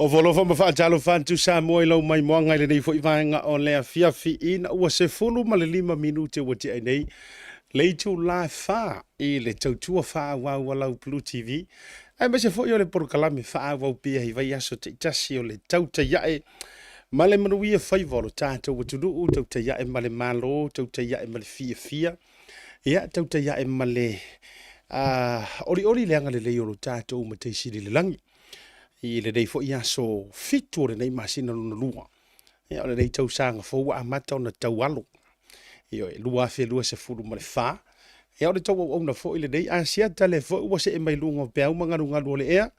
Ofo alofa ma faatalofa atu Samoa i lau maimoaga i lenei foi vaega o le afiafi ina ua 15 minute ua tea ai nei le itula e 4 i le tautua faaauau a lau Blue TV aemaise foi o le polokalame faaauau pea i vaiaso taitasi o le Tautai Ae ma le Manuia Faiva o lo tatou atunuu, tautai ae ma le Malo, tautai ae ma le fiafia, ia tautai ae ma le olioli le agalelei o lo tatou Matai Sili i le lagi i lenei foi aso 7 o lenei masina lona lua. Ia, o lenei tausaga fou ua amata ona taualo, ioe, 2024. Ia, o le tou auauna foi lenei Asiata, lea foi ua see mai luga o peau ma galugalu o le ea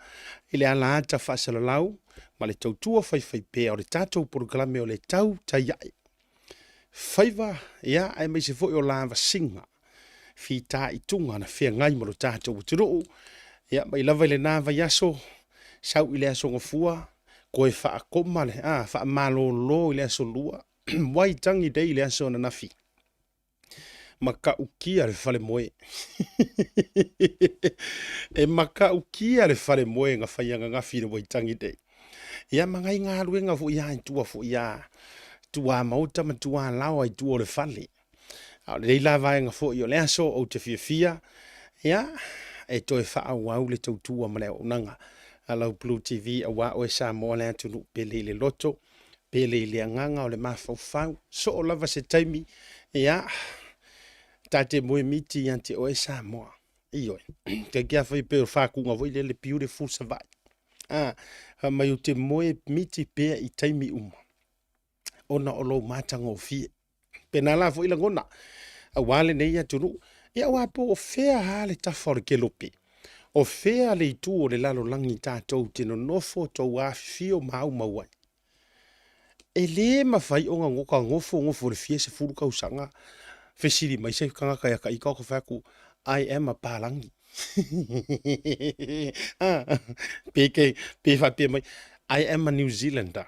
i le ala ata faasalalau ma le tautua faifaipea o le tatou polokalame o le Tautai Ae Faiva, ia, aemaise foi o lavasiga fitaituga na feagai ma lo tatou atunuu, ia, mai lava i lena vaiaso, sau i le aso Gafua, toe faakoma le, a, faamalolo i le aso Lua, Waitangi Day i le aso ananafi, matautia le falemoe. E matautia le falemoe na fai ananafi i le Waitangi Day. Ia ma nai galuega foi a i tua foi a tuamaota ma tualaoa i tua o le fale. A o lenei la vaega foi o le aso ou te fiafia, ia, e toe faaauau le tautua ma le auaunaga a lau Blue TV aua oe Samoa le atunuu pele i le loto, pele i le agaga o le mafaufau. Soo lava se taimi, ia, ta te moe miti ia te oe Samoa. Ioe, keikea a fai pei o fakuga foi lele beautiful Savaii. Ah, fai mai ou te moe miti pea i taimi uma ona o lou matagofie. Pena la foi lagona, aua lenei atunuu. Ia aua po o fea lava le tafa o le kelope, o fea le itu o le lalolagi tatou te nonofo tou afifio ma aumau ai. E le mafai ona goka gofo gofo i le fia sefulu tausaga fesili mai se tagata ia ta ita ou te fai atu, I am a palagi. Pe ke, pe faapea mai, I am a New Zealander.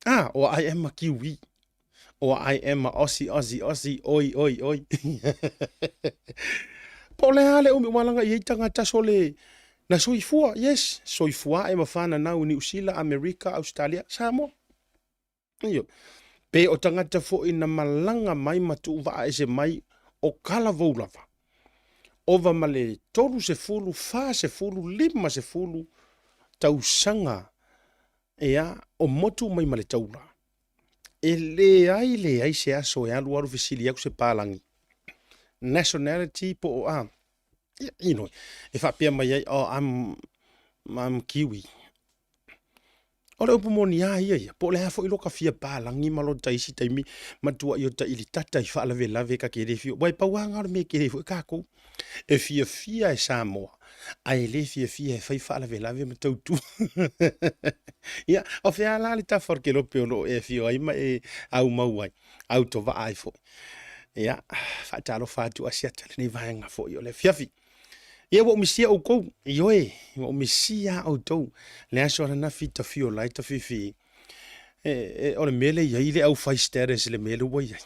Ah, or I am a Kiwi. Or I am a Aussie, Aussie, Aussie, oi, oi, oi. Po o le a le umi ua laga i ai tagata sole na soifua, yes, soifua ae ma fananau i Niu Sila, Amerika, Australia, Samoa. Ioe. Pe o tagata foi na malaga mai ma tuuvaa ese mai o talavou lava. Ova ma le 30, 40, 50 tausaga Ea, o motu mai ma le taula. E leai leai se aso e alu alu fesili atu se palagi. Nationality po o a, you know, e faapea mai ai, oh, I'm Kiwi. O le upu moni a ia ia, po o le a foi loka fia palagi ma lota isi taimi, matuai o tailitata i faalavelave ka ke le fia, wai pau a ngā o le mea ke le foi kākou. E fiafia e Samoa, ae e le fiafia e fai faalavelave ma tautua. Ia, o fea la le tafa o le kelope o lo o e afio ai ma e aumau ai, autovaa ai foi. Ia, faatalofa atu Asiata lenei vaega foi o le afiafi. Ia, ua ou misia outou, ioe, ua ou misia outou. Le aso ananafi tafio lai tafifi. E, o le mea lea i ai le aufai status i le mea lea ua i ai.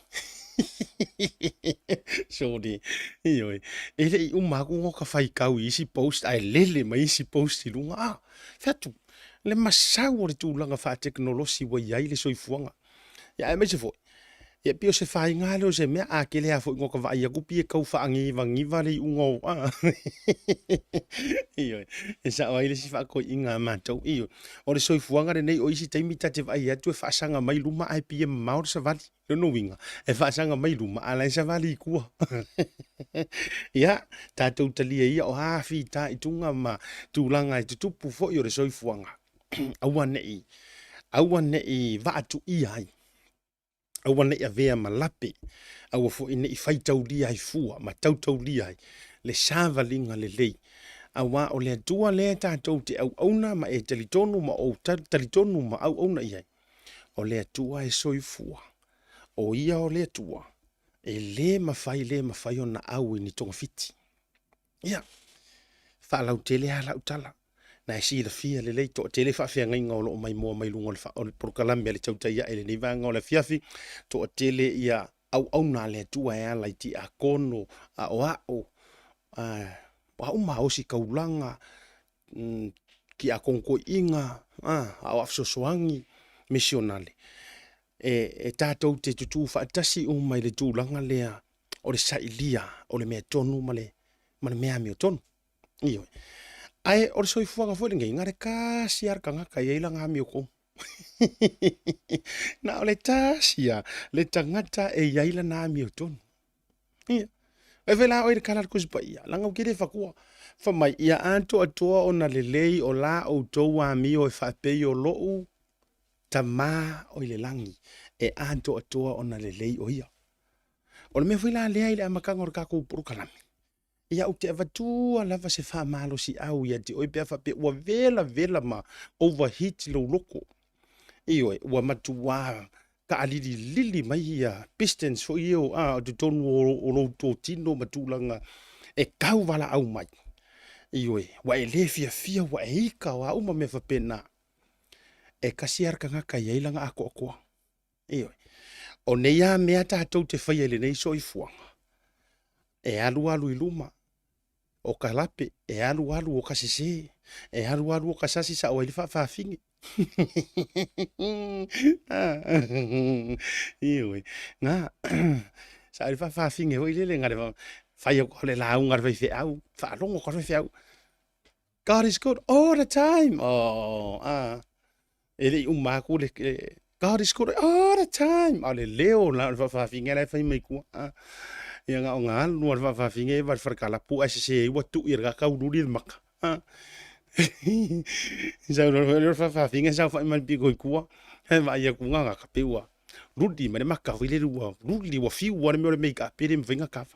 Sorry. Ioe. E le i uma atu ona ka faitau i isi post ae lele mai isi post i luga. Ah, fai atu, le masau o le tulaga faatekonolosi ua i ai le soifuaga. Ia aemaise foi, ia pei o se faiga lea o se mea a tele lava foi ina ota vaai atu pei e tau faagivagiva le iuga o a. Ioe, e sao ai le isi faatoeaiga a matou. Ioe, o le soifuaga lenei o isi taimi ta te vaai atu e faasaga mai luma ae pei e mamao le savali. Lona uiga, e faasaga mai luma a o la e savali i tua. Ia, tatou talia ia o a fitaituga ma tulaga e tutupu foi o le soifuaga. Aua ne i, aua ne i vaatuia ai, aua ne i avea ma lape, aua foi ne i faitaulia ai fua ma tautaulia ai le savaliga lelei. Aua o le Atua lea tatou te auauna ma e talitonu ma ou talitonu ma auauna i ai, o le Atua e soifua. O ia o le Atua e le mafai le mafai ona au i ni togafiti. Ia, faalautele lava lau tala. Na e silafia lelei, toatele faafeagaiga o lo o maimoa mai luga o le polokalame a le Tautai Ae i lenei vaega o le afiafi, toatele ia auauna a le Atua e ala i tiakono, aoao, a uma ositaulaga, Tiakono Toeaina, Aoao Fesoasoani, Misionale, e tatou te tutū faatasi uma i le tulaga lea o le sailia o le mea tonu ma le mea amiotonu. Ioe. Ae o le soifuaga foi lenei, na o le tasi lava le tagata e i ai lana amiotonu. Na o le tasi lava le tagata e i ai lana amiotonu. Ia. E fai la oe i le tala a le Tusi Paia, leaga ou te le fatua. Fai mai, ia atoatoa ona lelei o la outou amio e faapei o lou Tama o i le lagi, e atoatoa ona lelei o ia. O le mea foi la lea i le amataga o le tatou polokalame, Ia ou te avatua lava se faamalosiau ia te oe pe a faapea ua velavela ma overheat lou loto. Ioe, ua matuā taalililili mai ia pistons foi ia o totonu o lou totino ma tulaga e tau valaau mai. Ioe, ua e le fiafia, ua e ika, o a uma mea faapena. E tasi lava le tagata e i ai lana atoatoa. Ioe. O nei lava mea tatou te faia i lenei soifuaga, e alualu i luma o ka lape, e alualu o ka sese, e alualu o ka sasi sao ai le faafafine. Ioe, na, sao ai le faafafine foi lele, na le fai atu o le lauga a le faifeau, faalogo atu lava le faifeau, God is good all the time. Oh, ah. E le i uma atu le God is good all the time. A o le leo la o le faafafine la e fai mai tua. Ah. Ia na o na alu a le faafafine e va le falekalapu ae sese ai ua tui e le kaka ululi le maka. Ah. Sau le faafafine sau fai mai le pito i tua. E vaai atu na ka pei ua luli ma le maka foi lele ua luli ua fiu lava le mea o le make up e le mafai ona kava.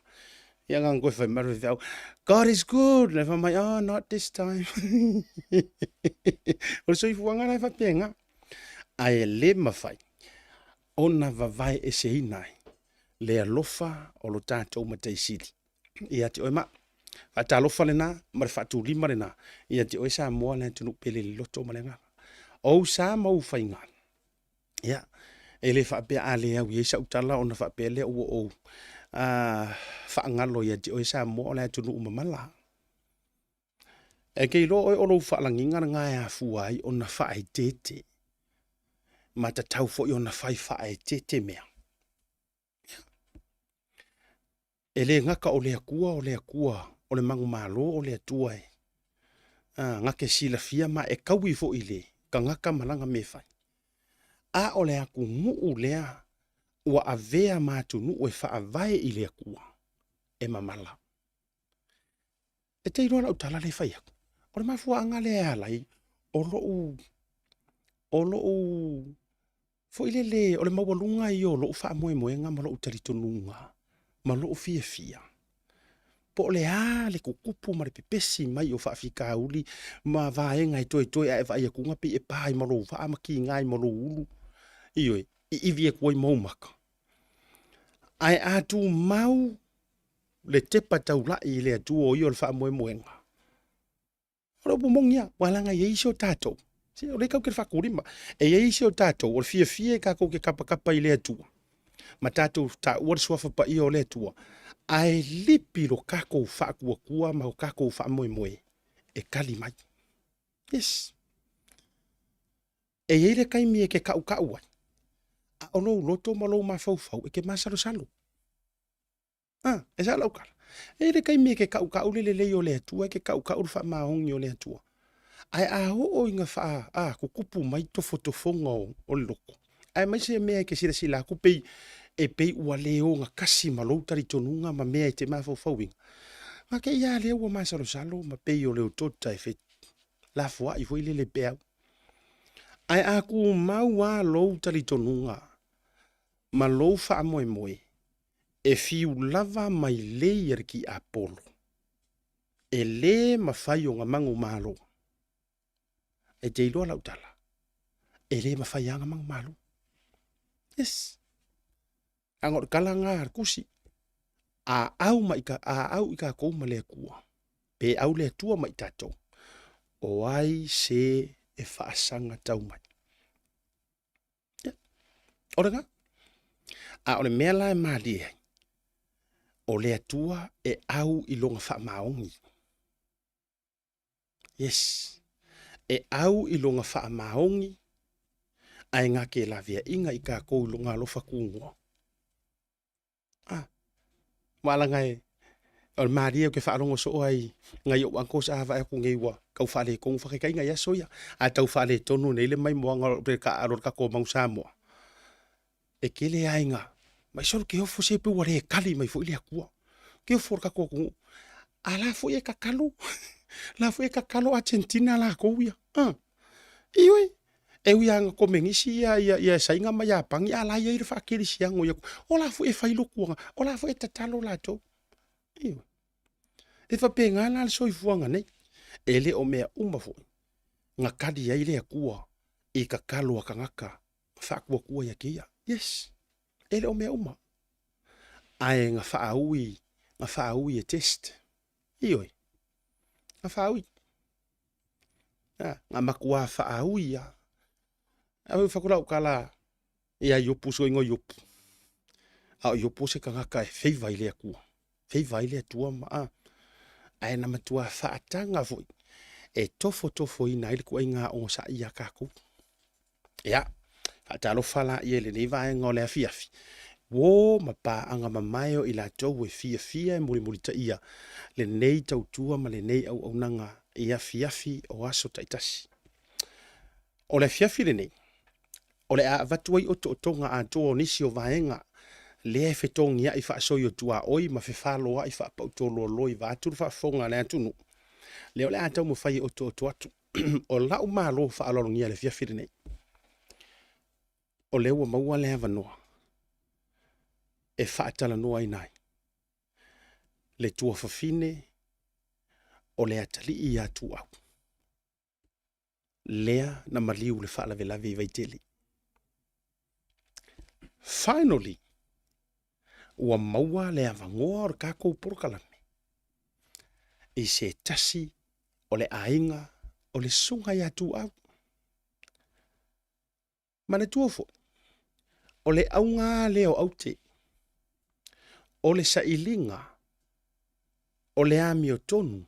Ia na ona toe fai mai le faifeau, God is good! Na fai mai, oh, not this time. O le soifuaga la e faapena. Ae le mafai ona vavae eseina ai le alofa o lo tatou Matai Sili ia te oe ma. Faatalofa lena ma le faatulima lena ia te oe Samoa le atunuu pele i le loto ma le agaga. O ou sa ma ou faiga, Ia, e le faapea a le au i ai sau tala ona faapea lea ua ou faagalo ia te oe Samoa o le atunuu mamala. E te iloa oe o lou faalagiga lena e afua ai ona faaeteete ma tatau foi ona fai faaeteete mea. E le gata o le Atua o le Atua o le manumalo o le Atua e na te silafia ma e taui foi i le tagata ma lana mea e fai. A o le atunuu lea ua avea ma atunuu e faavae i le Atua, e mamala. E te iloa lau tala lea e fai atu, o le mafuaaga lea e ala ai o lou, o lou foi lele, o le maualuga ia o lou faamoemoega ma lou talitonuga ma lou fiafia, po o le a le tutupu ma le pepesi mai o faafitauli ma vaega e toetoe a e vaai atu na pei e pa ai ma lou vaa ma kiga ai ma lou ulu, ioe, iivi atu ai ma ou maka. Ae a tumau le tepa taulai i le Atua o ia o le faamoemoega, O le upu moni lava, aua leaga e i ai isi o tatou, se o lea tatou te faatulima, e i ai isi o tatou o le fiafia e tatou te tapatapa i le Atua ma tatou taua le suafa paia o le Atua, ae lipi lo tatou faatuatua ma lo tatou faamoemoe e tali mai. Yes. E i ai le taimi e te tautau ai, a o lou loto ma lou mafaufau e te masalosalo. A, e sao lau tala. E i ai le taimi e ke kaʻukaʻu le lelei o le Atua, e ke kaʻukaʻu le faamaoni o le Atua. Ae a oo ina faa, a, kukupu mai tofotofoga o, o le loko, aemaise mea e ke silasila atu pei, e pei ua le ogatasi ma lou talitonuga ma mea e te mafaufauina, na te i a lea ua masalosalo ma pei o le otota e fe, lafoai foi lele peau. Ae a tumau a lou talitonuga ma lou faamoemoe, e fiu lava mai lei a le tiapolo, e lē mafai ona manumalo. E te iloa lau tala, e lē mafai lava ona manumalo. Yes. Leaga o le tala lena a le Tusi, a au ma i, a au i tatou ma le Atua, pe au le Atua ma i tatou, o ai se e faasaga tau mai. O lena. A o le mea la e malie ai, o le Atua e au i lona faamaoni. Yes. E au i loga faamaoni ae gake laveaiga i kakou i loga alofa kugoa. Ah, maalaga e o le malie ou te faalogo soo ai nai ou uncles a vaai atu nei ua tau faaletonu faataitaiga i aso ia, a tau faaletonu nei le maimoaga o le taaalo a le tatou Manu Samoa, e tele aiga mai solo ke ofo se pe ua le tali mai foi le Atua. Ke ofo o le tatou atunuu. A la foi e tatalo, la foi e tatalo Argentina latou ia. Ah. Ioe, e ui lava ina komenisi ia, ia, ia Saina ma Iapani, a la e i ai le faakerisiano ia. O la foi e fai lotuaga, o la foi e tatalo latou. Ioe. E faapena la le soifuaga nei. E le o mea uma foi na tali ai le Atua i tatalo a tagata faatuatua ia te ia. Yes, e le o mea uma. Ae na faaui, na faaui e test. Ioe, na faaui. Na matua faaui lava. Ae fai atu lau tala ia Iopu, soiga o Iopu. A o Iopu o se tagata e feiva i le Atua. Feiva ai le Atua ma a. Ae na matua faataga foi e tofotofoina ai le ituaiga onosai ia tatou. Ia, faatalofa laia i lenei vaega o le afiafi. Uo ma paaga mamae o i latou e fiafia e mulimulitaia lenei tautua ma lenei auaunaga i afiafi o aso taitasi. O le afiafi lenei, o le a avatu ai otootoga atoa o nisi o vaega lea e fetogiai faasoi o tuaoi ma fefaloai faapautualoaloi vaeatu le faafofoga a le atunuu, lea o le a taumafai e otooto atu. O lau malo faaaloalogia i le afiafi lenei, o lea ua maua le avanoa e faatalanoaina ai le tuafafine o le atalii ia Tuau, lea na maliu i le faalavelave i Vaitele. Finally, ua maua le avanoa o le tatou polokalame i se tasi o le aiga o le susuga ia Tuau. Manatua foi, o le auga lea o aute, o le sailiga o le amiotonu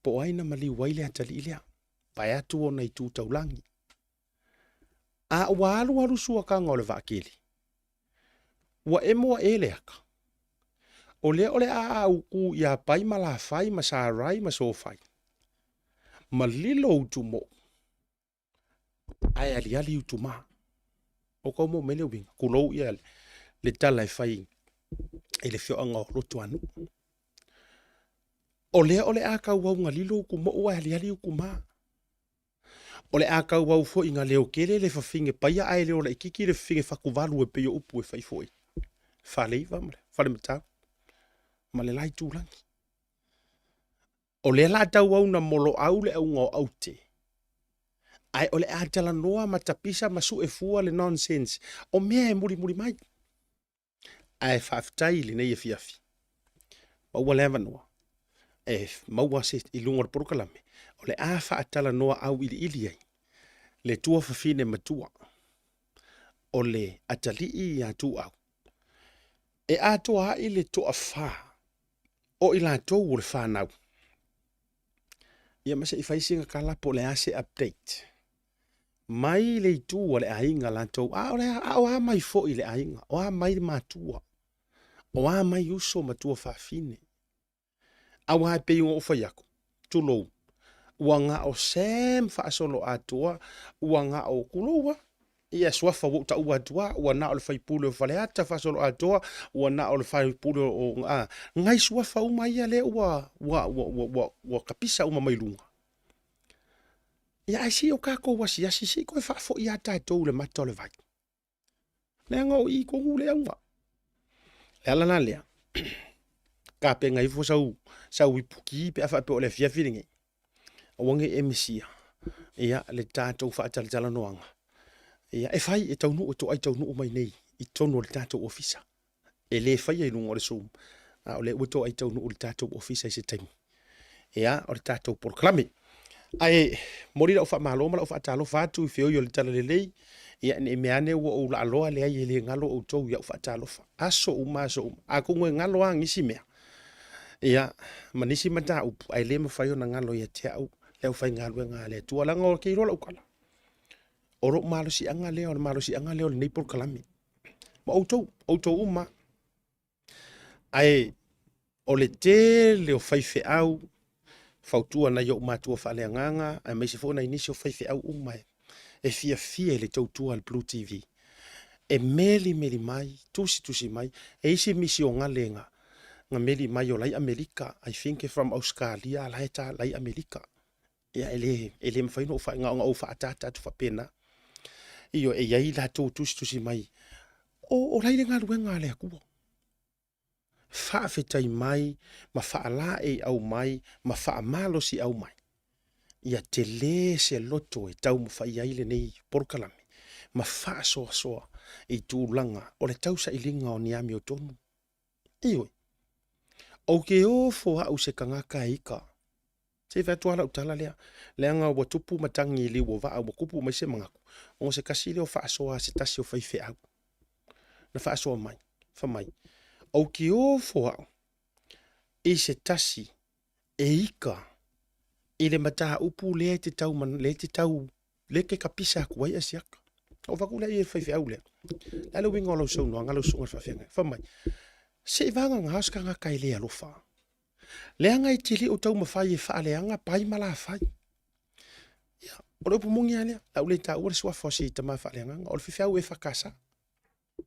po o ai na maliu ai le atalii lea, vaeatu ona itu taulagi. A ua alualu suakaga o le vaatele, ua emo ae le aka. O lea o le a autu ia Pai ma Lafai ma Sarai ma Sofai, ma lilo utumoo ae aliali utuma. O kou mo mai le uiga, tulou ia le tala e fai i le fioaga o Luatuanuu. O lea o le a tauau lilo utumoo ae aliali utuma. O le a tauau foi ina leotele le fafine paia ae leo laititi le fafine fatuvalu e pei o upu e fai foi. Faleiva ma le Falematau ma le la itulagi. O lea la tauau na moloau le auga o aute, ae o le a talanoa ma tapisa ma sue fua le nonsense o mea e mulimuli mai. Ae faafetai i lenei afiafi, maua le avanoa e maua se i luga o le polokalame, o le a faatalanoa auiliili ai le tuafafine matua o le atalii ia Tuau, e atoa ai le toafa o i latou o le fanau. Ia ma se i fai sina tala po o le a se update mai le itu a le aiga latou, a o le a, o a mai foi le aiga, o a mai le matua, o a mai uso ma tuafafine. Aua e pei ona ou fai atu, tulou, ua na o Sam faasoloatoa, ua na o, tulou a, ia suafa ua ou taua atu a, ua na o le faipule o Faleata faasoloatoa, ua na o le faipule o, a, nai suafa uma ia lea ua, ua, ua, ua, ua, ua tapisa uma mai luga. Ia ae se i o tatou asiasi, se i toe faafoi lava tatou i le mata o le vai. Leaga o i tonu le auga. Le ala la lea, tapena ifo sau, sau ipuki pe a faapea o le afiafi lenei. Aua ne i e misia ia le tatou faatalatalanoaga. Ia e fai e taunuu e toai taunuu mai nei i totonu o le tatou ofisa. E le faia i luga o le Zoom, a o lea ua toai taunuu i le tatou ofisa i se taimi. Ia, o le tatou polokalame. Ae momoli lau faamalo ma lau faatalofa atu i feoi o le Talalelei. Ia, ne i mea ane ua ou laaloa, leai e le galo outou i au faatalofa. Aso uma, aso uma. Atonu e galo lava nisi mea, ia, ma nisi mataupu, ae le mafai ona galo ia te au. Le aufaigaluega a le Atua, leaga ou te iloa lau tala, o lou malosiaga lea, o le malosiaga lea o lenei polokalame. Ma outou, outou uma. Ae o le tele o faifeau fautua nai ou matua faaleagaga aemaise foi nai nisi o faifeau uma e fiafia i le tautua a le Blue TV. E meli meli mai, tusitusi mai, e isi misiogale nga nga meli mai o lai Amerika, I think from Australia la e ta lai Amerika. Ia e le e le mafai ona ou na ona ou faaataata atu faapena. Ioe, e i ai latou tusitusi mai, o, o lai le galuega a le Atua. Faafetai mai ma faalaeiau mai ma faamalosiau mai. Ia tele se loto e taumafai ai lenei polokalame ma faasoasoa i tulaga o le tausailiga o ni amiotonu. Ioe. Ou te ofo au se tagata e ika. Se i fai atu lava lau tala lea, leaga ua tupu matagi i liu o vaa, ua tupu mai se manatu, ona o se tasi lea o faasoa a se tasi o faifeau. Na faasoa mai, fai mai, Ou te ofo au i se tasi e ika i le mataupu lea e te tau, lea e te tau, lea e te kapisa atu ai Asiata. Ou fai atu lea i le faifeau lea, le a le uiga o lau saunoaga lau susuga i le faafeagaiga? Fai mai, se i vagana o se tagata e le alofa. Leaga e te le o taumafai e faaleaga pai ma lafai. Ia, o le upu moni lava lea, o le a ou le taua le suafa o si tama faaleagaga, o le faifeau EFKS.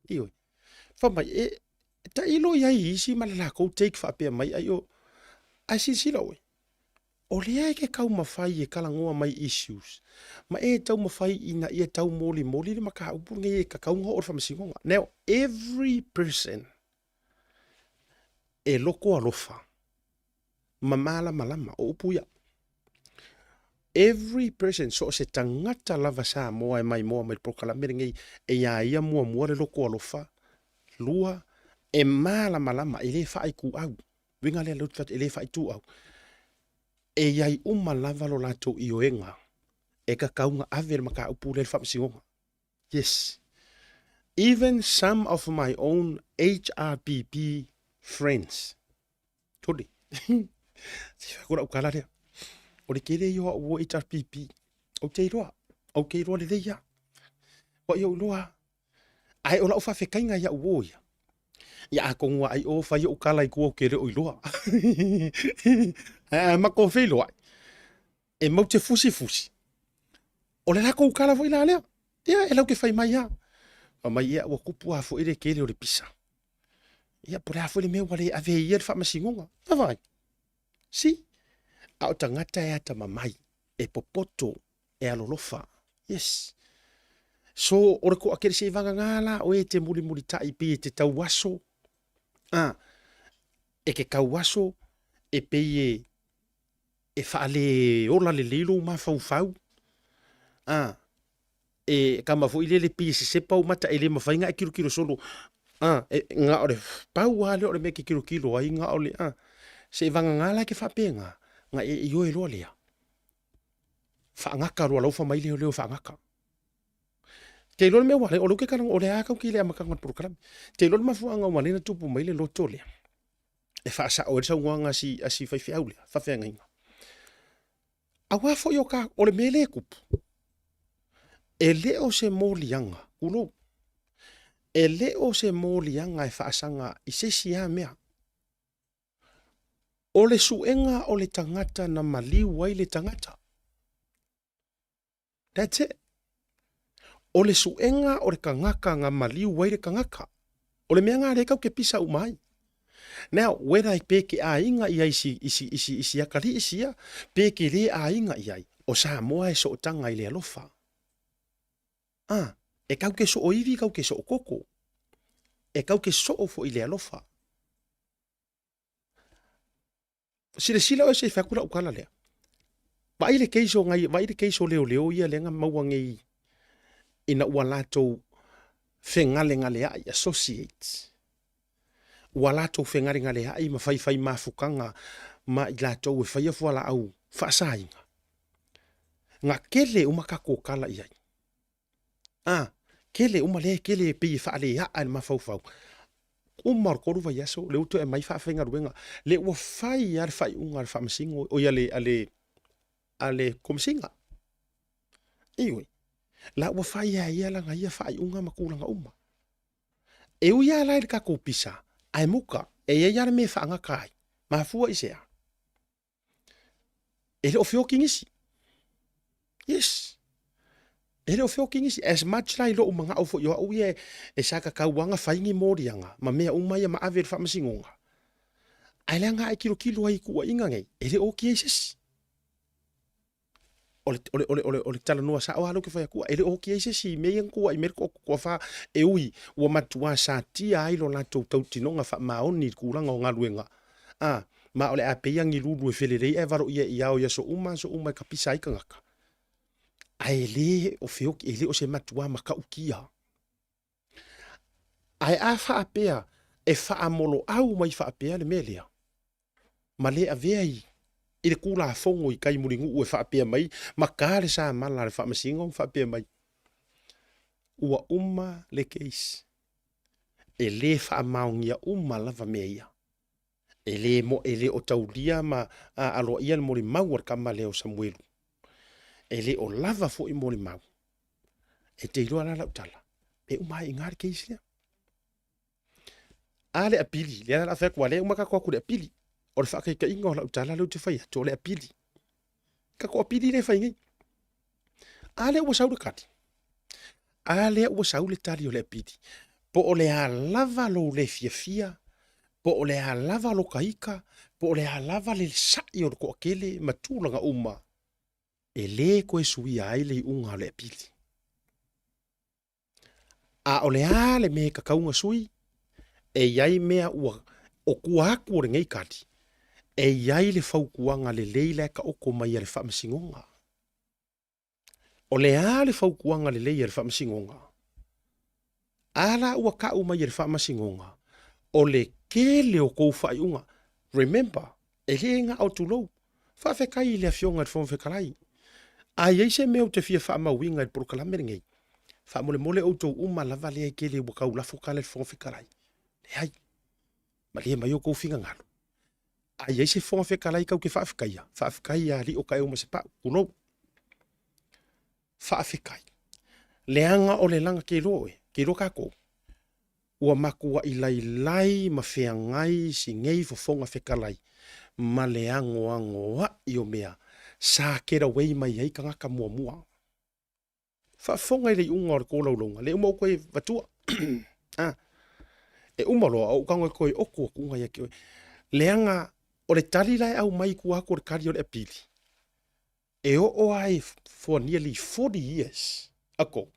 Ioe. Fai mai, e tailo i ai i isi ma le latou take faapea mai ai o, ae silasila oe, o lea e te taumafai e talanoa mai issues, ma e taumafai ina ia taumolimoli le mataupu lenei e tatau ona oo i le faamasinoga. Now, every person e loko alofa ma malamalama, o upu ia. Every person, so o se tagata lava Samoa e maimoa mai le polokalame lenei, e iā ia muamua le loko alofa, lua, e malamalama, e le faaituau, uiga lea e le faaituau, e i ai uma lava lo latou ioega e tatau ona ave le mataupu lea i le faamasinoga. Yes. Even some of my own HRPP friends. Tole. Se whai kora ukala lea. O le kere i hoa ua HRPP. Ou te iloa. Ou te iloa lelei ia. Wa i ou iloa. Ai o lau whawhekainga ia uo ia. Ia atonu ai o whai o kala i kua o ke leo iloa. Ai mako wheiloa. E mau te fusi fusi. O le lakou kala foi la lea. Ia, e lau ke whai mai ia. Wha mai ia, ua kupu a foi le kele o le pisa. Ia, po le a foi le mea ua le ave ia le whaamasingonga. Vaavaai. Si. A o tagata e atamamai, e popoto, e alolofa. Yes. So, o le toakele se i vagagā la oe e te mulimulitai pei e te tauaso. A, e ke tauaso e pei e e faaleola lelei lou mafaufau, a, e kama foi lele pei e sesepa ou mata e le mafai ona e tilotilo solo, a, e, na o le pau lava lea o le mea e te tilotilo ai na o le, a, se i vagana la e te faapena, na e ioe loa lea, faagata loa lau fai mai leoleo faagata. Te iloa le mea ua alai, o lea ou te talanoa, o lea lava tatou te i le amataga o le polokalame. Te iloa le mafuaaga ua alai ona tupu mai le loto lea, e faasao ai le saunoaga a si, a si faifeau lea, faafeagaiga. Aua foi o, ka, o le mea lea e tupu, e le o se moliaga, tulou, e le o se moliaga e faasaga i se isi lava mea. O le suega o le tagata na maliu ai le tagata. That's it. O le suega o le tagata na maliu ai le tagata. O le mea na lea e tau ke pisa uma ai. Now, whether pe ke aiga ia i si, i si, i si, i si atalii sia, pe ke le aiga i ai, o Samoa e sootaga i le alofa. Ah, e kau ke soo ivi, kau ke soo koko. E kau ke soo foi i le alofa. Silasila oe se i fai atu lau tala lea. Vaai le case o ngai, vaai le case o leoleo ia lea na maua nei ina ua latou fegalegaleai, associates. Ua latou fegalegaleai ma faifai mafutaga ma i latou e faia fualaau faasaina. Na kele uma tatou tala i ai. A, kele uma lea e kele e pei e faaleaa i le mafaufau. Uma o le 3 vaiaso, lea ua toe aumai faafaigaluega. Lea ua fai lava le faaiuga a le Faamasino, oi a le, a le, a le Komesina. Ioe, la ua fai lava e ia lana ia faaiuga ma tulaga uma. E ui lava la i le tatou pisa, ae muta, e i ai lava le mea e faagata ai. Mafua i se a? E le o feoti nisi. Yes. E le o feoti nisi. As much la i lou manao foi o au ia e sa tatau lava ona fai ni moliaga ma mea uma ia ma ave i le faamasinoga. Ae leaga a e tilotilo ai i tuuaiga nei, e le o oti ai se isi. O le, o le, o le, o le, o le talanoa sao lava lea ou te fai atua, e le o oti ai se isi i mea ia na tuuai mai ai le toafa e ui ua matua satia ai lo latou tautinoga faamaoni i le tulaga o galuega, a, ma o le a pei a ni lulu e felelei ae valoia i ao i aso uma aso uma e kapisa ai tagata. Ae le o feoti, e le o se matua matautia. Ae a faapea e faamoloau mai faapea le mea lea, ma le avea i i le Tulafono i tai mulinuu e faapea mai, ma ta le samala a le Faamasino ma faapea mai, ua uma le case. E le faamaonia uma lava mea ia. E le mo, e le o taulia ma a, aloaia le molimau a le tama lea o Samuelu. E le o lava foi molimau. E te iloa la lau tala, e uma ai i ina le case lea. A le apili, lea la fai atu, lea uma tatou atu le apili. O le faataitaiga o lau tala lea ou te fai atu, o le apili. Tatou apili lea e fai nei. A lea ua sau le tali. A lea ua sau le tali o le apili. Po o le a lava lou le fiafia, po o le a lava lo ta ita, po o le a lava le sa'i o le toatele ma tulaga uma, e le toe suia ai le iuga o le apili. A o le a le mea e tatau ona sui? E i ai mea ua o tua atu o lenei tali, e i ai le fautuaga lelei la e taoto mai a le Faamasinoga. O le a le fautuaga lelei a le Faamasinoga? A la ua tau mai e le Faamasinoga, o le tele o tou faaiuga. Remember, e le na o tulou. Faafetai i le Afioga i le Fofoga Fetalai. A i ai se mea ou te fia faamauina i le polokalame lenei, faamolemole outou uma lava lea e tele ua tau lafo tala i le Fofoga Fetalai. Leai, malie mai outou finagalo. A i ai se Fofoga Fetalai tou te faafetaia, faafetai ia Alii o Taeaumasepau, tulou. Faafetai. Leaga o le laga ke iloa oe, ke iloa tatou. Ua matuai lailai ma feagai si nei Fofoga Fetalai ma le anoanoai o mea sa kelawei mai ai tagata muamua. Faafofoga i le iuga o le tolaulauga, le uma ou toe vatua. Ah, e uma loa ou tago e toe oku atuga ia te oe. Leaga o le tali la e aumai i tua atu o le tali o le apili, e oo lava i for nearly 40 years ago,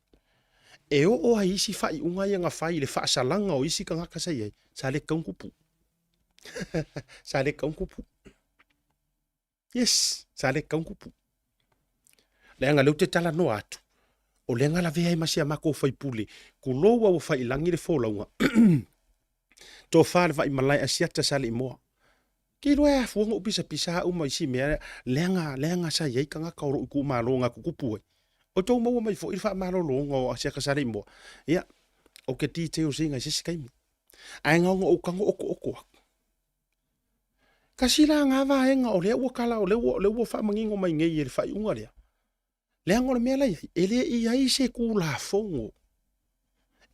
e oo lava i isi faaiuga ia na fai i le faasalaga o isi tagata sa i ai, sa le tatau ona tupu. Sa le tatau ona tupu. Yes, sa le tatau ona tupu. Leaga lea ou te talanoa atu, o lea na lavea ai ma si a matou faipule, tulou a ua fai i lagi le folauga. Tofa le Vaimalae Asiata Saleimoa. Ke iloa e afua ona ou pisapisa au ma isi mea, leaga, leaga sa i ai tagata o lou itumalo na tutupu ai. O tou maua mai foi le faamalologa o Asiata Saleimoa. Ia, ou te details ina i se isi taimi. Ae na ona ou tago otooko atu. Tasi la na vaega o lea ua tala, o lea ua, o lea ua faamanino mai nei e le faaiuga lea. Leaga o le mea la i ai, e le i ai se Tulafono,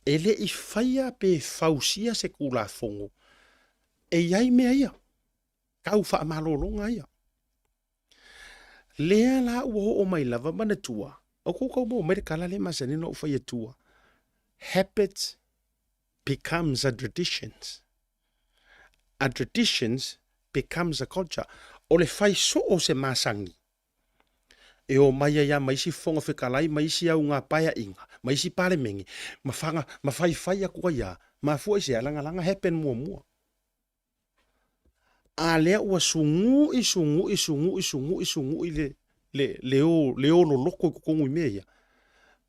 e le i faia pe fausia se Tulafono e i ai mea ia, tau faamalologa ia. Lea la ua oo mai lava, manatua, o kou tau maua mai le tala lea e masani ona ou fai atua, habits becomes a traditions. A traditions becomes a culture. O le fai soo o se masani, e omai ai lava ma isi Fofoga Fetalai ma isi auga paeaiga ma isi Palemene ma faga ma faifai atu ai lava, mafua i se a? Lagalaga happen muamua. A lea ua sugu'i sugu'i sugu'i sugu'i sugu'i le le le o le o loloto i totonu i mea ia,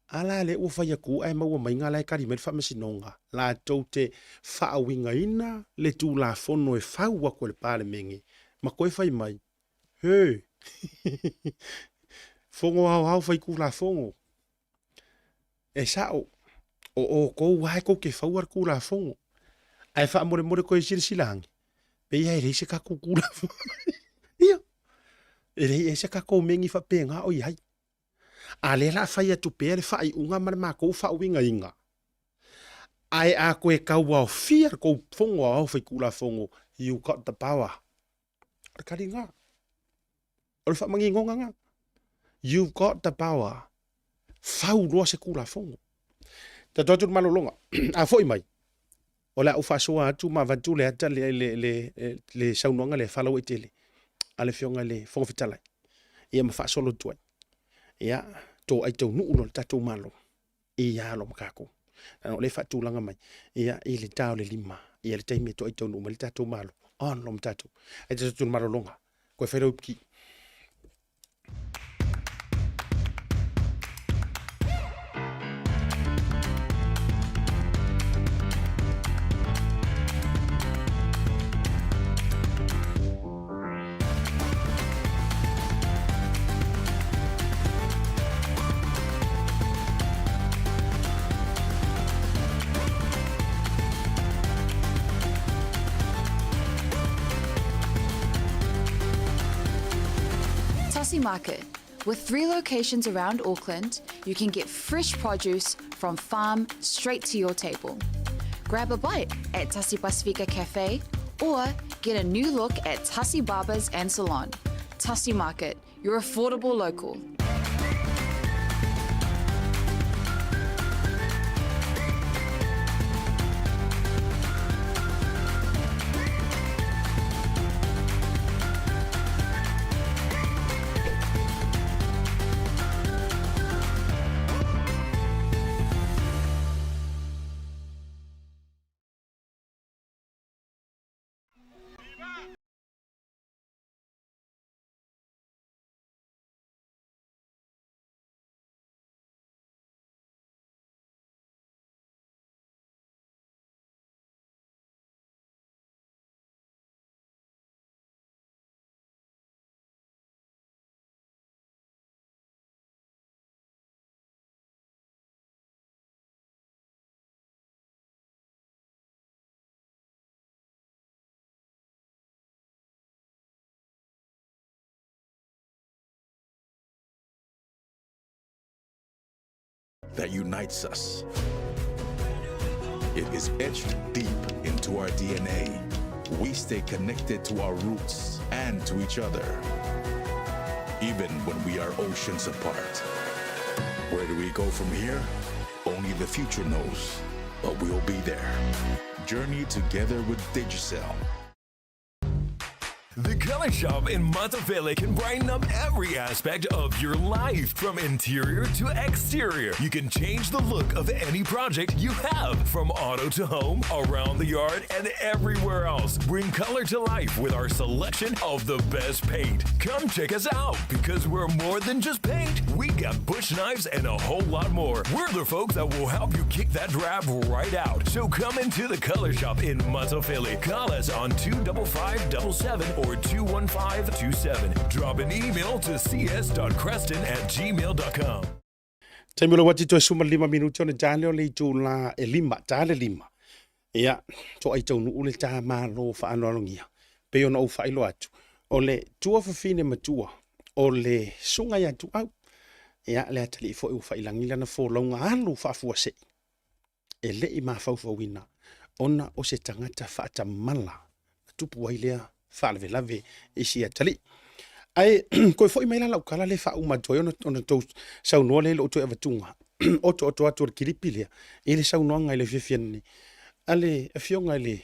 a la lea ua fai atu ae maua mai la e tali mai le Faamasinoga latou te faauigaina le Tulafono e fau atu e le Palemene ma toe fai mai He! Fono aoao faitulafono. E sao, o outou lava e tou te faua le Tulafono. Ae faamolemole toe silasila ane, pei lava e leai se tatou Tulafono. Ia. E leai ea se tatou megi faapena o i ai. A lea la a fai atu pea le faaiuga ma le matou faauigaina, ae a toe tauaofia le tou Fono Aoao Faitulafono, you got the power. O le tali lena. O le faamaninoga lena. You've got the power. Fau loa se Tulafono. Tatou atu le malologa. A foi mai, o le a ou faasoa atu ma avatu le ata le, le, le, le saunoaga lea faalauaitele a le Afioga i le Fofoga Fetalai, ia ma faasolo atu ai. Ia, toai taunuu loa le tatou Malo i alo ma tatou. Leaga o lea e faatulaga mai, ia, i le ta o le 5, ia le taimi e toai taunuu mai le tatou Malo, on loa ma tatou. Ae tatou atu le malologa, koe fai lau ipuki. Tasi Market. With three locations around Auckland, you can get fresh produce from farm straight to your table. Grab a bite at Tasi Pasifika Cafe or get a new look at Tasi Barbers and Salon. Tasi Market, your affordable local. That unites us. It is etched deep into our DNA. We stay connected to our roots and to each other, even when we are oceans apart. Where do we go from here? Only the future knows, but we'll be there. Journey together with Digicel. The Color Shop in Monteville can brighten up every aspect of your life, from interior to exterior. You can change the look of any project you have, from auto to home, around the yard, and everywhere else. Bring color to life with our selection of the best paint. Come check us out because we're more than just paint. We got bush knives and a whole lot more. We're the folks that will help you kick that drab right out. So come into the Color Shop in Philly. Call us on 25577 or 21527. Drop an email to cs.creston at gmail.com. Taimi o le uati toe 15 minuti ona ta lea o le itula e lima, ta le lima. Ia, toai taunuu le ta malo faanoalogia. Pei ona ou faailoa atu, o le tuafafine matua o le susuga ia Tuau. Ia, le atalii foi ua failagi lana folauga alu faafuasei. E le i mafaufauina ona o se tagata faatamala na tupu ai lea faalavelave i si atalii. Ae toe foi mai la lau tala lea e faauma atu ai ona, ona tou saunoa lea i lou toe avatuga otooto atu o le kilipi lea i le saunoaga i le afiafi nei a le afioga i le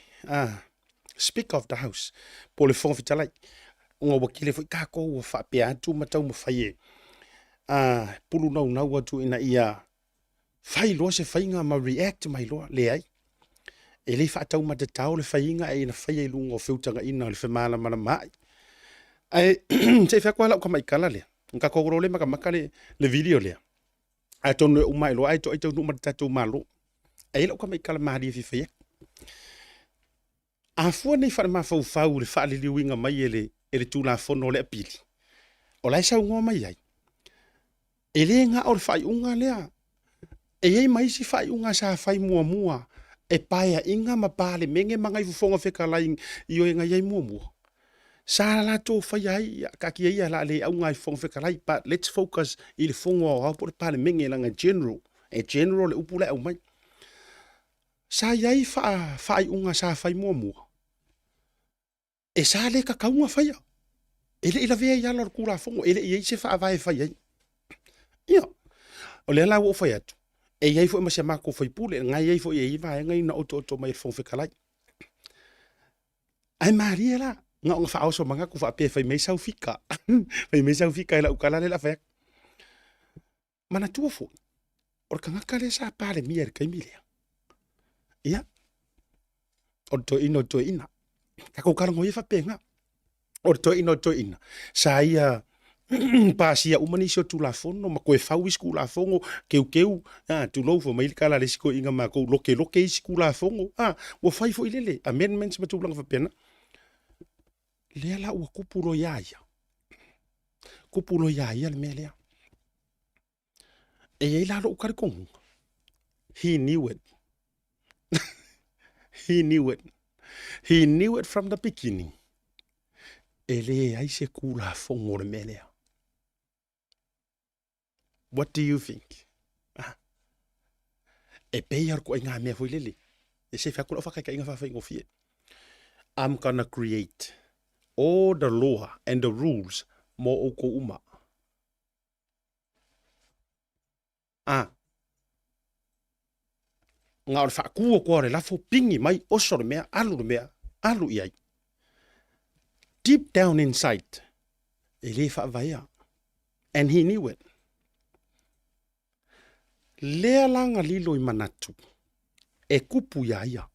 Speaker of the House po o le Fofoga Fetalai ona ua tele foi tatou ua faapea atu ma taumafai e pulu naunau atu ina ia fai loa se faiga ma react mai loa. Leai. E le faataumatatao le faiga e ina faia i luga o feutagaina o le femalamalamaai. Ae se i fai atu lava lau tamaitala lea, na tatou loa le matamata le, le video lea. Atonu e uma ai loa ae toai taunuu ma le tatou Malo. Ae i ai lau tamaitala malie fia fai atu. A fua nei faalemafaufau i le faaliliuina mai e le, e le Tulafono o le Apili, o la e saunoa mai ai, e le na o le faaiuga lea, e i ai ma isi faaiuga sa fai muamua e Paeaiga ma Palemene ma nai Fofoga Fetalai i oe na i ai muamua. Sa latou faia ai, ia, taatia ia o le a le auga i Fofoga Fetalai, but let's focus i le Fono Aoao po o le Palemene leaga e general, e general le upu la e aumai. Sa i ai faaiuga sa fai muamua, e sa le tatau ona faia, e le i lavea i ala o le Tulafono, e le i i ai se faavae e fai ai. Ia, o lea la ua ou fai atu, e i ai foi ma si a matou sui usufono, lena e i ai foi e i ai vaega ia na otooto mai e le Fofoga Fetalai. Ae malie la, na ona faaoso manatu faapea fai mai sau fika, fai mai sau fika i lau tala lea o le a fai atu. Manatua foi, o le tagata lea sa Palemia i le taimi lea, ia, o le toeaina o le toeaina. Tatou talanoa ia faapena. O le toeaina o le toeaina, sa ia pasia uma nisi o Tulafono ma toe fau isi Tulafono, teuteu, a, tulou, fai mai le tala a le isi toeaina matou, lokeloke isi Tulafono, a, ua fai foi lele, amendments ma tulaga faapena. Lea la ua tupu loa ia ia, tupu loa ia ia le mea lea. E i ai la lou talitonuga, he knew it. He knew it. He knew it from the beginning. E leai se Tulafono o le mea lea. What do you think? Ah. E pei lava o le ituaiga mea foi lele. E sefe atu lau faataitaiga faafaigofie. I'm gonna create all the law and the rules mo outou uma. A. Na o le faatu atu lava o le lafo, pigi mai, oso le mea, alu le mea, alu i ai. Deep down inside, e le faavaea. And he knew it. Lea la na lilo i manatu, e kupu iā ia.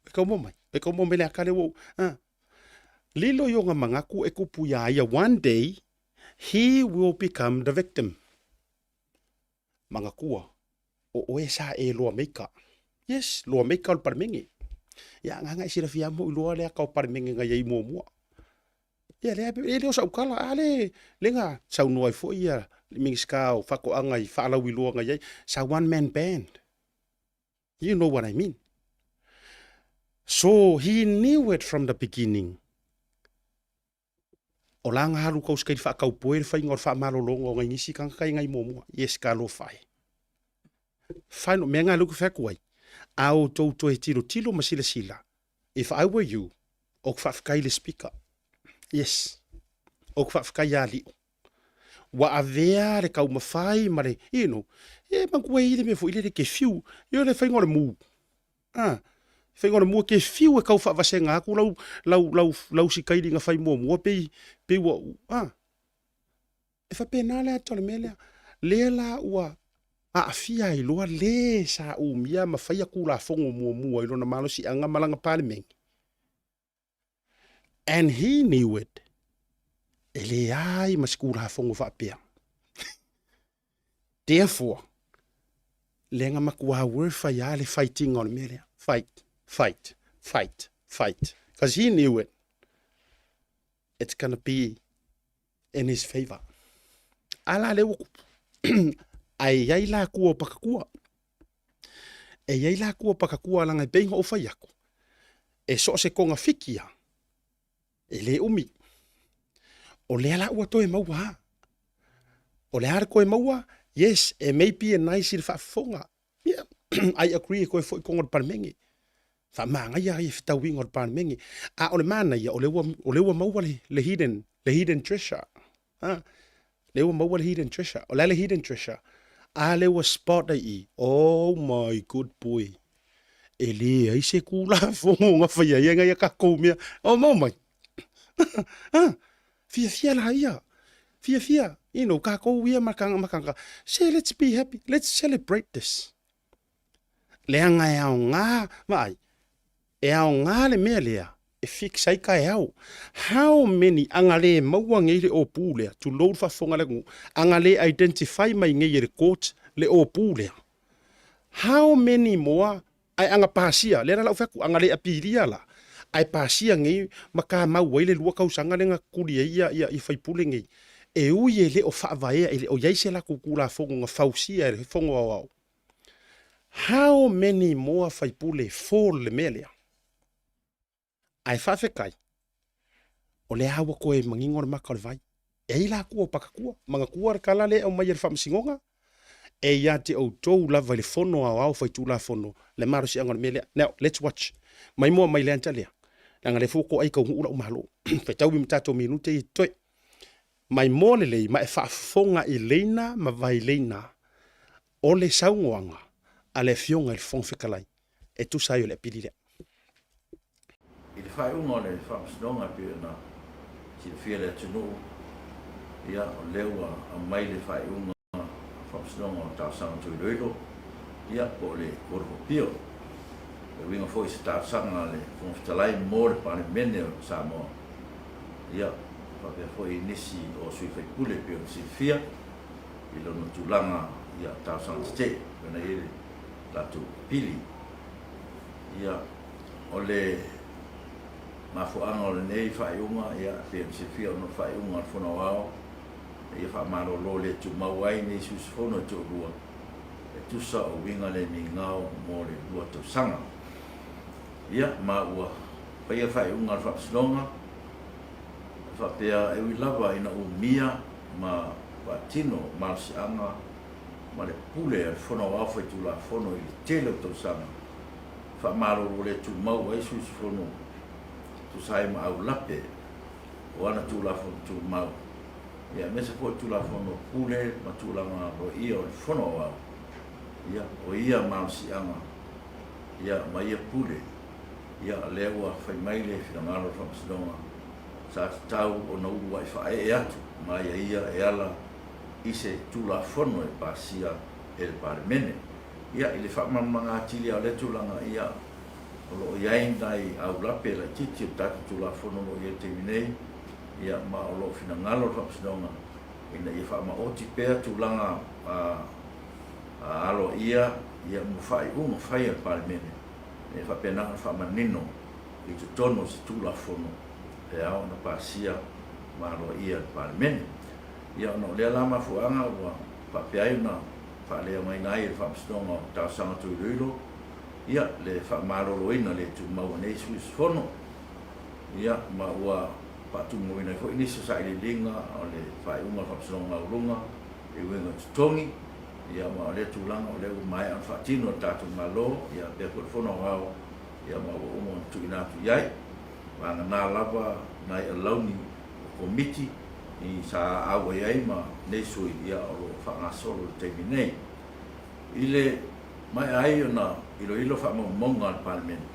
E kau mo mai, e kau mo mai le aka le ua, ah. Lilo i ona manatu e kupu iā ia, one day, he will become the victim. Manatua, o oe sa e loa meika. Yes, loa meika o le Palemene. Ia, nganga e silafia mo i loa le aka o Palemene na iai muamua. Ia, lea, e le o sau tala, a le, le na saunoa ai foi ia le Minisita o Faatoaga i faalauiloa na iai, sa one man band. You know what I mean. So, he knew it from the beginning. O la nga alu kau skai whaakaupoe le whainga o le whaamalolonga o ngai nisi kanga kai ngai muamua. Yes, ka alofa e. Final, mea nga luku whaku ai. A o tou toe tilo tilo ma sila sila. If I were you, o ku whaawhakai le speaker. Yes. O ku whaawhakai a lio. Ua avea le kaumawhai ma le, you know, e manku e i le mea foi le ke fiu, i le whainga o le mū. Ah, whainga o le mū ke fiu e kau whaavasenga aku lau, lau, lau, lau sikaili nga whai muamua pei, pei ua, ah. E faapena le ata o le mea lea. Lea la ua aafia ai loa le sa umia ma faia Tulafono muamua i lona malosiaga ma lana Palemene. And he knew it. E leai ma se Tulafono faapea. Therefore, lea na matua worth ai lava le fighting o le mea lea. Fight, fight, fight, fight. Because he knew it. It's gonna be in his favor. A la lea ua kupu. Ae i ai la kua o Pakakua. E i ai la kua o Pakakua langa e pei ona ou fai atu. E so o se togafiti a, e le umi. O lea la ua toe maua a. O le a le toe maua? Yes, e may be a nice i le faafofoga. Yeah, I agree e toe foi i totonu o le Palemene. Faamanaia ai e fetauiga o le Palemene. A o le manaia, o lea ua, o lea ua maua le, le hidden, le hidden treasure. Ha? Lea ua maua le hidden treasure. O le a le hidden treasure? A lea ua spot ai i. Oh my good boy. E leai se Tulafono na faia ai e ngai a tatou mea. Oh, mau mai. Ha? Fiafia la ia. Fiafia. You know, kākou ia ma kanga, ma kanga. Say, let's be happy. Let's celebrate this. Leaga e aoga, vaai, e aoga le mea lea e fix ai taeao. How many aga le maua nei le ōpū lea, tulou le faafofoga a le atunuu, aga le identify mai nei e le court le ōpū lea. How many more ae aga pasia, lea la lau fai atu, aga le apilia la, ae pasia nei ma kamau ai le 2 tausaga lea na tuli ai ia, ia, ia faipule nei. E ui e le o faavaea, e le o i ai se latou Tulafono na fausia e le Fono Aoao. How many more faipule fall le mea lea? Ae faafetai, o O lea ua toe manino le maka o le vai. E ai la kua o pakatua, manatua le tala lea e aumai e le Faamasinoga, e ia te outou lava i le Fono Aoao Faitulafono le malosiaga o le mea lea. Now, let's watch. Mai moa mai le anta lea, leaga lea foi ua toai taunuu la'u malo. Fetaui ma tatou minute ia totoe. Mai moa lelei ma e faafofoga i leina ma vaileina o le saunoaga a le Afioga i le Fofoga Fetalai e tusa ai o le apili lea. I le faaiuga o le Faamasinoga e pei ona silafia e le atunuu, ia, o lea ua aumai le faaiuga a le Faamasinoga o Talosaga Tuiloilo, ia, po o le Court of Appeal. E uiga foi i se talosaga a le Fofoga Fetalai mo le Palemene o Samoa, ia, faapea foi i nisi o sui usufono e pei ona silafia i lona tulaga, ia, talosaga tetee, pei ona i ai le latou pili. Ia, o le mafuaaga o lenei faaiuga, ia, e pei ona silafia ona o le faaiuga a le Fono Aoao, ia faamalolo le tumau ai nei sui usufono e toalua, e tusa o uiga le migao mo le lua tausaga. Ia, ma ua faia le faaiuga a le Faamasinoga, e faapea e ui lava ina umia ma faatino malosiaga ma le pule a le Fono Aoao Faitulafono i le tele o tausaga, faamalolo le tumau ai sui usufono e tusa ai ma aulape o ana Tulafono Tumau, ia aemaise foi Tulafono Pule ma tulaga aloaia o le Fono Aoao, ia, o ia malosiaga, ia, ma ia pule, ia, lea ua fai mai le finagalo o le Faamasinoga, sa tatau ona uluai faaee atu ma aiaia e ala i se Tulafono e pasia e le Palemene. Ia, i le faamalamalamaga atili lava o lea tulaga, ia, o lo o i ai nai aulape laitiiti o le tatou Tulafono o lo o i ai i le taimi nei, ia, ma o lo o finagalo le Faamasinoga ina ia faamaoti pea tulaga aloaia, ia, mo faaiuga fai a le Palemene, ina ia faapena ona faamanino i totonu o se Tulafono e ao ona pasia ma aloaia e le Palemene. Ia, ona o lea la mafuaaga ua faapea ai ona faaleaogaina ai e le Faamasinoga o Talosaga Tuiloilo, ia, le faamaloloina le tumau a nei sui usufono, ia, ma ua faatumuina ai foi nisi o sailiiliga o le faaiuga a le Faamasinoga Maualuga e uiga i totogi, ia, ma o lea tulaga o lea ua maea ona faatino e le tatou Malo, ia, faapea foi le Fono Aoao, ia, ma ua uma ona tuuina atu i ai, vagana lava nai alauni o Komiti i sa auai ai ma nei sui ia o lo o faagasolo i le taimi nei. I le maea ai ona iloilo faamaumauga a le Palemene,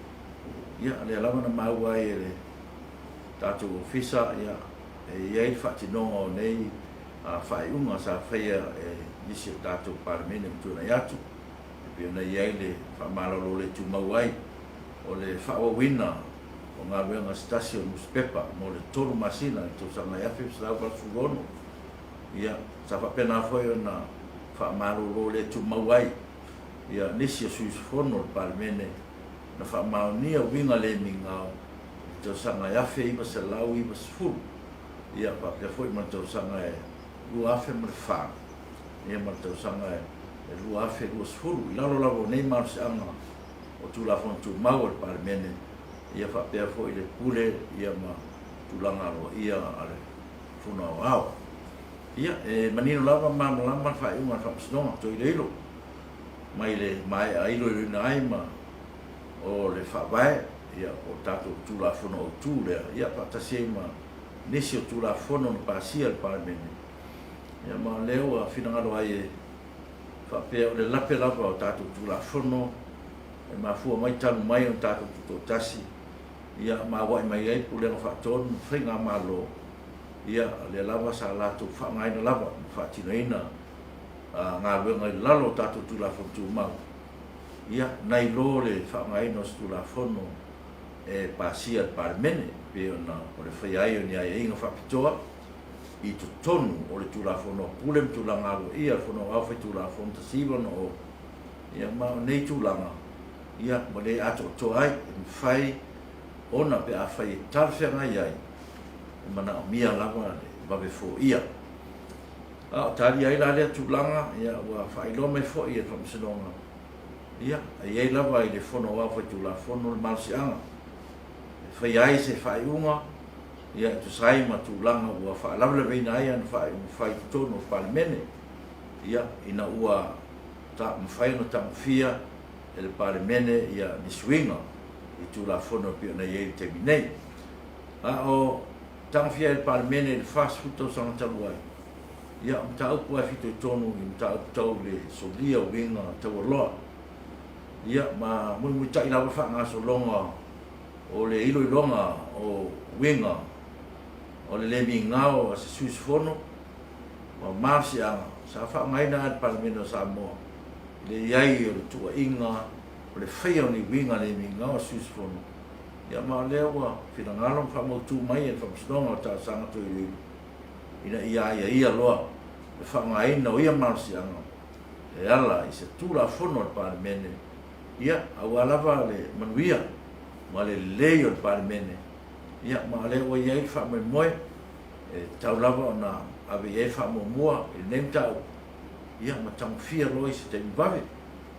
ia lea lava na maua ai e le tatou Ofisa ia e i ai le faatinoga o nei faaiuga sa faia e nisi o tatou Palemene ua tuanai atu, e pei ona i ai le faamalolo le tumau ai o le faaauauina o galuega a se tasi o nusipepa mo le tolu masina i le tausaga e 1986. Ia, sa faapena foi ona faamalolo le tumau ai ia nisi o sui usufono o le Palemene na faamaonia uiga le migao i le tausaga e 1990, ia faapea foi ma le tausaga e 2004, ia ma le tausaga e 2020. I lalo lava o nei malosiaga o Tulafono Tumau a le Palemene, ia faapea foi le pule ia ma tulaga aloaia a le Fono Aoao. Ia, e manino lava ma malamalama le faaiuga a le Faamasinoga, toe iloilo mai le maea iloiloina ai ma o le Faavae, ia, po o le tatou Tulafono Autu lea, ia, faatasi ai ma nisi o Tulafono na pasia e le Palemene, ia, ma o lea ua finagalo ai e faapea o le lape lava o tatou Tulafono e mafua mai talu mai ona tatou tutoatasi, ia ma auai mai ai Pulega Faatonu ma Faigamalo, ia lea lava sa latou faaaogaina lava ma faatinoina galuega i lalo o tatou Tulafono Tumau, ia nai lo le faaaogaina o se Tulafono e pasia e le Palemene, pei ona o le faia ai o ni aiaiga faapitoa i totonu o le Tulafono a Pule ma Tulaga Aloaia a le Fono Aoao Faitulafono 1960. Ia, ma o nei tulaga, ia, ua le atoatoa ai, e mafai ona pe afai e talafeagai ai, e manaomia lava le vave foia. A o talia ai la lea tulaga, ia, ua faailoa mai foi e le Faamasinoga, ia, e i ai lava i le Fono Aoao Faitulafono le malosiaga e faia ai se faaiuga. Ia, e tusa ai ma tulaga ua faalavelaveina ai ana faaiuga fai i totonu o le Palemene, ia, ina ua ta, mafai ona tagofia e le Palemene ia ni suiga i Tulafono e pei ona i ai i le taimi nei. A o tagofia ai e le Palemene i le 40 tausaga talu ai, ia, o mataupu lava e fitoitonu i mataupu tau i le solia o uiga taualoa, ia, ma mulimulitai lava faagasologa o le iloiloga o uiga o le le migao a se sui usufono ma malosiaga sa faaaogaina e le Palemene o Samoa i le i ai o le tuuaiga o le faia o ni uiga le migao a se sui usufono, ia ma o lea ua finagalo ma faamautu mai e le Faamasinoga o Talosaga Toe Iloilo ina ia aiaia loa le faaaogaina o ia malosiaga e ala i se Tulafono a le Palemene, ia, aua lava le manuia ma le lelei o le Palemene, ia, ma o lea ua i ai le faamoemoe e tatau lava ona ave i ai le faamuamua i lenei mataupu, ia, ma tagofia loa i se taimi vave.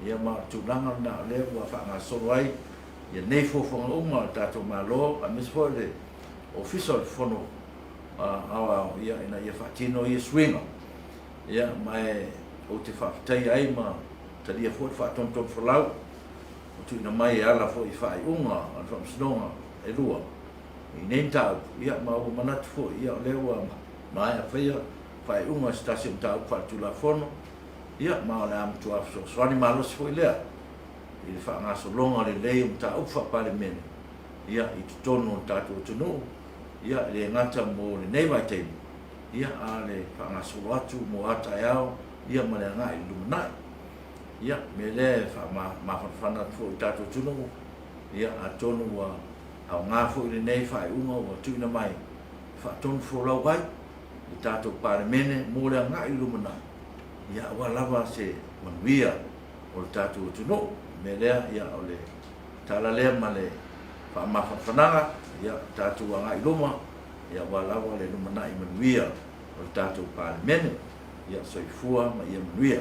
Ia, ma o le tulaga lena o lea ua faagasolo ai ia nei fuafuaga uma a le tatou Malo, aemaise foi o le Ofisa o le Fono Aoao, ia, ina ia faatino ia suiga. Ia, ma e ou te faafetaia ai ma talia foi le faatonutonufolau ua tuuina mai e ala foi i faaiuga a le Faamasinoga e lua i nei mataupu, ia, ma ua manatu foi, ia, o lea ua maea faia faaiuga i se tasi o mataupu faaletulafono, ia, ma o le a matua fesoasoani malosi foi lea i le faagasologa lelei o mataupu faa-Palemene, ia, i totonu o le tatou atunuu, ia, e le gata mo lenei vaitaimi, ia, a o le faagasolo atu mo a taeao, ia, ma le agai i le lumanai. Ia, o le mea lea e faamafanafana atu foi i le tatou atunuu, ia, atonu ua aoga foi lenei faaiuga ua tuuina mai e faatonufolau ai le tatou Palemene mo le agai i le lumanai, ia, aua lava se manuia o le tatou atunuu. O le mea lea, ia, o le tala lea ma le faamafanafanaga, ia, tatou agai i luma, ia, aua lava le lumanai manuia o le tatou Palemene. Ia soifua ma ia manuia.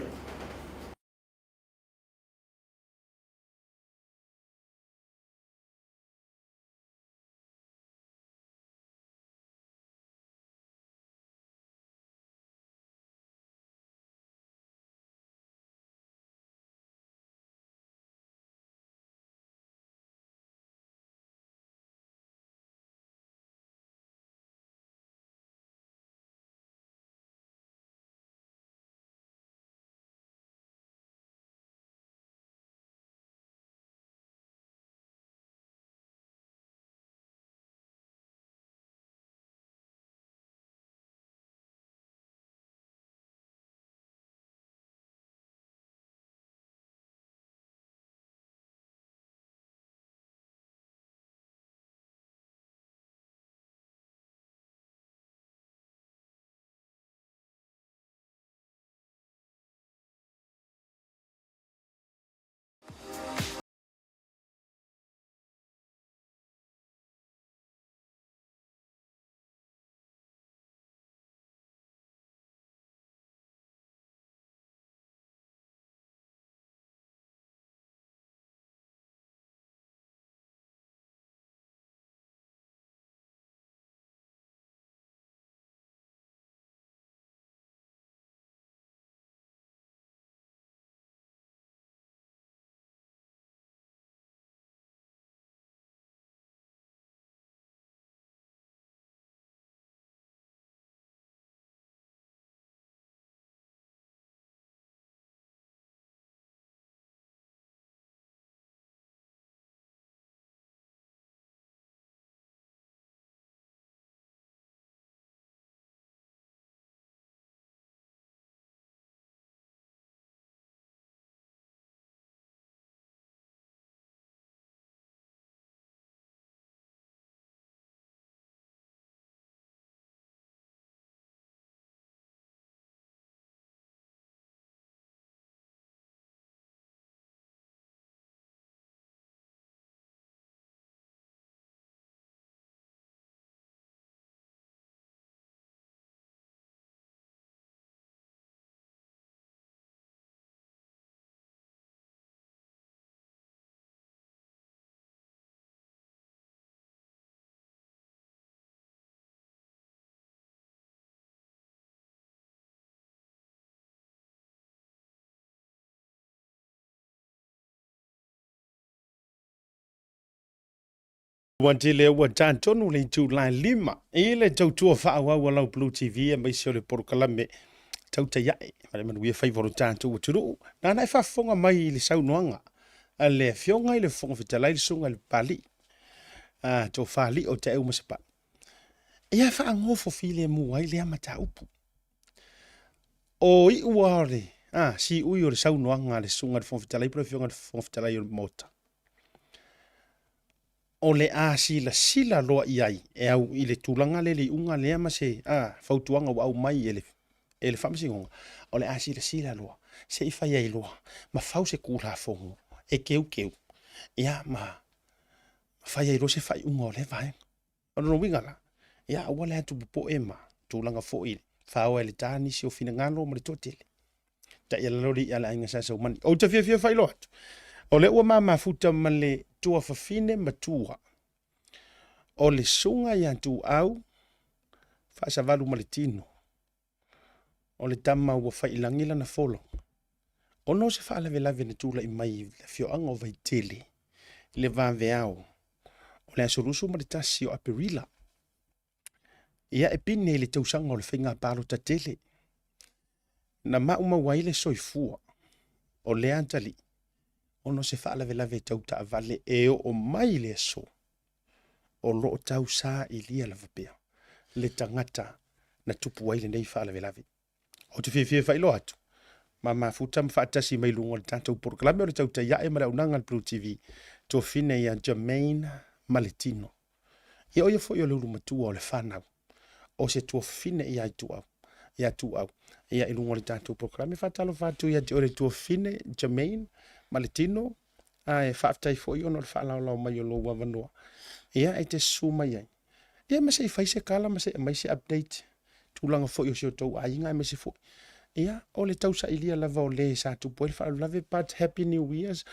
Ua tele ua tatonu le itula e lima i le tautua faaauau a lau Blue TV aemaise o le polokalame Tautai Ae ma le manuia faiva o lo tatou atunuu. Nāna e faafofoga mai i le saunoaga a le Afioga i le Fofoga Fetalai le Susuga i le Papalii, a Tofa Lio Taeu Masepau. Ia e faagofo filemu ai lea mataupu. O iu lava o le a, siui o le saunoaga a le Susuga i le Fofoga Fetalai po o le Afioga i le Fofoga Fetalai o le Maota, o le a silasila loa i ai e au i le tulaga lea i le iuga lea ma se a, fautuaga ua aumai e le, e le Faamasinoga, o le a silasila loa se i fai ai loa ma fau se Tulafono e teuteu, ia ma fai ai loa se faaiuga o lea vaega. O lona uiga la, ia aua le atu popoe ma tulaga foi faoa i le ta nisi o finagalo ma le toatele. Taiala loa le i'a a le aiga Sa Saumani. Ou te fiafia faailoa atu, o lea ua ma mafuta ma le tuafafine matua o le Susuga ia Tuau Faasavalu ma le Tino. O le tama ua faiilagi lana folauga, ona o se faalavelave na tulai mai i le afioaga o Vaitele i le vaveao o le aso 21 o Aperila. Ia e pine i le tausaga o le faiga palota tele na maumau ai le soifua o lea atalii ona o se faalavelave tau taavale e oo mai i le aso o lo o tausailia lava pea le tagata na tupu ai lenei faalavelave. Ou te fiafia e faailoa atu, ma mafuta ma faatasi mai luga o le tatou polokalame o le Tautai Ae ma le Auaunaga a le Blue TV, tuafine ia Jermaine Maletino. Ia o ia foi o le ulumatua o le fanau, o se tuafine ia Ituau, ia Tuau, ia i luga o le tatou polokalame. Faatalofa atu ia te oe le tuafine Jermaine Maletino, Ae faafetai foi ona o le faalaolao mai o lou avanoa ia e te susu mai ai. Ia ma se i fai se tala ma se i aumai se update tulaga foi o si o tou aiga aemaise foi ia o le tausailia lava o le sa tupu ai le faalavelave but happy new years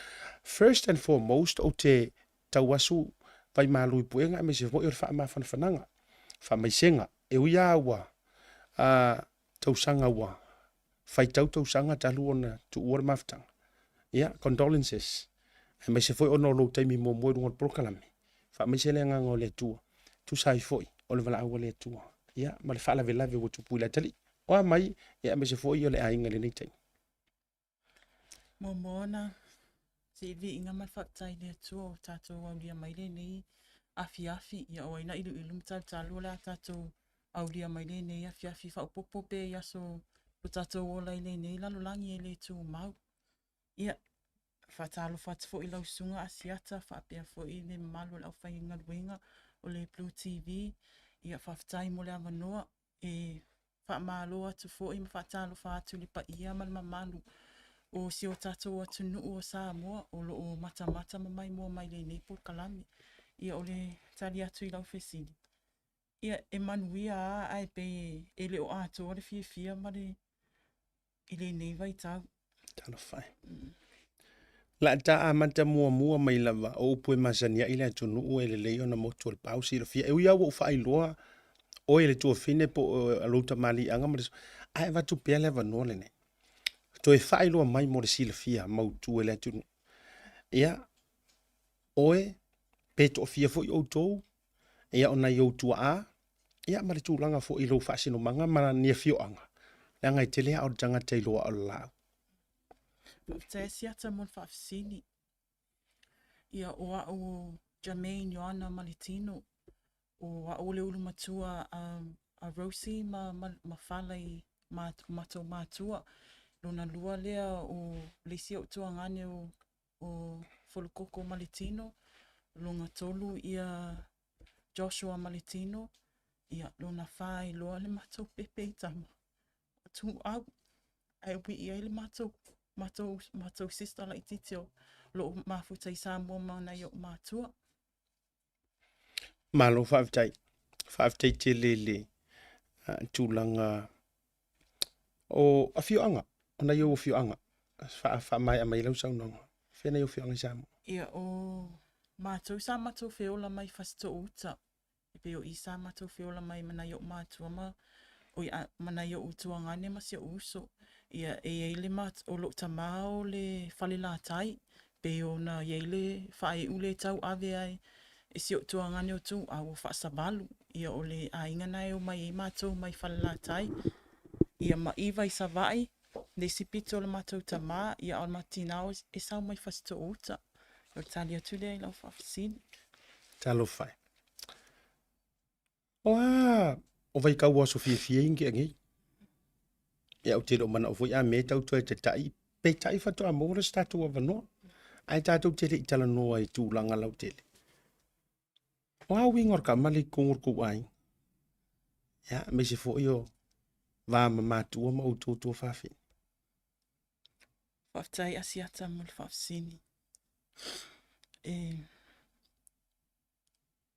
first and foremost ou te tau asu vaimalu i puega aemaise foi o le faamafanafanaga faamaisega e ui lava ua a tausaga ua faitau tausaga talu ona tuua le mafutaga. Ia, condolences. Aemaise foi ona o lou taimi muamua i luga o le polokalame. Faamaise le agaga o le Atua. Tusa ai foi o le valaau a le Atua. Ia, ma le faalavelave ua tupu i le atalii. O a mai, ia aemaise foi o le aiga i lenei taimi. Muamua ona se i viiga ma le faafetai i le Atua ua tatou aulia mai lenei afiafi. Ia o ai na iluilu ma talutalu o le a tatou aulia mai lenei afiafi faaopoopo pea i aso o tatou ola i lenei lalolagi e le tumau. Ia, faatalofa atu foi i lau susuga Asiata faapea foi le mamalu o le aufaigaluega o le Blue TV. Ia, faafetai mo le avanoa e Faamalo atu foi ma faatalofa atu i le paia ma le mamalu o si o tatou atunuu o Samoa o lo o matamata ma maimoa mai lenei polokalame. Ia o le tali atu i lau fesili, ia e manuia lava ae pei e le o atoa le fiafia ma le i lenei vaitau. Talofa e. La ta amata muamua mai lava o upu e masani ai le atunuu e lelei ona motu o le pau silafia. E ui lava ua ou faailoa oe le tuafine po o lou tamaliiaga ma le ae avatu pea le avanoa lenei. Toe faailoa mai mo le silafia mautu e le atunuu. Ia, oe pe toafia foi outou, ia o nai ou tuaa, ia ma le tulaga foi i lou faasinomaga ma ni afioaga, leaga e tele lava o le tagata i loa o le laau. Faafetai a Siata mo le faafesili. Ia, o au o Jermaine Ioana Maletino, o au o le ulu matua a, a Rosie ma, ma, ma Fala i matou mātua. Lona lua lea o le isi ou tuagane o o Folokoko Maletino, lona tolu ia Joshua Maletino, ia lona whā i loa le matou pepe i tama. O Tuau, ae wii ai le matou, matou, matou sister laitiiti o loo mafuta i Samoa ma nai o'u mātua. Malo faafetai. Faafetai tele i le tulaga o afioaga, o nai ou afioaga. Faamaea mai lau saunoaga. Fea nai ou afioaga i Samoa? Ia, o matou sa matou feola mai Fasitoo uta. E pei o i sa matou feola mai ma nai o'u matua ma, oi, a, ma nai o'u tuagane ma si o'u uso. Ia, e i ai le mat, o lo'u tamā o le Falelatai, pei ona i ai le faaiu lea e tauave ai. e si ou tuagane o Tuuau o Faasavalu, ia o le aiga na e omai ai matou mai Falelatai, ia ma Iva i Savaii, le isi pito o le matou tama, ia a o le matou tina e sau mai Fasitoouta. O le tali atu lea i lau faafesili. Talofa e. O a o vaitau o aso fiafia ia na tea nei. Ia ou te le o manao foi a mea e tau toe tatai, peitai faatoa maua lea o se tatou avanoa. Ae tatou te le i talanoa i tulaga lautele. O a uiga o le tama lea i totonu o le tou aiga? Ia, aemaise foi o va ma matua ma outou tuafafine. Faafetai Asiata mo le faafesili. E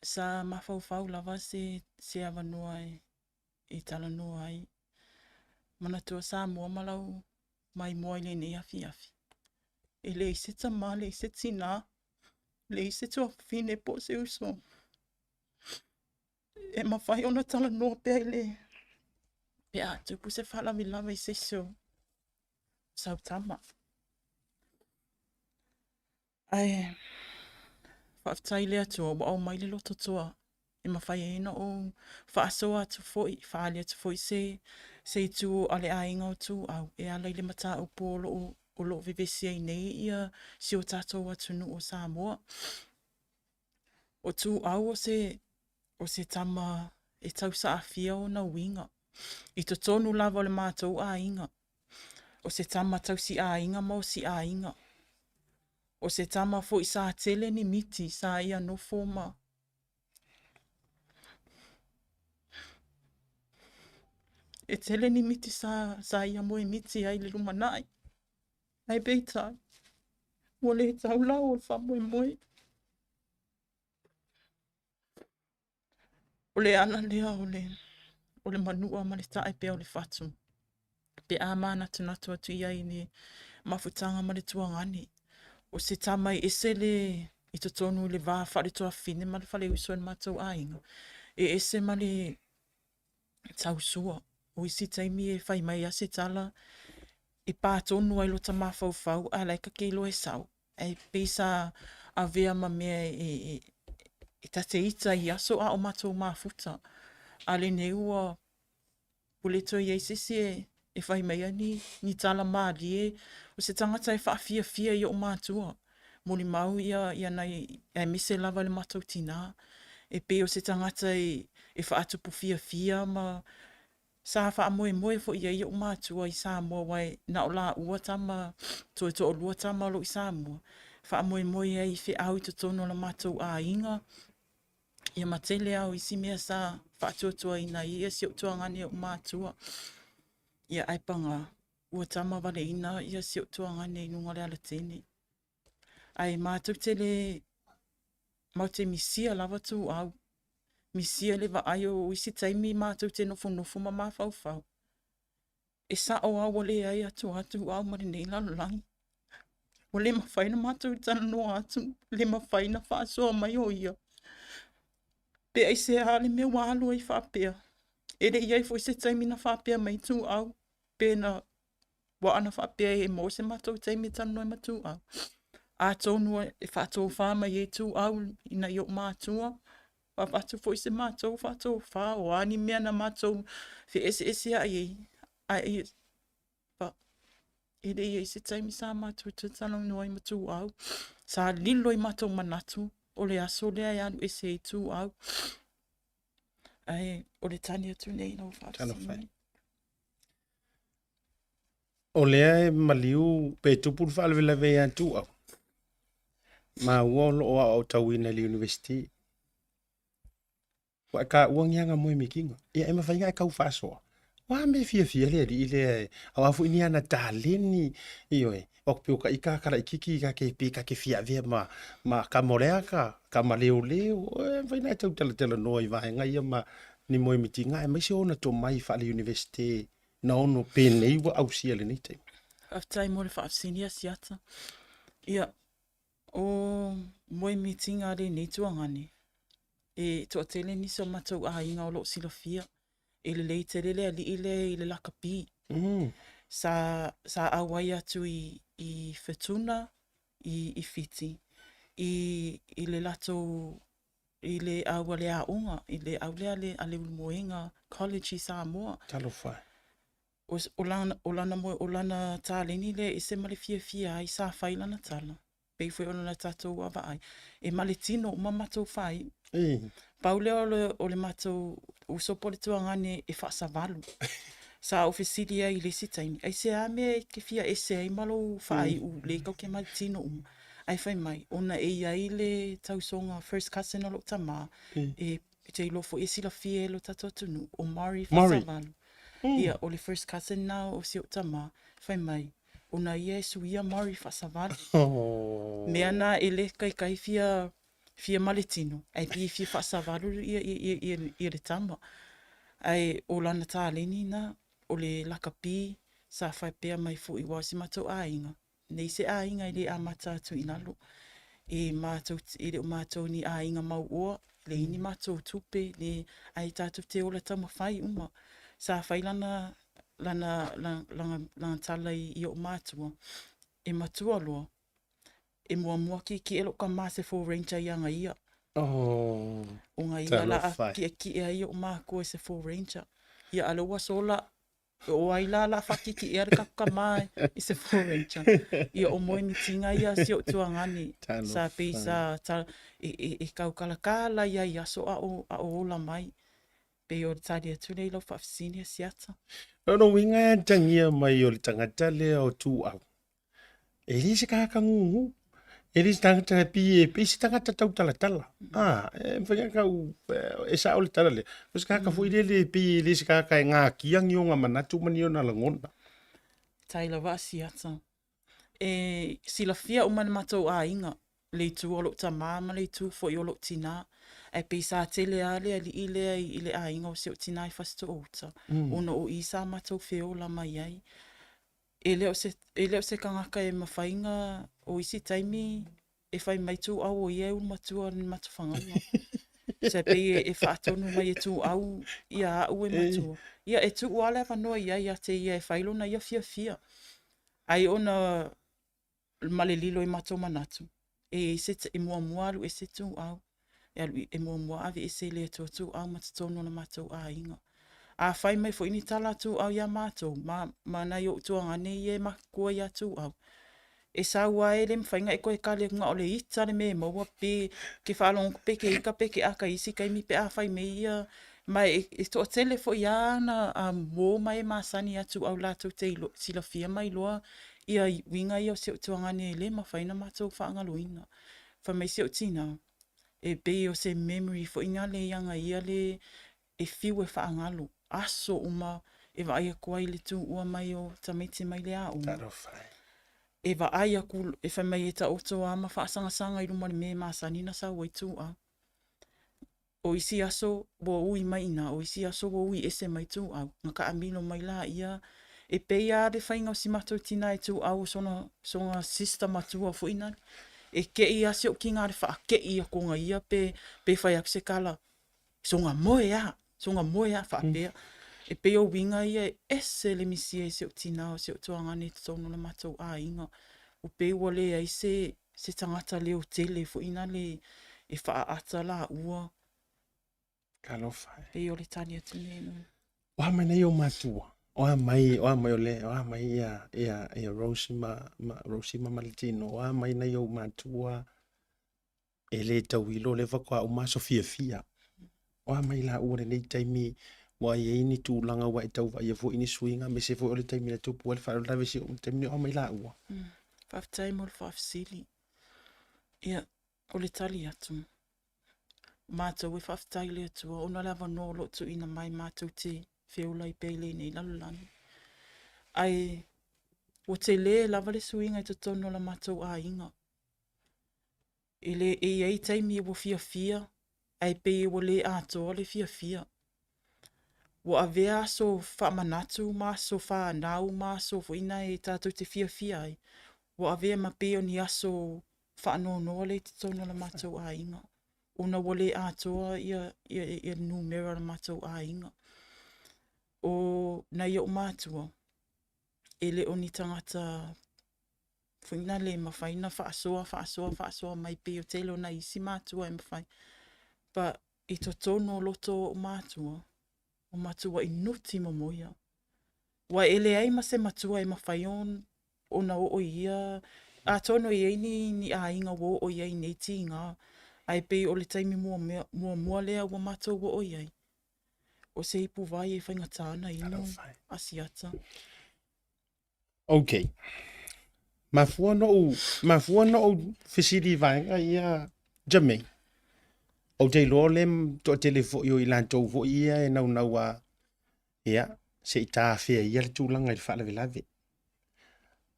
Sa mafaufau lava se, se avanoa e, e talanoa ai. Manatua Samoa ma lau maimoa i lenei afiafi. E leai se tama, leai se tinā, leai se tuafafine po o se uso e mafai ona talanoa pea i le pe a tupu se faalavelave i se isi o sau tama. Ae faafetai i le Atua ua aumai le loto toa e mafai ai ona ou faasoa atu foi, faaali atu foi se, se itu a le aiga o Tuuau e ala i le mataupu o lo o, o lo o vevesi ai nei ia si o tatou atunuu o Samoa. O Tuuau o se, o se tama e tausaafia ona uiga i totonu lava o le matou aiga. O se tama tausi aiga ma osi aiga. O se tama foi sa tele ni miti sa ia nofo ma E tele ni miti sa, sa ia moe miti ai i le lumanai. Ae peitai, ua le tau lau o le faamoemoe. O le ala lea o le, o le manua ma le tae pea o le fatu. Pe a mānatunatu atu i ai i le mafutaga ma le tuagane. O se tama e ese le i totonu i le va faale-tuafafine ma le faleuso i le matou aiga, e ese ma le tausua. O isi taimi e fai mai lava se tala e pā tonu ai lota mafaufau ae la e ta te iloa e sao. Ae pei sa avea ma mea e, e, e ta te ita i aso a o matou mafuta. A lenei ua ua le toe i ai se isi e, e fai mai ai ni, ni tala mālie, o se tagata e faafiafia i o'u mātua. Molimau ia, ia nai, aemaise lava i le matou tinā. E pei o se tagata e, e faatupu fiafia ma sa faamoemoe foi i ai o'u mātua i Samoa aua e na o lāua tama, toe toalua tama o lo o i Samoa. Faamoemoe ai i feau i totonu o la matou aiga, Ia ma tele lava o isi mea sa faatuatuaina ai ia si ou tuagane e o'u matua. Ia ae pagā, ua tama valeina ia si ou tuagane i luga o le alatene. Ae matou te le, matou te misia lava Tuuau. Misia le vaai o isi taimi matou te nofonofo ma mafaufau. E sao lava ua leai atu lava Tuuau ma lenei lalolagi. Ua le mafai ona matou talanoa atu, le mafai ona faasoa mai o ia. Pe aisea le mea ua alu ai faapea. E le i i ai foi se taimi na faapea mai ai Tuuau, pe na ua ana faapea e maua se matou taimi e talanoa ai ma Tuuau. Atonu e faatofa mai ai Tuuau i nai ou matua, avatu foi se matou faatofa, o a ni mea na matou feeseeseai ai, ae e le i i ai se taimi sa matou toe talanoa ai ma Tuuau. Sa lilo i matou manatu o le aso lea e alu ese ai Tuuau. Ae o le tali atu nei i lau faafesili. O lea e maliu pe tupu le faalavelave ia Tuuau. Maua o lo o aoaotauina i le University. Ua e taua ni ana moe mikiga. Ia e mafai ona e tau faasoa. O a mea e fiafia le alii lea e, aua foi ni ana taleni, ioe, o pe o ka ika ka laititi ka ke pe ka ke fia avea ma, ma kama o le aka, kama leoleo, e mafai ona e tau talatalanoa i vaega ia ma ni moe mitiga aemaise ona tomai faale-Universite na ono penei ua ausia i lenei taimi. Faafetai mo le faafesili Asiata. Ia, O moe mitiga a lenei tuagane, e toatele nisi o matou aiga o lo o silafia, e lelei tele le alii lea i le lakapi. Sa, sa auai atu i, i Fetuna, i, i Fiti, i, i le latou. I le au a le aoga, i le au lea a le Ulumoega College i Samoa. Talofa e. O, o, lana, o, lana, o lana taleni lea e ese ma le fiafia ai sa fai lana tala, pei foi ona tatou vaavaai, e maletino uma matou faaiu. Pau lea o le, o le matou uso po o le tuagane e faasavalu. Sa ou fesili ai i le isi taimi, aisea mea e te fia ese ai ma lou faaiu lea tou te maletino uma? Ae fai mai, ona e i ai le tausoga first cousin o lou tama, e te iloa foi e silafia e lo tatou atunuu, o Murray Faasavalu. Ia, o le first cousin na o si ou tama, fai mai, ona ia e suia Murray Faasavalu. Mea na e le kaikai fia fia maletino, ae pei e fia faasavalu ia, ia, ia, ia, ia le tama. Ae o lana taleni na, o le lakapi sa faapea mai foi aua o si matou aiga, Nei se aiga e le amata atu i lalo. E mātou, e le o mātou ni aiga mauoa, leai ni mātou tupe, le, ae tātou te ola taumafai uma. Sa fai lana, lana, lana, lana, lana tala i, i o'u mātua, e matua loa, e muamua kiekie lo'u tama se Ford Ranger ia ga ia. Oh, O ga ia la a kiekie ai o'u mākua i se Ford Ranger. Ia a le ua sola, O ai la la whakiki ea le kaku ka mai i se 4-H. Ia o moe mitinga ia si o tuangani. Sa pei sa ta, e, e, e kaukala ka la ia i aso a o, a o ola mai. Pei o le tali atu lea i lau faafesili a Siata. Lona uiga e atagia mai o le tagata lea o Tuau. E le se tagata gugu, e le se tagata e pi e pei se tagata tautalatala. Ah, e mafai ona tau e sao le tala lea. O se tagata foi lele e pei e le se tagata e gakia ni ona manatu ma ni ona lagona. Tai lava a Siata. E silafia uma e le matou aiga le itu o lou tamā ma le itu foi o lou tinā. Ae pei sa tele lava le alii lea i le aiga o si ou tinā i Fasitoouta, ona o i sa matou feola mai ai. E le o se, e le o se tagata e mafai na, o isi taimi e fai mai Tuau o ia e ulu matua ni matufagauga. Se pei e, e faatonu mai e Tuau ia a'u e matua. Ia e tuu lava le avanoa i ai ia te ia e fai lona ia fiafia. Ai ona ma le lilo i matou manatu, e i ai se, e muamua alu ese Tuau, e alu e muamua ave ese i le Atua Tuau ma totonu o le matou aiga. A fai mai foi ni tala a Tuau iā matou, ma, ma nai ou tuagane ia e makua iā Tuau, e sau a e le mafai na e toe kali atu na o le ita le mea e maua pe ke faalogo atu pe ke ita pe ke aka i isi taimi pe a fai mai ia ma e, e toatele foi lava ana a uō ma e masani iā Tuau latou te ilo, silafia ma iloa ia uiga ia o si ou tuagane e le mafai ona matou faagaloina. Fai mai si ou tinā, e pei o se memory foi na le ia ia le e fiu e faagalo, aso uma e vaai atu ai i le tuua mai o tamaiti mai le aoga. Talofa e. E vaai aku, e fai mai e taoto a ma faasagasaga i luma o le mea e masani na sau ai tuua. O isi aso ua ui mai ina, o isi aso ua ui ese mai Tuau, na kaamilo mai laia, e pei a le faiga o si matou tina e Tuau o sona, sona sister matua foi nale. E kei a si ou kina le faakei atu ona ia pe, pe fai atu se tala, soga moe a, soga moe a faapea. E pei o uiga ia e ese le misia i si ou tina o si ou tuagane i totonu o le matou aiga. Ua pei ua leai se, se tagata leo tele foi nale e faaata laua. Talofa e. Pei o le tali atu nei no. O a mai nei o matua? O a mai, o a mai o le, o a mai ia, ia, ia Rosie ma, ma, Rosie ma Maletino, o a mai nei o matua e le tauilo le faatoa uma aso fiafia. O a mai laua lenei taimi ua i ai ni tulaga ua e tau vaaia foi ni suiga aemaise foi o le taimi na tupu ai le faalavelave i si ou taimi o a mai laua. Faafetai mo le faafesili. Ia, o le tali atu, matou e faafetai i le Atua ona o le avanoa o lo o tuuina mai matou te feola ai pea i lenei lalolagi. Ae ua tele lava le suiga i totonu o la matou aiga. E le, e i ai taimi ua fiafia, ae pei ua le atoa le fiafia. Ua avea aso faamanatu ma aso fanau ma aso foi na e tatou te fiafia ai, ua avea ma pei o ni aso faanoanoa lea i totonu o le matou aiga, ona ua le atoa ia, ia, ia le numera o le matou aiga. O nai ou matua, e le o ni tagata foi na le mafai na faasoa, faasoa, faasoa mai pei o tele o nai isi matua e mafai. But i totonu o loto o o'u matua, o matua'i nuti momoia. Ua e leai ma se matua e mafai ona oo i ia, atonu e i ai ni, ni aiga ua oo i ai i nei tiga, ae pei o le taimi muamua lea ua matou oo i ai, o se ipu vai e faigata ona inu Asiata. Ok. Mafua ona ou, mafua ona ou fesili i vaega ia Jermaine. Ou te iloa o le toatele foi o i latou foi ia e naunau a, ia, se i tafea ia le tulaga i le faalavelave.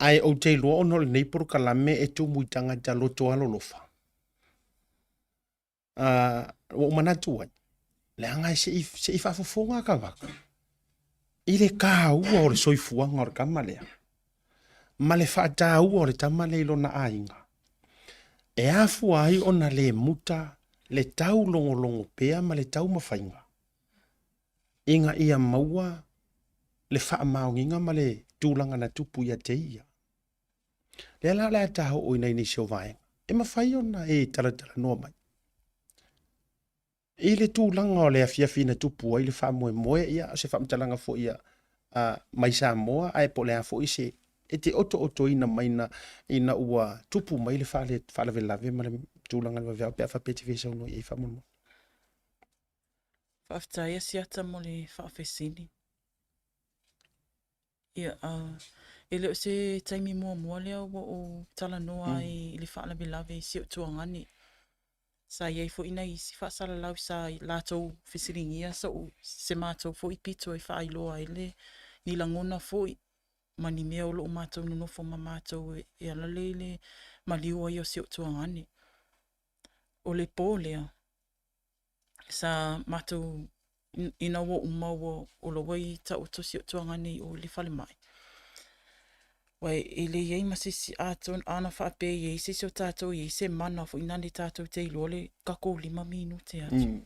Ae ou te iloa ona o lenei polokalame e tumu i tagata loto alolofa. Uh, ua ou manatu ai, leaga se i, se i faafofoga tagata i le tāua o le soifuaga o le tama lea, ma le faataua o le tama lea i lona aiga, e afua ai ona le muta le taulogologo pea ma le taumafaiga ina ia maua le faamaoniga ma le tulaga na tupu ia te ia. Lea la o le a ta oo ina i nisi o vaega e mafai ona e talatalanoa mai. I le tulaga o le afiafi na tupu ai le faamoemoe, ia, o se faamatalaga foi a, a mai Samoa, ae po o le a foi se e te otootoina mai na, ina ua tupu mai le faale, faalavelave ma le tulaga i le vaveao pe a faapea e te fia saunoa i ai faamolemole. Faafetai Asiata mo le faafesili. Ia, e le o se taimi muamua lea ua ou talanoa ai i le faalavelave i si ou tuagane. Sa i ai foi nai isi faasalalau sa latou fesiligia so'u, se matou foi pito e faailoa ai le, ni lagona foi ma ni mea o lo o matou nonofo ma matou e ala lea i le maliu ai o si ou tuagane. O le pō lea, sa matou ina ua uma ua o la ua i taoto si ou tuagane i o i le falemai. Ua e le i ai ma se isi, atonu ana faapea e i ai se isi o tatou e i ai se mana foi nane tatou te iloa le takou 5 minute atu.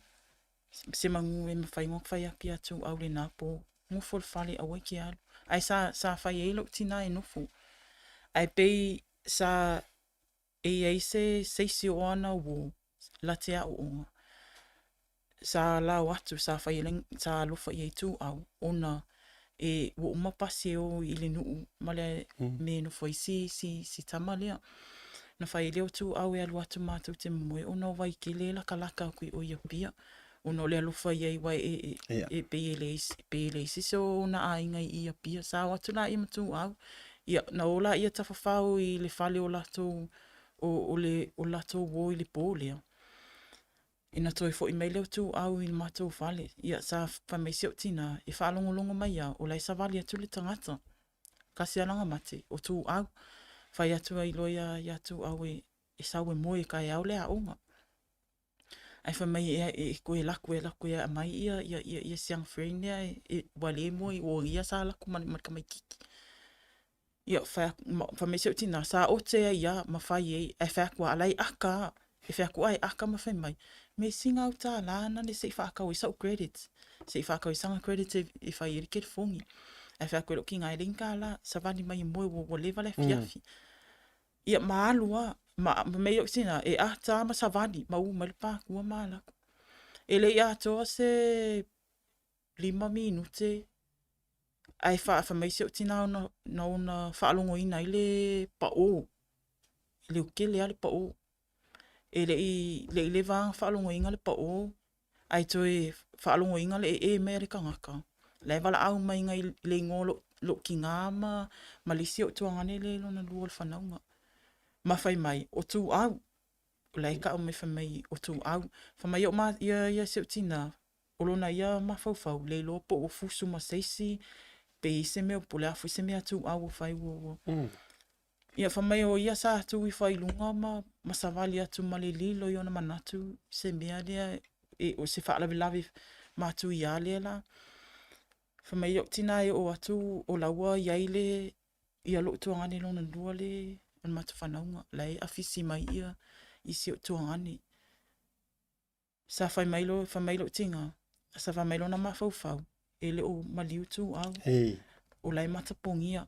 Se manu e mafai ona fai atu ia Tuuau lena po, nofo i le fale aua e te alu. Ae sa, sa fai ai lou tina e nofo. Ae pei sa e i ai se se isi o ana uō la te aoaoga sa lao atu sa fai ai sa alofa i ai Tuuau ona e ua uma pasi e o i le nuu ma le mea e nofo ai si si si tama lea. Na fai ai lea o Tuuau e alu atu matou te momoe ona o Vaitele e lakalaka atu i o i Apia ona o le alofa i ai aua e e e pei e leai pei e leai se isi o ona aiga i Apia. Sa o atu laia ma Tuuau, ia na o laia tafafao i le fale o latou o o le o latou uo i le po lea. Ina toe foi mai lea o Tuuau i le matou fale, ia sa fai mai si ou tina e faalogologo mai lava o la e savali atu le tagata. Tasi lava lana mate, o Tuuau. Fai atu ai loa ia ia Tuuau e e sau e moe taeao le aoga. Ae fai mai e, e toe laku e laku e aumai ia, ia, ia, ia siang friend lea e, e, ua le moe, ua ia sa laku ma, ma le tamaititi. Ia, fai, fai mai si ou tina, sa ote ai ia, ma fai ai, ae fai atu a, la e aka a. E fai atu a e aka ma fai mai, me singa au tālā na le se i whaakau ai sa'u credit. Se i whaakau ai sanga credit e, e fai ai le telefoni. Ae fai atu e lou tina e leai ni tālā, savali mai e moe ua, ua leva le afiafi. Ia, ma alu lava. Ma, ma mea i tina, e ata ma savali, ma ū mai le pākua ma alako. E le i atoa se 5 minute, ae fai mai si ou tina ona, na ona faalogoina ai le paʻō. E leotele lava le paʻō. E le i, le i leva lava ona faalogoina le paʻō, ae toe faalogoina le ee mai a le tagata, la e valaau mai i le igoa o lou, lou tina ma, ma le isi ou tuagane lea i lona lua o le fanauga. Ma fai mai, o Tuuau. O la e tau mai fai mai, o Tuuau. Fai mai o ia, ia si ou tina, o lona ia mafaufau, le iloa po ua fusu ma se isi, pe i ai se mea, po o le a foi se mea a Tuuau ua fai ua, ua. Ia, fai mai o ia sa tu ifo ai i luga ma, ma savali atu ma le lilo i ona manatu se mea lea, e, o se faalavelave matuia lea la. Fai mai lou tina e oo atu o la ua i ai le, ia lou tuagane lona lua le, o le matou fanauga, la e afisi mai ia i si ou tuagane. Sa fai mai lo, fai mai lou tina, sa fai mai lona mafaufau, e le o maliu Tuuau. Hey. O la e matapogia.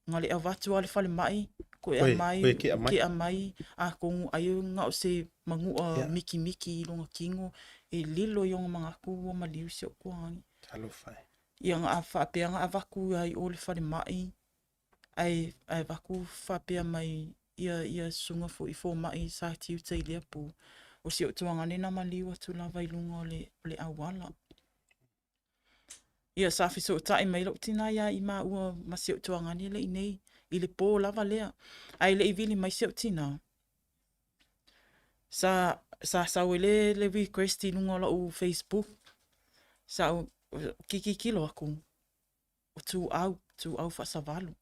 Na le avatu lava le falemai, Koe amai, ke'a mai, atonu ai na o se manu'a mikimiki i lona kino e lilo i ona manatu ua maliu si o'u tuagane. Talofa e. Ia na faapea na avatu ai i o le falemai, ae ae avatu faapea mai ia ia susuga foi fomai sa tiute i lea po, o si o'u tuagane na maliu atu lava i luga o le o le auala. Ia, sa fesootai mai lou tinā iā i māua ma si ou tuagane le i nei, i le pō lava lea. Ae le i vili mai si ou tinā, sa, sa sau ai le, le request i luga o lau Facebook. Sa ou kitikilo aku, o Tuau, Tuau Faasavalu.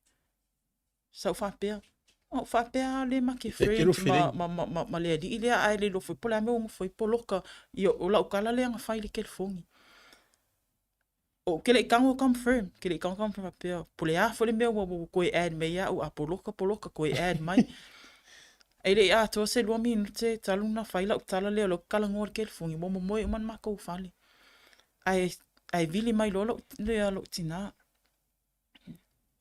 Sa ou faapea, ou faapea lea ma ke friend ma, ma, ma, ma, ma le alii lea ae le iloa foi po o le a mea ua nofo ai poloka. Ia, o lau tala lea na fai i le telefoni. Ou te le i tago confirm, te le i tago confirm faapea, po o le a foi le mea ua, ua toe add mai ia au, a poloka, poloka, toe add mai. E le i atoa se lua minute talu na fai lau tala lea o lea ou te talanoa i le telefoni, ua momoe uma le matou fale. Ae, ae vili mai loa lou, lea lou tinā.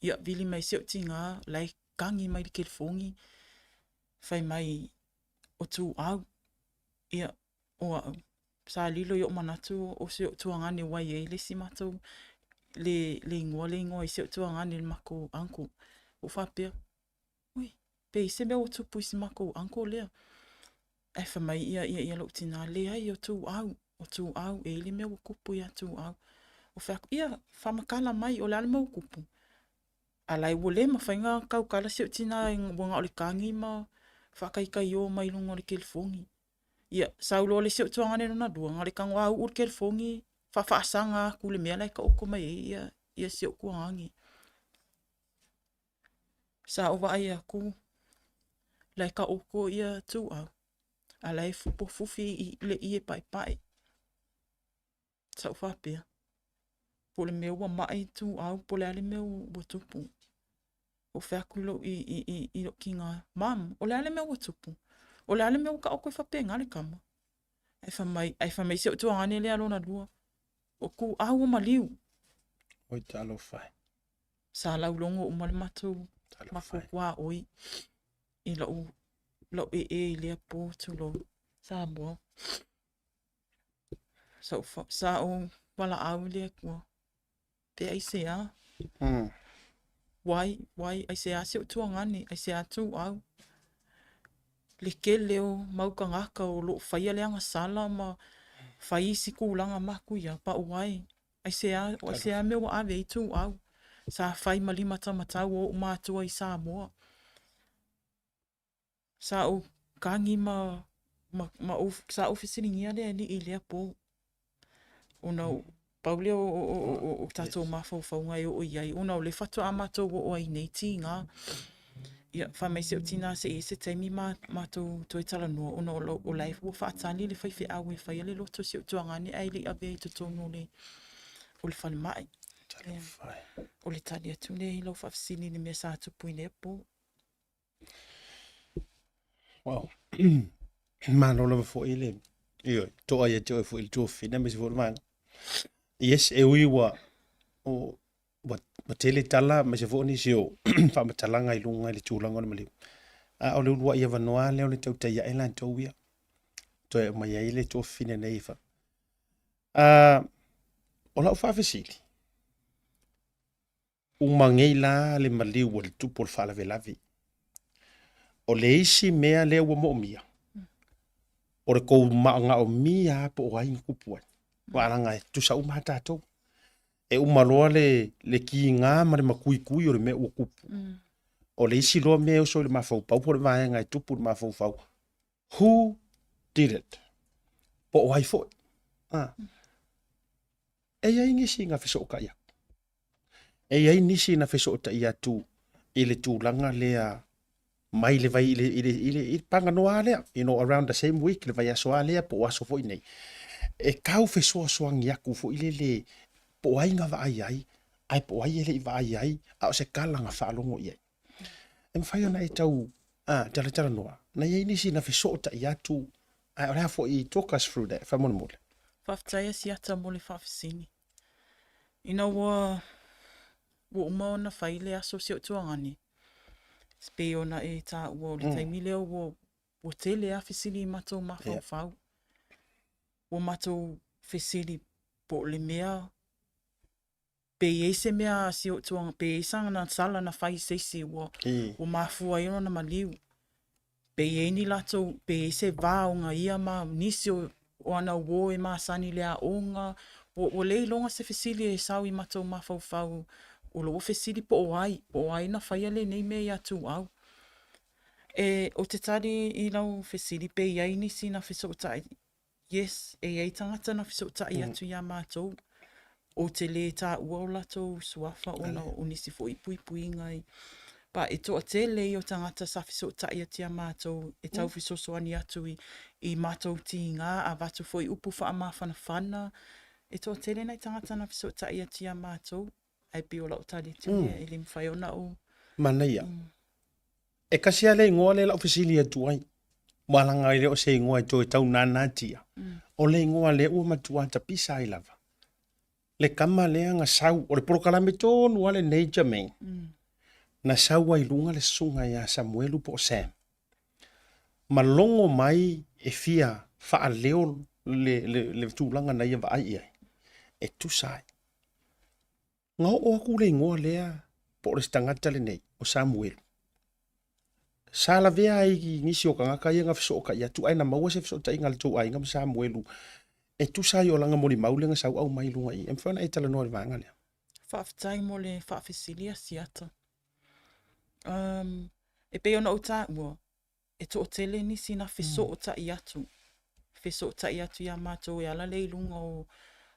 Ia, vili mai si ou tinā, la e kagi mai le telefoni, fai mai, o Tuau. Ia, o au, sa lilo i ou manatu o si ou tuagane ua i ai le isi matou, le, le igoa le igoa i si ou tuagane le matou uncle. Ua ou faapea, Ui, pe i se mea ua tupu i si makou uncle lea. Ae fai mai ia, ia, ia lou tinā, leai, o Tuau, o Tuau, e i ai le mea ua tupu ia Tuau. Ou fai atu, ia, faamatala mai, o le a le mea ua tupu? A la e ua le mafai ona tautala si ou tinā ua na o le tagi ma faataitaio mai luga o le telefoni. Ia, sau loa le isi ou tuagane lona lua, na o le tago lava uu le telefoni, faafaasaga atu i le mea la e taoto mai ai ia, ia si ou tuagane. Sa ou vaai atu la e taoto ia Tuau, a la e pofufi i le ie paepae. Sa ou faapea, po o le mea ua mai Tuau po o le a le mea ua tupu. Ou fai atu i lou, i, i, i, i lou tiga, Mum, o le a le mea ua tupu? O le a le mea ua taoto ai faapena le tama? Ae fai mai, ae fai mai si ou tuagane lea lona lua, o Tuau ua maliu. Oi talofa e. Sa laulogo uma le matou matou tuaoi i lou lou ee i lea po tulou Samoa. Sa ou sa ou valaau i le Atua, pe aisea? Why, why, aisea si ou tuagane, aisea Tuau? Le tele o mau tagata o lo o faia le agasala ma fai isi tulaga matuia, but why? Aisea, aisea mea ua ave ai Tuau? Sa fai ma limatamatau o ou mātua i Samoa. Sa ou kagi ma, ma, ma ou, sa ou fesiligia le alii i lea pō. Ona o, pau lea o, o, o, o, o tātou mafaufauga e oo i ai, ona o lea faatoa matou oo ai nei tiga. Ia, fai mai si ou tinā se i ai se taimi ma, matou toe talanoa, ona o, o la e ua faatali le faifeau e faia le loto o si ou tuagane ae le i avea i totonu o le, o le falemai. Talofa e. O le tali atu lea i lau faafesili i le mea sa tupu i lea pō. Wow. Malo lava foi le ioe, to'a ia te oe foi le tuafafine aemaise foi o le vaega. Yes, e ui ua o, ua, ua tele tala aemaise foi o nisi o faamatalaga i luga i le tulaga o le maliu. A o le uluai avanoa lea o le tautai ae latou ia. Toe aumai ai le tuafafine nei fa. A, o lau faafesili, Uma nei la le maliu o le tupu o le faalavelave. O le isi mea lea ua moomia, o le kou maogaomia lava po o ai na tupu ai. Aua leaga e tutusa uma lava tatou. E uma loa le, le kiga ma le makuikui o le mea ua tupu. O le isi loa mea e oso i le mafaufau po o le vaega e tupu i le mafaufau, who did it? Po o ai foi? Ah. E i ai nisi na fesootai atu. E i ai nisi na fesootai atu i le tulaga lea mai le vai i le, i le, i le, i le paganoa lava lea, you know, around the same week, le vaiaso lava lea po o aso foi nei. E tau fesoasoani atu foi lele po o ai na vaai ai, ae po o ai e le i vaai ai, a o se tala na faalogo i ai. E mafai ona e tau a, talatalanoa, na i ai nisi na fesootai atu, ae o le a foi, talk us through that, faamolemole. Faafetai Asiata mo le faafesili. Ina ua ua uma ona fai le aso o si ou tuagane, Pei ona e taua o le taimi lea ua ua tele lava fesili i matou mafaufau. Ua matou fesili po o le mea pe i ai se mea a si ou tuaga, pe i ai sana sala na fai i se isi ua, ua mafua ai ona maliu. Pe i ai ni latou, pe i ai se va o ia ma nisi o, o ana uo e masani i le aoga. Ua, ua le iloga se fesili e sau i matou mafaufau, o lo o ua fesili po o ai, po o ai na faia lenei mea iā Tuuau. E, ou te tali i lau fesili pe i ai nisi na fesootai Yes, e i ai tagata na fesootai atu iā matou, ou te lē taua o latou suafa ona o nisi foi puipuiga i, but e toatele ia o tagata sa fesootai atu iā matou e tau fesoasoani atu i, i matou tiga, avatu foi upu faamafanafana, e toatele nai tagata na fesootai atu iā matou, ae pei o lau tali atu lea, e le mafai ona ou. Manaia. E kasi lava le igoa lea lau fesili atu ai. Ua laga ai le o se igoa e toe tau nanatia. O le igoa lea ua matua tapisa ai lava. Le kama lea na sau, o le polokalame tonu lava lenei Jermaine. Na sau ai luga le susuga ia Samuelu po o Sam. Ma logo mai e fia faaleo le, le, le tulaga na ia vaai i ai. E tusa ai. Na oo atu le igoa lea po o le tagata lenei o Samuelu. Sa lavea ai i nisi o tagata ia na fesootai atu ae na maua se fesootaiga a le tou aiga ma Samuelu e tusa ai o lana molimau lea na sau aumai i luga i i. E mafai ona e talanoa i le vaega lea? Faafetai mo le faafesili a Siata. Um, e pei ona ou taua, e toatele nisi na fesootai atu, fesootai atu iā matou e ala lea i luga o,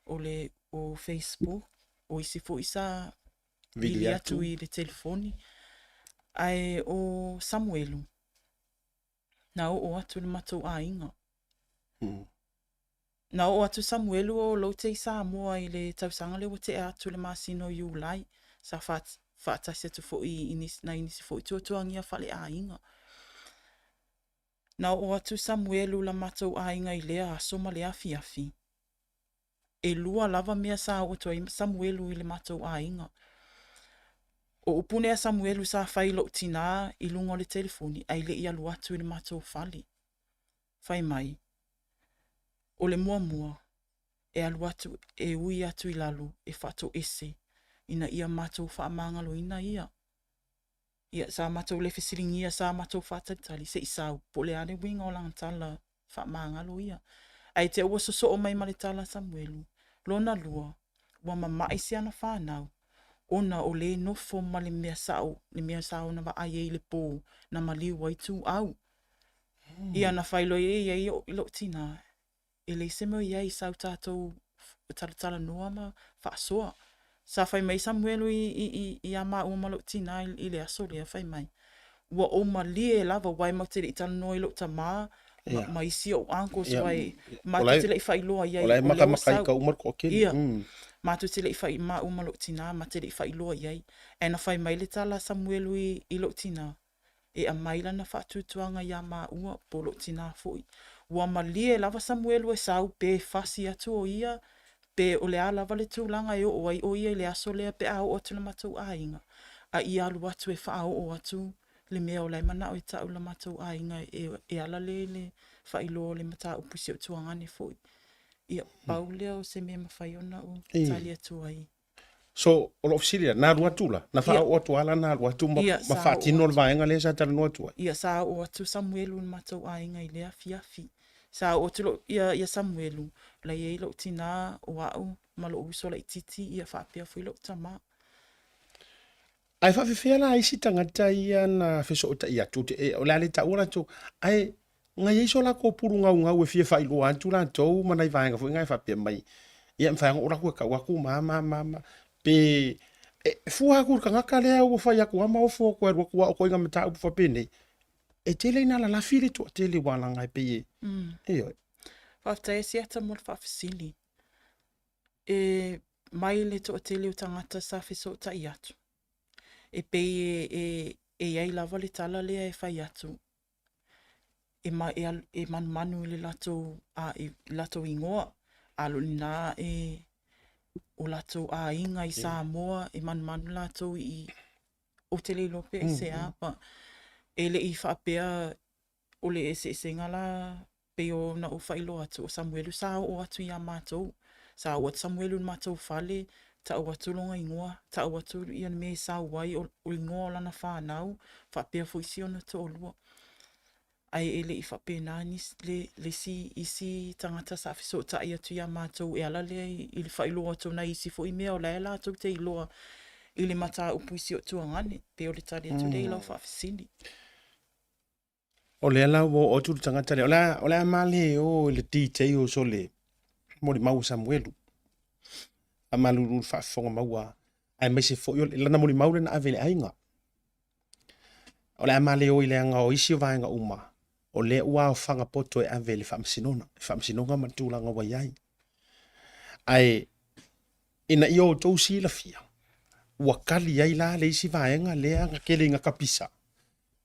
o le o Facebook, o isi foi sa vili atu i le telefoni. Ae o Samuelu, na oo atu i le matou aiga. Na oo atu Samuelu o Lote i Samoa i le tausaga lea ua tea atu i le masina o Iulai, sa faatasi atu foi i nisi, nai nisi foi tuatuagia faaleaiga. Na oo atu Samuelu la matou aiga i lea aso ma le afiafi. Elua lava mea sa oo atu ai Samuelu i le matou aiga. O upu nei a Samuelu sa fai i lou tinā i luga o le telefoni ae le i alu atu i le matou fale. Fai mai, O le muamua, e alu atu e ui atu i lalo e faatoese ina ia matou faamagaloina ia. Ia, sa matou le fesiligia, sa matou faatalitali se i sau, po o le a le uiga o lana tala faamagalo ia. Ae te i ua sosoo mai ma le tala a Samuelu, lona lua, ua mama'i si ana fanau, ona o lē nofo ma le mea sa'o, le mea sa ona vaai ai i le pō, na maliu ai Tuuau. Ia na faailoa ai i ai i lou tinā, e leai se mea o i ai, sau tatou talatalanoa ma faasoa. Sa fai mai Samuelu i, i, i, iā māua ma lou tinā i, i le aso lea, fai mai, ua ou malie lava, aua e matou te le i talanoa i lou tamā ma, yeah. ma isi ou uncles, yeah. wai, matou te le i faailoa i ai, o lea ua sau. Uma le Ia, matou te le i fai, māua ma lou tinā, matou te le i faailoa i ai. Ae na fai mai le tala a Samuelu i, i lou tinā, e aumai lana faatuatuaga iā māua, po o lou tinā foi. Ua malie lava Samuelu e sau pe fasi atu o ia, pe o le a lava le tulaga e oo ai o ia i le aso lea pe a oo atu le matou aiga, a ia alu atu e faaoo atu le mea o la e manao e tau le matou aiga e, e ala lea i le faailoa o le mataupu i si ou tuagane foi. Ia, pau lea o se mea e mafai ona ou tali atu ai. So, o lou fesili la, na alu atu la, na faaoo atu lava la na alu atu ma, Ia, ma sa oo faatino le atu. vaega lea sa talanoa atu ai. Ia, sa oo atu Samuelu i le matou aiga i lea afiafi. Sa oo atu lou, ia, ia Samuelu, la e i ai lou tinā, o au, ma lou uso laitiiti, ia faapea foi lou tamā. Ae faafefea la isi tagata ia na fesootai atu, te, o le a le taua latou, ae na i ai so latou pulu gaugau e fia faailoa atu latou ma nai vaega foi na e faapea mai, ia e mafai lava ona ou alu atu e tau atu ma ma ma ma, pe e fua atu i le tagata lea ua fai atu lava ma ofo atu e alu atu lava o ituaiga mataupu faapenei, e tele ina lalafi le toatele ua alaga e pei e, ioe. Faafetai e Siata mo le faafesili. E mai le toatele o tagata sa fesootai atu, e pei e, e, e i ai lava le tala lea e fai atu, e, ma, e, e manumanu i le latou, a, i latou igoa, a lo lena e o latou aiga i Samoa, e manumanu latou i, ou te le iloa pe aisea, but. E le i faapea o le eseesega la pei ona ou faailoa atu, o Samuelu sa oo atu ia matou. Sa oo atu Samuelu i le matou fale, tau atu lona igoa, tau atu ia le mea e sau ai, o igoa o lana fanau, faapea foi si ona toalua. Ae e le i faapena nisi, le, le isi, isi tagata sa fesootai atu ia matou e ala lea i le faailoa atu o nai isi foi mea o la e latou te iloa i le mataupu i si ou tuagane. Pei o le tali atu lea i lau faafesili. O lea la ua oo atu le tagata lea, o le a, o le a ma le o i le details o le molimau o Samuelu. Faamalulu i le faafofoga maua, aemaise foi o lana molimau lea na ave i le aiga. O le a ma le o i leaga o isi o vaega uma, o lea ua aofaga poto e ave i le faamasinoga, le faamasinoga ma le tulaga ua i ai. Ae ina ia outou silafia, ua kali ai la le isi vaega lea na tele ina kapisa,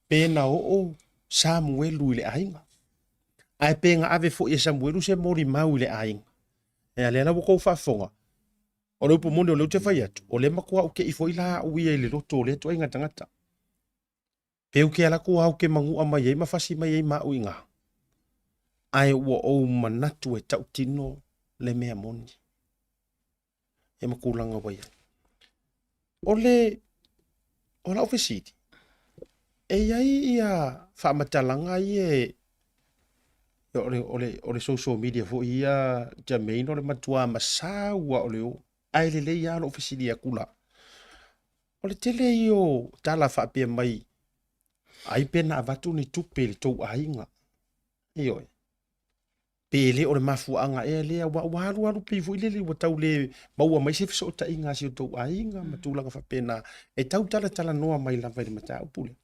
pe na oo Samuelu i le aiga. Ae pe na ave foi e Samuelu se molimau i le aiga. Ea lea la ua tou faafofoga, o le upu moni o lea ou te fai atu, o lea matua ou te i foi la au ia i le loto o lea ituaiga tagata. Pe ou te alu atu au ke manu'a mai ai ma fasi mai ai ma au i ina. Ae ua ou manatu e tautino le mea moni. E ma tulaga ua i ai. O le, o lau fesili, e i ai ia faamatalaga ia e, o le, o le, o le social media foi ia, Jermaine, o le matua masau lava o le o. Ae lelei lava lou fesili atu la. O le tele ia o tala faapea mai, ai pe na avatu ni tupe i le tou aiga. Ioe. Pe le o le mafuaaga ea lea, aua ua alualu pei foi lele ua tau le maua mai se fesootaiga a si o tou aiga ma tulaga faapena, e tau talatalanoa mai lava i le mataupu lea.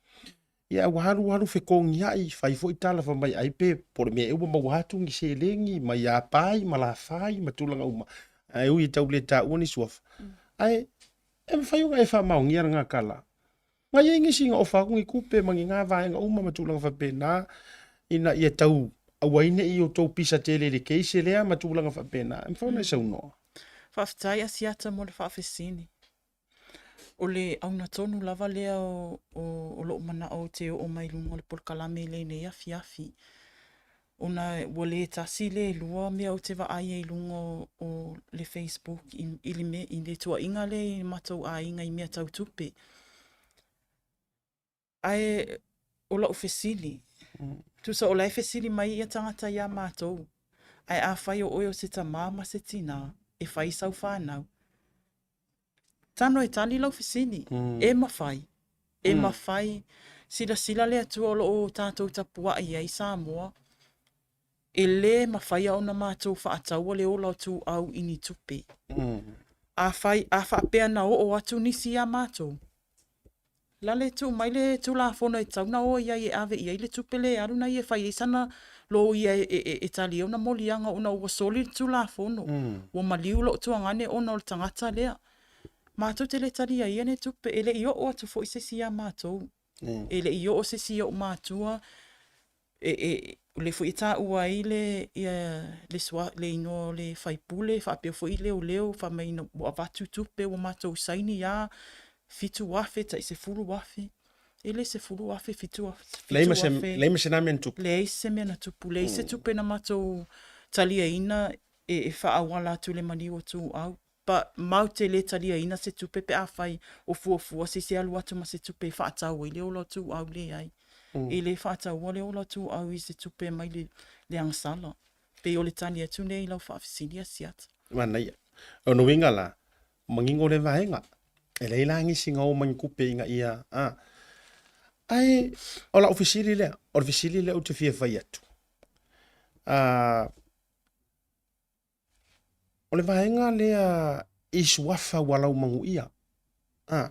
Ia ua alualu fetogiai, fai foi tala fai mai ai pe po o le mea ea ua maua atu ni seleni mai Apai ma Lafai ma tulaga uma, ae ui e tau le taua ni suafa. Ae e mafai ona e faamaonia lena tala. Na i ai nisi na ofa atu ni tupe ma ni na vaega uma ma tulaga faapena ina ia tau aua ai ne i outou pisa tele i le case lea ma tulaga faapena. E mafai ona e saunoa. Faafetai Asiata mo le faafesili. O le auga tonu lava lea o, o, o lou manao ou te oo mai luga o le polokalame i lenei afiafi, ona ua le tasi le lua mea ou te vaai ai i luga o, o le Facebook i, i le mea, i le tuuaiga lea i le matou aiga i mea tau tupe. Ae o lau fesili, tusa o la e fesili mai ia tagata iā matou, ae afai o oe o se tamā ma se tinā e fai i sau fanau, tano e tali lau fesili, e mafai, e mafai, silasila le Atua o lo o tatou tapuai ai Samoa, E le mafaia ona matou faataua le ola o Tuuau i ni tupe. Afai, a faapea na oo atu nisi iā matou, lale tuu mai le Tulafono e tatau ona o i ai e ave i ai le tupe lea e alu na ia e fai ai sana loia e, e, e tali ai ona moliaga ona ua soli le Tulafono. Ua maliu lou tuagane ona o le tagata lea. Matou te le talia ia nei tupe, e le i oo atu foi se isi iā matou. E le i oo se isi i ou matua, e, e, o lea foi e taua ai le, ia, le, sua, le igoa o le faipule, faapea foi leoleo, fai mai ua avatu tupe, ua matou saini lava, 7,000, tai 10,000. E le 10,000, 7,000. Leai ma se, leai ma se na mea na tupu. Leai se mea na tupu, leai se tupe na matou taliaina e, e faaauala atu i le maliu o Tuuau. But matou te le taliaina se tupe pe afai o fuafua se isi e alu atu ma se tupe e faatau ai le ola o Tuuau, leai. E le faataua le ola o Tuuau i se tupe mai le, le agasala. Pei o le tali atu lea i lau faafesili Asiata. Manaia. O lona uiga la, manino lea vaega. E leai la nisi na o mai ni tupe ina ia, a. Ae o lau fesili lea, o le fesili lea ou te fia fai atu, a, O le vaega lea i suafa ua laumanuia. Ah,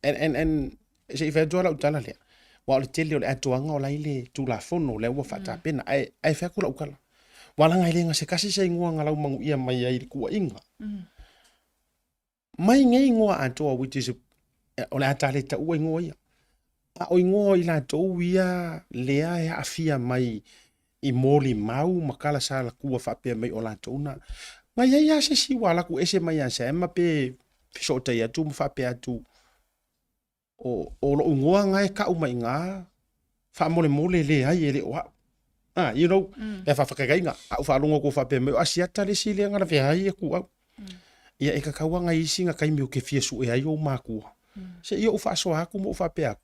and, and, and, se i fai atu lava lau tala lea, aua o le tele o le atoaga o la e i le Tulafono lea ua faatapena. Ae, ae fai atu lau tala, aua leaga e le gase tasi se igoa na laumanuia mai ai i le tuuaiga. Mai nei igoa atoa which is o le a ta le taua igoa ia. A o igoa o i latou ia lea e aafia mai i molimau ma tala sa latua faapea mai o latou na. Na i ai lava se isi ua alu atu ese mai ia Sam pe fesootai atu ma faapea atu, o, o lou igoa na e tau mai i ina. Faamolemole leai e le o au. Ah, you know, mm. le faafakakaiga, a ou faalogo atu faapea mai, o Asiata le isi lea na lavea ai aku au. Mm. Ia e tatau lava nai isi na taimi ou te fia sue ai ou matua. Mm. Se i ou faasoa atu ma ou faapea atu,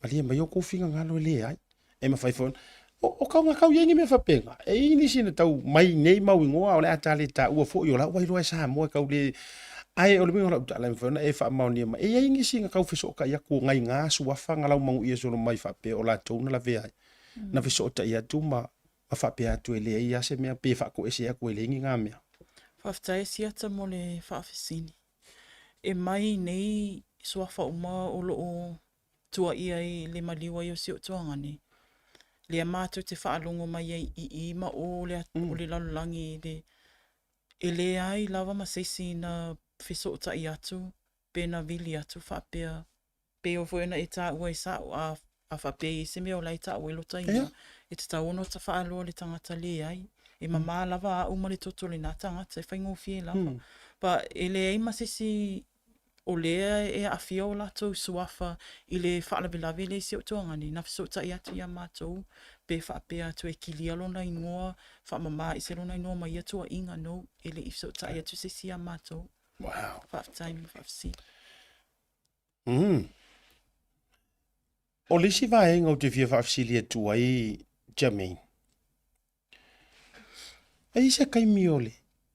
malie mai outou finagalo e leai. E mafai foi ona, o, o kau na kau i ai ni mea faapena. E i ai nisi na tau mai nei mau igoa o le a ta le taua foi o la ua iloa e Samoa e kau le Ae o le uiga o lau tala e mafai ona e faamaonia mai. E i ai nisi na tau fesootai atu o nai gā suafa na laumanuia solo mai faapea o latou na lavea ai. Na fesootai atu ma ma faapea atu e leai lava se mea pe faatoese atu e leai ni gā mea. Faafetai Asiata mo le faafesili. E mai nei suafa uma o lo o tuaia i le maliu ai o si ou tuagane, lea matou te faalogo mai ai i i ma o o le, mm. o le lalolagi i le e leai lava ma se isi na fesootai atu pe na vili atu faapea pei foi ona e taua e sa'o a, a faapea e i ai se mea o la e ta'u ai lota igoa, yeah. e tatau ona ota fa'aloa le tagata leai. E mamā lava a'u ma le toto o lenā tagata, e faigofie lava. Mm. But e leai ma se isi o lea e aafia o latou suafa i le faalavelave lea i si ou tuagane, na fesootai atu iā matou pe faapea atu e kilia lona igoa, faamamā ese lona igoa ma ia tuuaiga, no, e le i fesootai atu se isi iā matou. Wow. Faafetai mo le faafesili. Mm. O le isi vaega ou te fia faafesili atu ai, Jermaine, e i ai se taimi o le,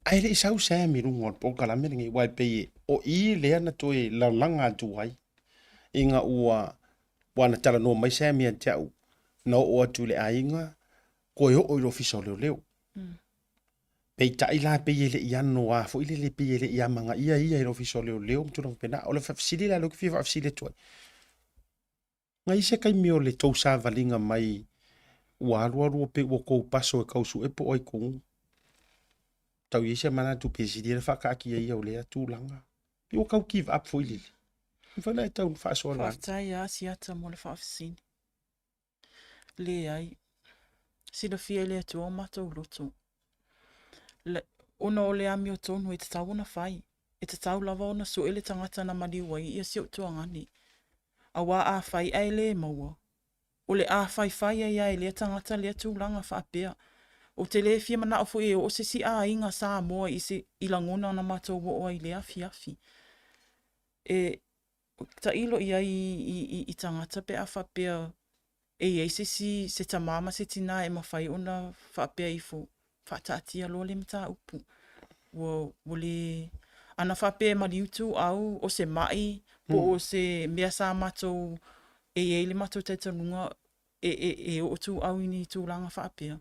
ae le i sau Sam i luga o le polokalame lenei, aua e pei o i lea na toe lalaga atu ai, ina ua, ua na talanoa mai Sam ia te au, na oo atu i le aiga, toe oo i le ofisa o leoleo. Mm. Peitai la pei e le i ano a foi lele pei e le i amanaia ia i le ofisa o leoleo ma tulaga faapena. O le faafesili la lea ou te fia faafesili atu ai, na i ai se taimi o le tou savaliga mai ua alualu pe ua tou paso e tau sue po o ai tonu? Tau i ai se manatu pe sili ona faataatia ia o lea tulaga. Pe ua tau give up foi lele. Mafai ona e tau faasoa la. Faafetai lava Siata mo le faafesili. Leai. Silafia e le Atua o matou loto. Le, ona o le amiotonu e tatau ona fai. E tatau lava ona sue le tagata na maliu ai ia si ou tuagane. Auā a fai ae le maua, o le a faifai ai a e lea tagata lea tulaga faapea. Ou te le fia manao foi e oo se isi aiga Samoa i se i lagona na matou oo ai i lea afiafi. E, tailo i ai i, i, i tagata pe a faapea e i ai se isi, se tamā ma se tinā e mafai ona faapea ifo, faataatia loa le mataupu. Ua, ua le, ana faapea e maliu ituau o se maʻi po o se mea sa matou, e i ai le matou talitonuga e, e, e oo ituau i ni tulaga faapea,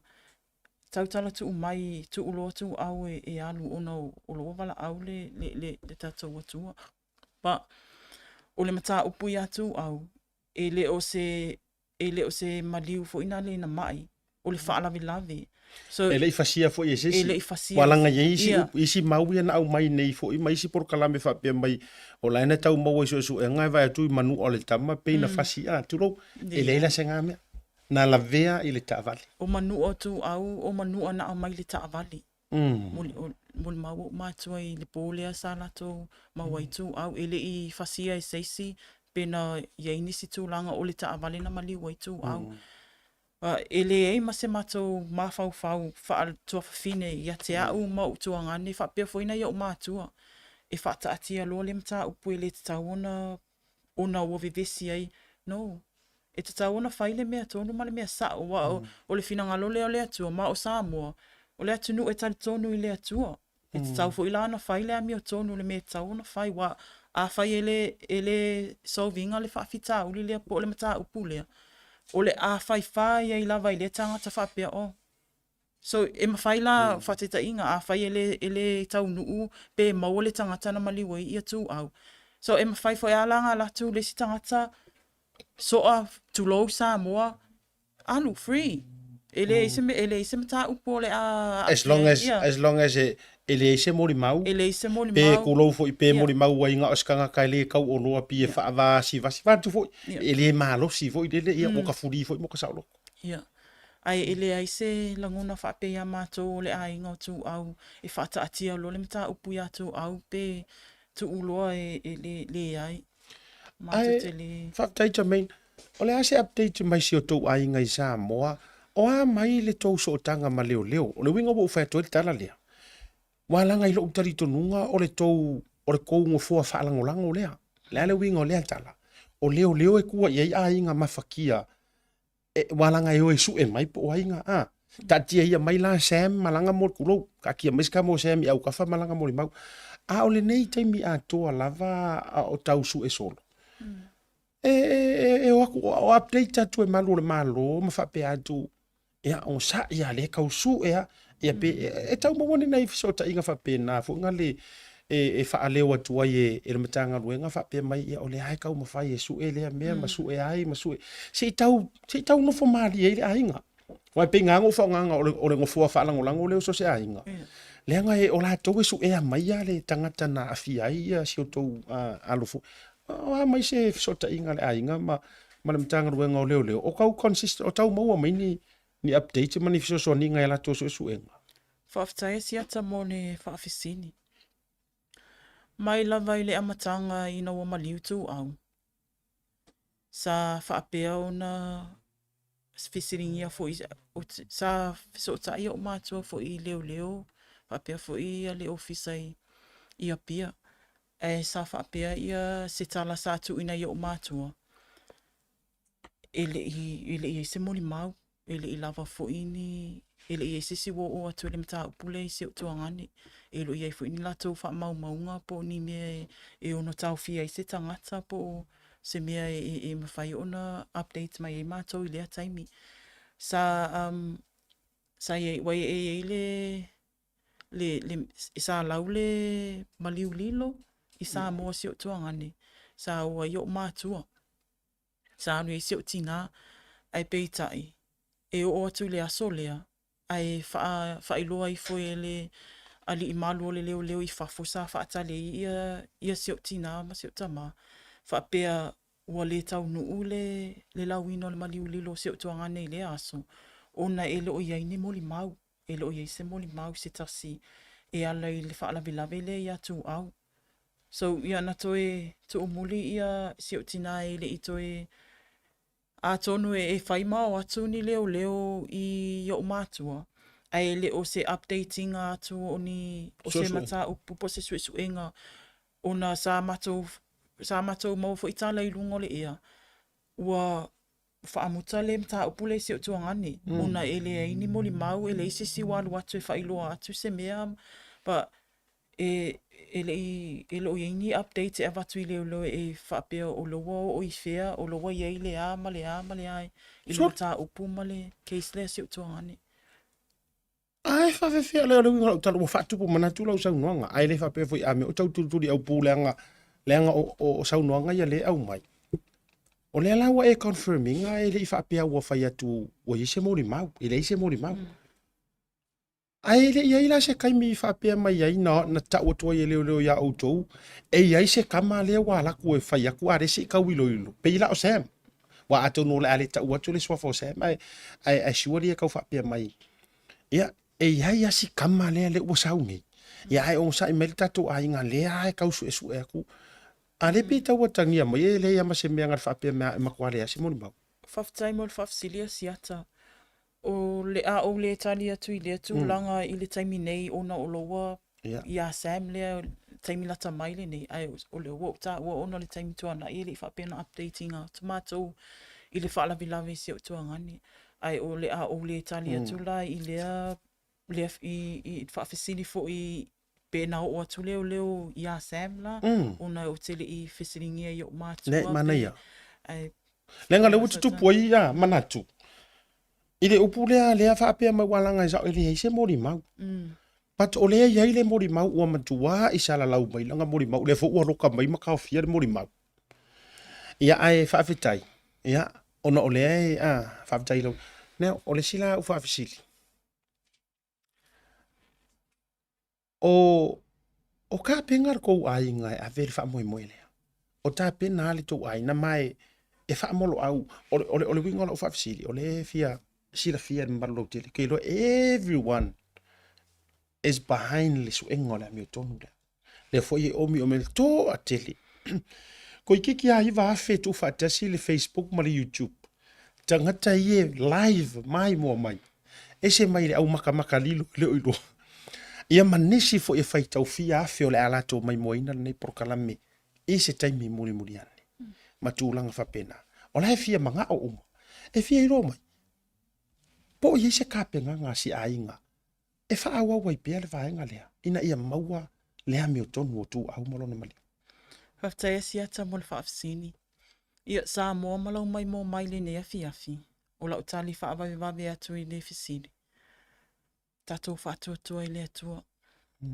tautala tuu mai, tuu loa ituau e, e alu ona o lo o valaau le, le, le, le tatou Atua. But, o le mataupu iā Tuuau, e le o se, e le o se maliu foi na le na mai, o le faalavelave. So, e le i fasia foi e se isi. E le i fasia. Ua laga i ai isi, yeah. isi mau ia na aumai nei foi ma isi polokalame faapea mai, o la e na tau maua i suesuega e vaai atu i manua o le tama pei na fasi, a, tulou, e leai la se ga mea. Na lavea i le taavale. O manua o Tuuau, o manua na aumai i le taavale. Molimau ou matua i le pō lea sa latou maua ai ituau, e le i fasia e se isi pe na i ai nisi tulaga o le taavale na maliu ai ituau. E leai ma se matou mafaufau faa-tuafafine ia te au ma ou tuagane faapea foi nai ou matua e faataatia loa le mataupu e le tatau ona ona ua vevesi ai. No. E tatau ona fai le mea tonu ma le mea sa'o, aua o le finagalo lea o le Atua, ma o Samoa, o le atunuu e talitonu i le Atua. E tatau foi la ona fai le amiotonu i le mea e tatau ona fai, aua afai e le, e le solve ina le faafitauli lea po o le mataupu lea, o le a faifai ai lava i lea tagata faapea, oh, So, e mafai la, faataitaiga, afai e le, e le taunuu pe maua le tagata na maliu ai ia ituau. So, e mafai foi lava la ona alu atu le isi tagata, soa, tulou Samoa, alu, free. E leai se mea, e leai se mataupu o le a As long as, yeah. as long as e, e leai se molimau. E leai se molimau. Pe tulou foi, pe yeah. molimau ai na o se tagata e le tauoloa pi e yeah. faavasivasi. Vaeatu foi, yeah. e le malosi foi lele, ia, mm. ua ka fuli foi mo ka saoloto. Yeah. Ae e leai se lagona faapea iā matou o le aiga o Tuuau e faataatia loa le mataupu iā Tuuau pe tuu loa e, e le, leai. Matou Ae, te le... faafetai Jermaine. O le a se update mai si o tou aiga i Samoa, o a mai le tou sootaga ma leoleo? O le uiga ua ou fai atu ai le tala lea, ua laga i lou talitonuga o le tou, o le kou nofoa faalagolago lea. O le a le uiga o lea tala? O leoleo e tua i ai aiga mafatia e, ua laga e o e sue mai po o ai na, a. Taatia ia mai la Sam malaga mo le tulou. Taatia mai se tama o Sam i autafa malaga mo le mau. A o lenei taimi atoa lava a o tau sue solo. E, e, e, e o atu, o update atu e malu o le Malo ma faapea atu, ia, onosai a lea tau sue a, ia pe, e, e tau maua ni nai fesootaiga faapena foi na le, e, e faaleo atu ai e, e le Matagaluega faapea mai, ia o lea e taumafai e sue lea mea ma sue ai ma sue, se i tau, se i tau nofo malie ai le aiga. Aua e pei na ona ou faaaogaina o le, o le nofoa faalagolago lea o so o se aiga. Leaga e, o latou e suea mai lava le tagata na aafia ai ia si outou uh, alo foi. O a mai se fesootaiga a le aiga ma, ma le Matagaluega o Leoleo, o tau consistent, o tau maua mai ni, ni updates ma ni fesoasoaniga i a latou suesuega. Faafetai e Siata mo le faafesili. Mai lava i le amataga ina ua maliu Tuuau, sa faapea ona fesiligia foi, sa fesootai ou matua foi i leoleo faapea foi le ofisa i Apia. Ae sa faapea ia se tala sa tuuina i ou matua, e le i, e le i i ai se molimau, e le i lava foi ni, e le i i ai se isi ua oo atu i le mataupu lea i si ou tuagane. E le o i ai foi ni latou faamaumauga po o ni mea e ono taofia ai se tagata po o se mea e mafai ona update mai ai matou i lea taimi. Sa, um, sa i ai, ua i ai le, le, le, sa lau le maliu lilo i Samoa si ou tuagane, sa o ai ou matua. Sa alu i ai si ou tinā, ae peitai, e oo atu i le aso lea, ae faailoa ifo e le alii malu o le leoleo i fafo sa faatali ai ia, ia si ou tinā ma si ou tamā, faapea ua le taunuu le, le lauina o le maliu lilo o si ou tuagane i lea aso, ona e le o i ai ni molimau, e le o i ai se molimau se tasi e ala i le faalavelave lea ia Tuuau. So, ia na toe tuumuli ia si ou tinā e le i toe Atonu e fai ma o atu ni leoleo i oʻu mātua, ae le o se update-iga atu o ni, o se mataupu po o se suesuega ona sa matou, sa matou maua foi tala i luga o le ea, ua faamuta le mataupu lea i si ou tuagane, ona e leai ni molimau, e leai se isi ua alu atu e faailoa atu se mea, but e, e le i, e le o i ai ni updates e avatu i leoleo e faapea o lea ua oo i fea, o lea ua i ai le a ma le a ma le a i le mataupu ma le case lea a si ou tuagane. Ae faafefea lea o le uiga o lau tala ua faatupu manatu lau saunoaga, ae le faapea foi a mea o tau tulituli aupu leaga, leaga o, o, o saunoaga ia lea e aumai. O lea la ua e confirm ina e le i faapea ua fai atu ua i ai se molimau, e leai se molimau. Ae e le i ai la se taimi i faapea mai ai na, na tau atu ai e leoleo iā outou, e i ai se tama lea ua alu atu e fai atu a lea se i tau iloilo, pei la o Sam. Ua atonu o le a le tau atu le suafa o Sam, ae, ae, ae surely e tau faapea mai, ia, e i ai lava si tama lea lea ua sau nei. Ia ae onosai mai le tatou aiga lea e tau suesue atu. A lea pei tau atagia mai e leai lava ma se mea na faapea mai e matua leai lava se molimau. Faafetai mo le faafesili a Siata. O le a ou le tali atu i lea tulaga i le taimi nei ona o loua iā Sam lea taimi lata mai lenei, ae o lea ua ou taua ona o le taimi tuanai e le i faapea ona update ina atu matou i le faalavelave i si ou tuagane. Ae o le a ou le tali atu la i lea lea i, i faafesili foi pe na oo atu leoleo iā Sam la, ona ou te le i fesiligia i ou matua. Ne, manaia. Ae Leaga lea ua tutupu ai ia manatu i le upu lea lea faapea mai ua laga e sao e leai se molimau. But o lea e i ai le molimau ua matua i salalau mai lana molimau, lea foi ua loka mai ma taofia le molimau. Ia ae faafetai, ia ona o lea e, a, faafetai i lau, now o le isi la au faafesili, O, o tapena le tou aiga e ave le faamoemoe lea. O tapena le tou aiga ma e, e faamoloau. O le, o le, o le uiga o lau faafesili, o lea e fia silafia e le mamalu lautele, ou te iloa everyone is behind le suega o le amiotonu lea. Lea foi e omi omi ai le toatele. Toeitiiti lava 9,000 e tuufaatasi le Facebook ma le YouTube. Tagata ia e live maimoa mai. Ese mai le au makamaka lilo e le o iloa. Ia ma nisi foi e faitau fia afe o le a latou maimoaina lenei polokalame i se taimi mulimuli ane. Ma tulaga faapena. O la e fia manao uma. E fia iloa mai. Po o i ai se tapenaga a si aiga e faaauau ai pea le vaega lea ina ia maua le amiotonu o Tuuau ma lona maliu. Faafetai Asiata mo le faafesili. Ia, Samoa ma lau maimoa mai lenei afiafi, o lau tali faavavevave atu i le fesili, tatou faatuatua i le Atua.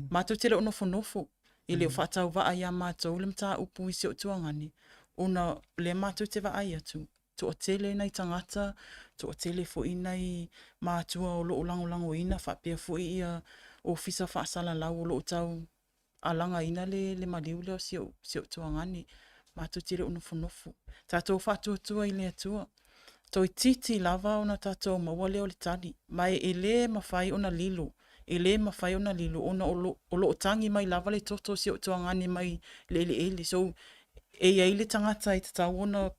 Matou te le o nofonofo, e le o faatauvaa ia matou le mataupu i si ou tuagane, ona o lea matou te vaai atu, toatele nai tagata, toatele foi nai matua o lo o lagolagoina faapea foi ia ofisa faasalalau o lo o tau alagaina le, le maliu lea o si ou, si ou tuagane. Matou te le o nofonofo. Tatou faatuatua i le Atua. Toeitiiti lava ona tatou maua lea o le tali. Ma e, e le mafai ona lilo. E le mafai ona lilo ona o lo, o lo o tagi mai lava le toto o si ou tuagane mai le eleele. So, e i ai le tagata e tatau ona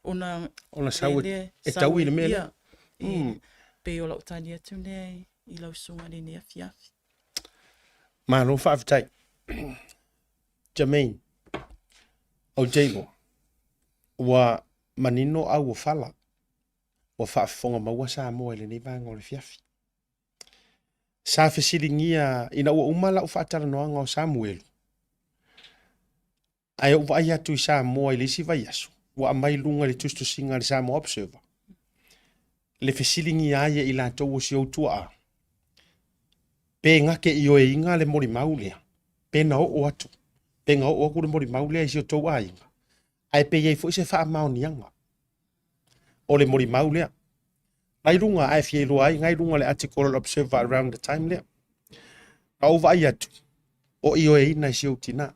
ona ona sau e tau i le mea lea. Mm. Pei o lau tali atu lea i lau susuga i lenei afiafi. Malo faafetai. Jermaine, ou te iloa, ua manino au o fala, ua faafofoga maua Samoa i lenei vaega o le afiafi. Sa fesiligia ina ua uma lau faatalanoaga o Samuelu, Ae ou vaai atu i Samoa i le isi vaiaso, ua aumai i luga i le tusitusiga a le Samoa Observer, le fesiligia ai e i latou o si ou tuaa, pe gake ioeina le molimau lea, pe na oo atu, pe na oo atu le molimau lea i si o tou aiga, ae pe i ai foi se faamaoniaga o le molimau lea. Na i luga, ae fia iloa ai, na i luga o le article o le Observer around the time lea. Na ou vaai atu, o ioeina e si ou tina.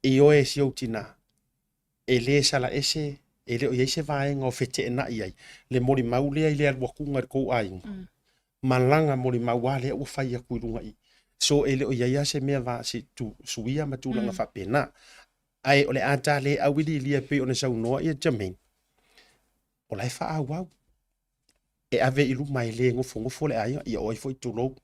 Ioe e si ou tina, e le sala ese, e le o i ai se vaega o feteenai ai le molimau lea i le alu atuga i le tou aiga, mm. ma lana molimau a lea ua fai atu i luga i. So e le o i ai lava se mea va se tu, suia ma tulaga mm. faapena. Ae o le a ta le auiliilia e pei ona saunoa ia Jermaine, o la e faaauau. E ave i luma e le nofonofo le aiga, ia o ai foi tulou,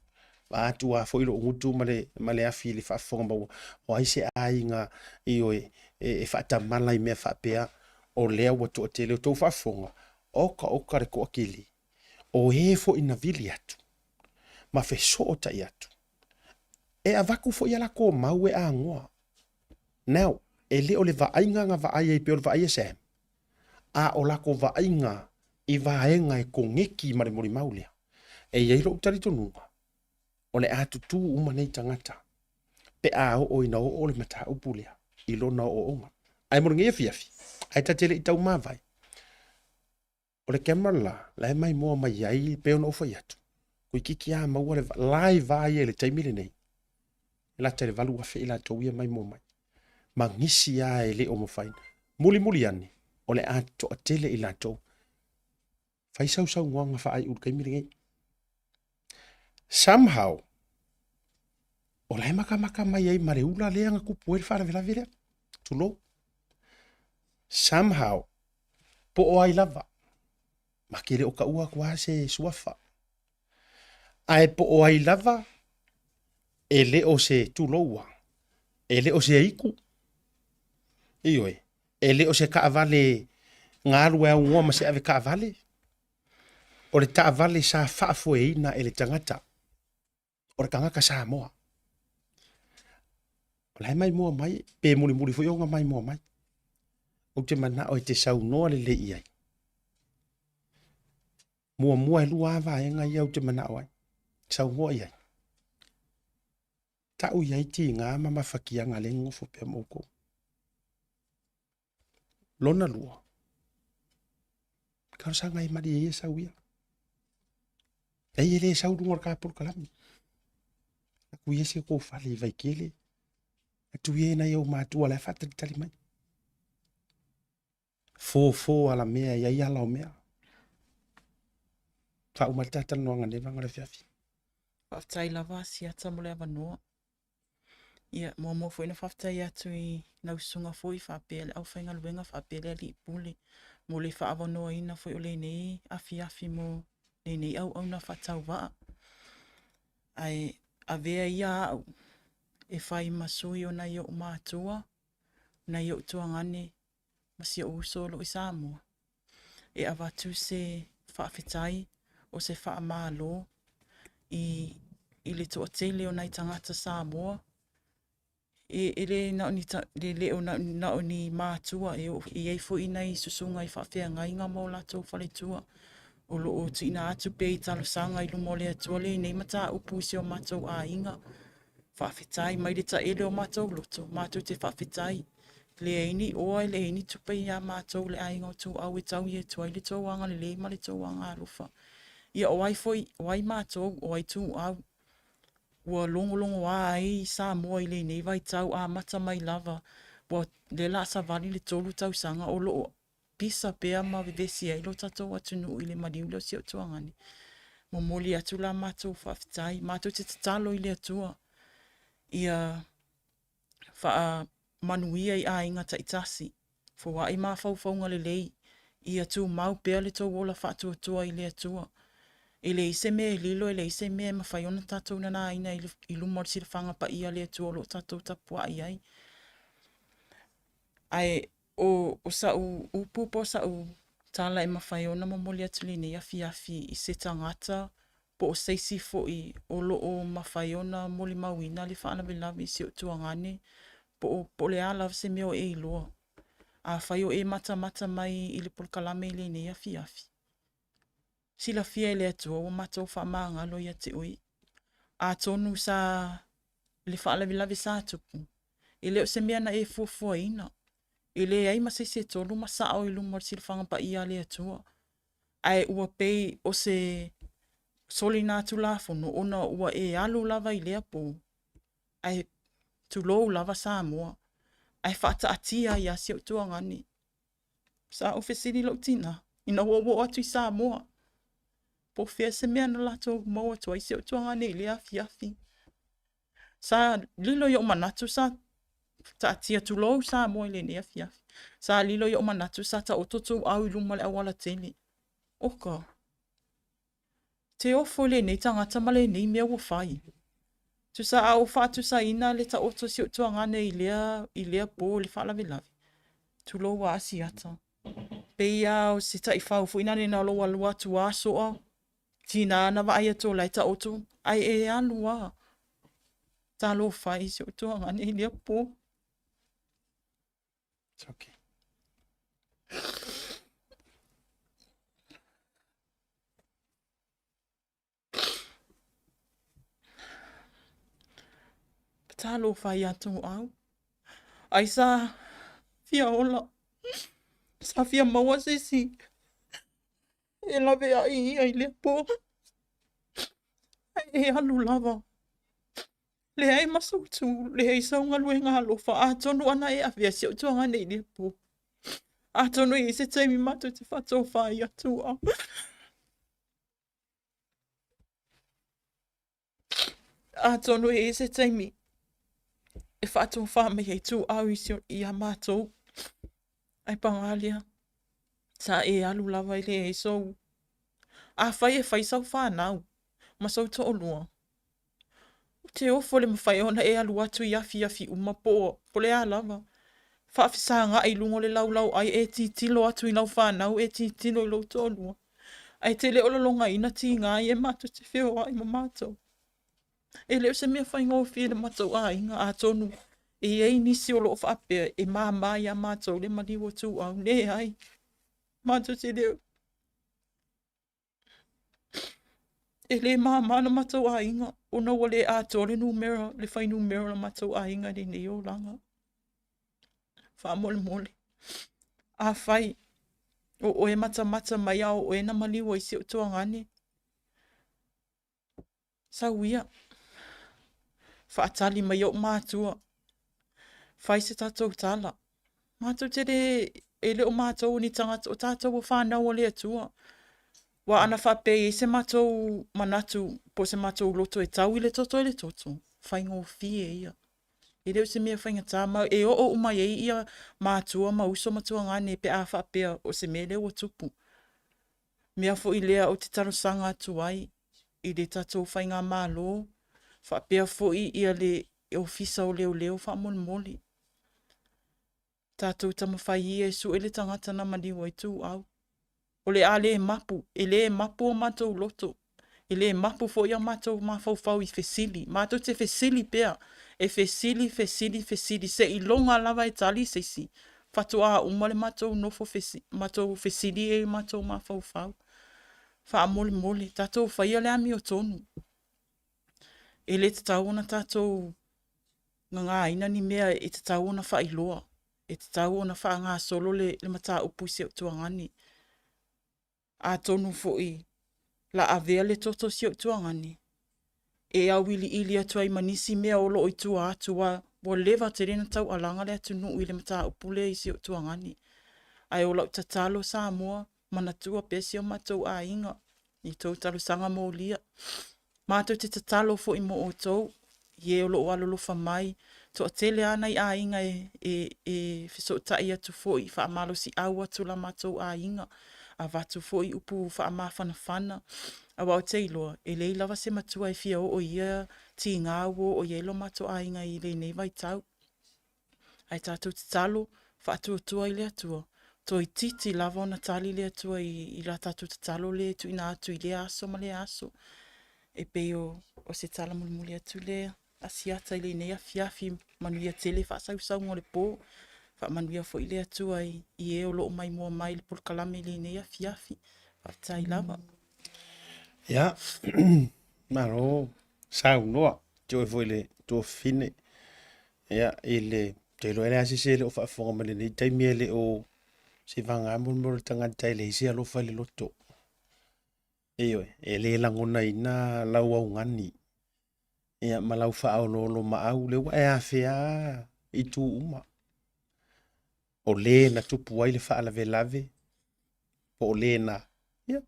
vaeatu lava foi lou gutu ma le, ma le afi i le faafofoga maua, o ai se aiga ioe e, e faatamala i mea faapea, o lea ua toatele o tou faafofoga, oka oka le toatele, o e foi na vili atu, ma fesootai atu, e avatu foi a latou mau e agoa. Now, e le o le vaaiga na vaai ai pei o le vaai a Sam, a o latou vaaiga i vaega e koneki ma le molimau lea. E i ai lou talitonuga, o le a tutū uma nei tagata pe a oo ina oo le mataupu lea i lona ooooga. Ae mo lenei afiafi, ae ta te le i taumāvae, O le camera la, la e maimoa mai ai, pei ona ou fai atu, toeitiiti a maua le live a ia i le taimi lenei, e lata i le 8,000 i latou ia maimoa mai. Ma nisi a e le o mafai. Mulimuli ane, o le a toatele i latou. Fai sau saunoaga faaiu i le taimi lenei. Somehow, o la e makamaka mai ai ma le ula lea na tupu ai le faalavelave lea. Tulou. Somehow, po o ai lava, ma ke le o taua atu lava se suafa. Ae po o ai lava, e le o se tuloua, e le o se aitu, ioe, e le o se taavale na alu e aunoa ma se avetaavale, o le taavale sa faafoeina e le tagata, o le tagata Samoa. O la e maimoa mai, pe mulimuli foi ona maimoa mai. Ou te manao e te saunoa lelei i ai. Muamua e lua lava vaega ia ou te manao ai. Saunoa i ai. Tau i ai tiga ma mafatiaga lea e nonofo pea ma outou. Lona lua, talosaga e malie ia sau ia. Leai e le sau i luga o le ta polokalame. Atu ia si o tou fale i Vaitele, atu ia i nai ou matua la e faatalitali mai. Fofo alamea e i ai ala o mea. Faauma ai le ta talanoaga i lenei vaega o le afiafi. Faafetai lava Asiata mo le avanoa. Ia, muamua foi ona faafetai atu i lau susuga foi faapea le aufaigaluega faapea le alii pule mo le faaavanoaina foi o lenei afiafi mo lenei auauna faatauvaa. Ae avea ia au e fai ma sui o nai ou matua, nai ou tuagane ma si ou uso o lo o i Samoa e avatu se faafetai o se faamalo i, i le toatele o nai tagata Samoa e, e le na o ni, le, le o na, na o ni matua e, e i ai foi nai susuga i faafeagaiga ma o latou faletua o lo o tuuina atu pea i talosaga i luma o le Atua lenei mataupu i si o matou aiga. Faafetai mai le taele o matou loto, matou te faafetai. Leai ni oa, e leai ni tupe iā matou le aiga o Tuuau e taui atu ai le tou agalelei ma le tou agaalofa. Ia o ai foi, o ai matou, o ai Tuuau, ua logologoā ai Samoa i lenei vaitau amata mai lava, ua lea la a savali le tolu tausaga o lo o pisa pea ma vevesi ai lo tatou atunuu i le maliu lea o si ou tuagane. Momoli atu la matou faafetai, matou te tatalo i le Atua ia faamanuia i aiga taitasi, foai mafaufauga lelei, ia tumau pea le tou ola faatuatua i le Atua. E leai se mea e lilo, e leai se mea e mafai ona tatou nanaina i luma o le silafaga paia a le Atua o lo o tatou tapuai ai. Ae o, o sa'u upu po o sa'u tala e mafai ona momoli atu i lenei afiafi i se tagata po o se isi foi o lo o mafai ona molimauina le faalavelave i si ou tuagane po o, po o le a lava se mea o e iloa. Afai o e matamata mai i le polokalame i lenei afiafi, silafia e le Atua ua matou faamagalo ia te oe. Atonu sa le faalavelave sa tupu, e le o se mea na e fuafuaina. E leai ma se isi e tolu ma sao i luma o le silafaga paia a le Atua. Ae ua pei o se solinatulafono ona ua e alu lava i lea po, ae tulou lava Samoa, ae faataatia ai lava si ou tuagane. Sa ou fesili i lou tina, ina ua ou oo atu i Samoa, po o fea se mea na latou maua atu ai si ou tuagane i lea afiafi. Sa lilo i ou manatu sa taatia tulou Samoa i lenei afiafi. Sa lilo i ou manatu sa taoto tuuau i luma o le aualatele. Oka! Te ofo i lenei tagata ma lenei mea ua fai. Tusa a ou faatusaina le taoto o si ou tuagane i lea, i lea po i le faalavelave, tulou a Asiata. Pei lava o se taifau foi lea na o lou alu atu lava soa, tiga na vaai atu o la e taoto, ae e alu lava. Talofa e i si ou tuagane i lea po. It's okay. Talofa ia Tuuau. Ai sa fia ola. Sa fia maua se isi e laveai ia i lea po. Ae e alu lava. Leai ma sou tu, leai sau galuega alofa, atonu ana e avea si ou tuagane i lea po. Atonu e i ai se taimi matou te faatofa ai ia Tuuau. Atonu e i ai se taimi e faatofa mai ai Tuuau i si, iā matou. Ae pagā lea, sa e alu lava e leai sou. Afai e fai sau fanau ma sou toalua, Ou te ofo i le mafai ona e alu atu i afiafi uma po o, po o le a lava. Faafesagaʻi i luga o le laulauʻai e tilotilo atu i lau fanau, e tilotilo i lou toalua. Ae te le o lologaina tiga ia matou te feoai ma matou. E le o se mea faigofie i le matou aiga, atonu e i ai nisi o lo o faapea e māmā iā matou le maliu o Tuuau. Leai, matou te le E le māmā lo matou aiga ona ua le atoa le numera, le fuainumera o le matou aiga i lenei olaga. Faamolemole, afai o oe e matamata mai a o oe na maliu ai si ou tuagane, Sau ia, faatali mai ou matua, fai se tatou tala. Matou te le, e le o matou o ni tagata, o tatou o fanau a le Atua. Aua ana faapea e i ai se matou manatu po o se matou loto e tau i le toto i le toto, faigofie ia. E le o se mea faigata ma e oo uma i ai ia matua ma uso ma tuagane pe a faapea o se mea lea ua tupu. Mea foi lea ou te talosaga atu ai i le tatou faigamalo faapea foi ia le Ofisa o Leoleo faamolemole. Tatou taumafai ia e sue le tagata na maliu ai Tuuau. O le a le mapu, e le mapu o matou loto, e le mapu foi o matou mafaufau i fesili. Matou te fesili pea, e fesili, fesili, fesili, seiloga lava e tali se isi, faatoa uma le matou nofo fesi, matou fesili i matou mafaufau. Faamolemole, tatou faia le amiotonu. E le tatau ona tatou gagāina ni mea e tatau ona faailoa, e tatau ona faagasolo le, le mataupu i si ou tuagane. Atonu foi la avea le toto si ou tuagane e auiliili atu ai ma nisi mea o loo i tua atu ua, ua leva tele na taualaga le atunuu i le mataupu lea i si ou tuagane. Ae o lau tatalo Samoa, manatua pea si o matou aiga i tou talosaga molia. Matou te tatalo foi mo outou, i e o lo o alolofa mai, toatele lava nai aiga e, e, e fesootai atu foi, faamalosiau atu la matou aiga, avatu foi upu faamafanafana, aua ou te iloa, e leai lava se matua e fia oo i ia tiga ua oo i ai lo matou aiga i lenei vaitau. Ae tatou tatalo, faatuatua i le Atua, toeitiiti lava ona tali le Atua i, i la tatou tatalo lea e tuuina atu i lea aso ma lea aso. E pei o, o se tala mulimuli atu lea Asiata i lenei afiafi, manuia tele faasausauga o le po, faamanuia foi le Atua i, i e o lo o maimoa mai i le polokalame i lenei afiafi. Faafetai lava. Ia, malo saunoa te oe foi le tuafafine. Ia, i le, te iloa e leai se isi e le o faafofoga mai lenei taimi e le o se vagana mo le tagata e leai se alofa i le loto. Ioe, e le lagonaina lau augani ia ma lau faaoloolomaau, lea ua e afea itu uma. O le na tupu ai le faalavelave, po o le na, ia,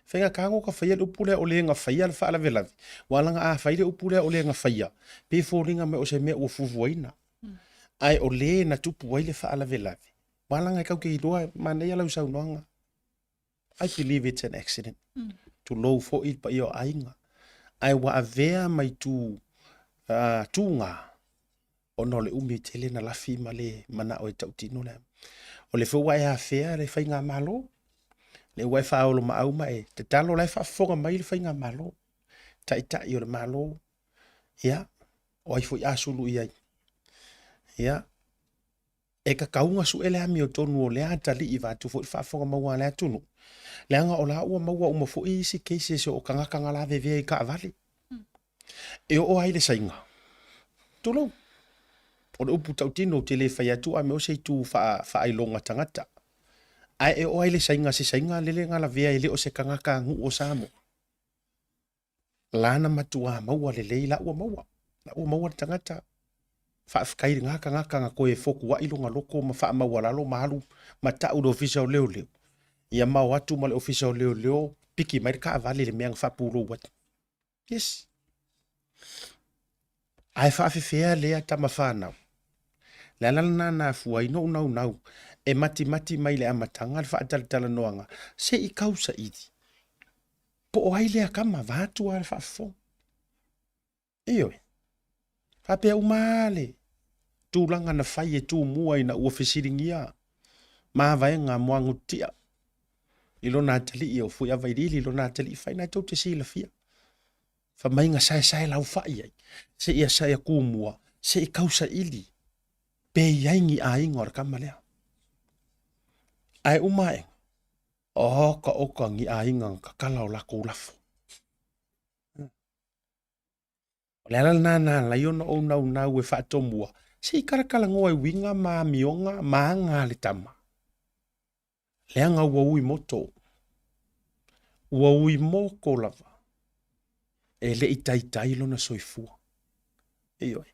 faigata ona ka faia le upu lea o le na faia le faalavelave, aua leaga a fai le upu lea o le na faia, pei e foliga mai o se mea ua fuafuaina. Ae o le na tupu ai le faalavelave, aua leaga e tatou te iloa, manaia lau saunoaga, I believe it's an accident. Mm. Tulou foi le paia o aiga. Ae ua avea ma itu uh, tūgā ona o le umi tele na lafi ma le manao e tautino le. O le foi ua e afea le faigamalo, le ua e faaolomaau ma e tatalo la e faafofoga mai le faigamalo, taitai o le Malo, ia, o ai foi a sulu i ai. Ia, E tatau ona sue le amiotonu o lea atalii vaeatu foi le faafofoga a le atunuu, leaga o la ua maua uma foi isi cases o tagata na lavevea i taavale. E oo lava i le Saina, tulou, o le upu tautino ou te le fai atu a mea o se itu faailoga tagata. Ae e oo lava i le Saina, se Saina lele na lavea e le o se tagata nuu o Samoa. Lana matuā maua lelei la ua maua. La ua maua le tagata. Faafetai i lena tagata na toe fotua'i lona loto ma faamaualalo ma alu ma ta'u i le Ofisa o Leoleo, ia ma o atu ma le Ofisa o Leoleo piki mai le taavale i le mea na faapulou ai. Yes. Ae faafefea lea tama fanau? Le ala lena na afua ai noʻu naunau e matimati mai le amataga le faatalatalanoaga se i tausaili. Po o ai lea tama, vaeatu lava le faafofoga. Ioe. Faapea uma lava le tulaga na fai e Tumua ina ua fesiligia mavaega a Muagututia i lona atalii o Fuiavailiili lona atalii fai na tou te silafia. Fai mai na saesae laufai ai seia saea Tumua se i tausaili pe i ai ni aiga o le tama lea. Ae uma ae, oka oka ni aiga na tatala o latou lafo. O le ala lena na ala ai ona ou naunau e faatomua, se i talatalanoa i uiga ma amioga ma aga a le tama. Leaga ua ui moto. Ua ui moto lava. E le i taitai lona soifua. Ioe.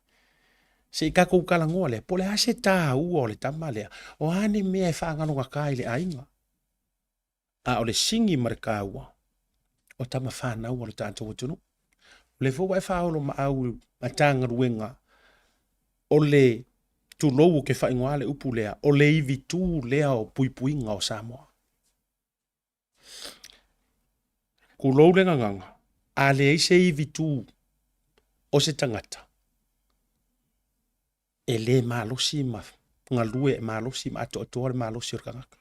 Se i tatou talanoa lea, po o le a se taua o le tama lea, o a ni mea e faagalogata i le aiga. A o le sigi ma le taua, o tama fanau a lo tatou atunuu. O lea foi ua e faaolomaau i Matagaluega. O le tulou ou te faaigoa le upu lea, o le ivi tū lea o puipuiga o Samoa. Tulou le gagana, a leai se ivi tū o se tagata, e le malosi ma galue malosi ma atoatoa le malosi o le tagata.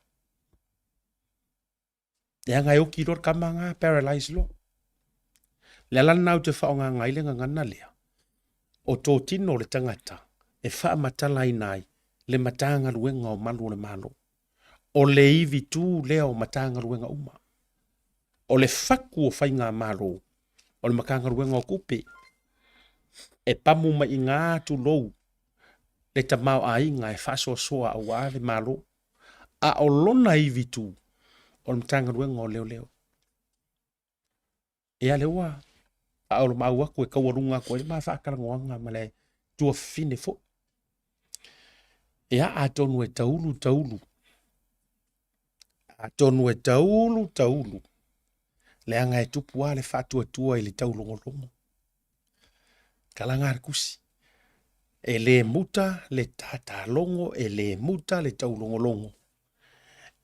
Leaga e oki loa le tama na, paralyze loa. Le ala lena ou te faaaogaina ai le gagana lea, o totino o le tagata e faamatalaina ai le Matagaluega o Malu o le Malo. O le ivi tū lea o Matagaluega uma. O le fatu o Faigamalo, o le Matagaluega o Tupe. E pamu mai i ina, tulou, le tamaoaiga e faasoasoa aua le Malo. A o lona ivi tū, o le Matagaluega o Leoleo. Ia lea ua faaolomaau atu e taualuga atu ai le ma faatalanoaga ma le tuafafine foi. Ia, atonu e taulu taulu, atonu e taulu taulu, leaga e tupu lava le faatuatua i le taulogologo. Talaga a le tusi, e le muta le tatalogo, e le muta le taulogologo,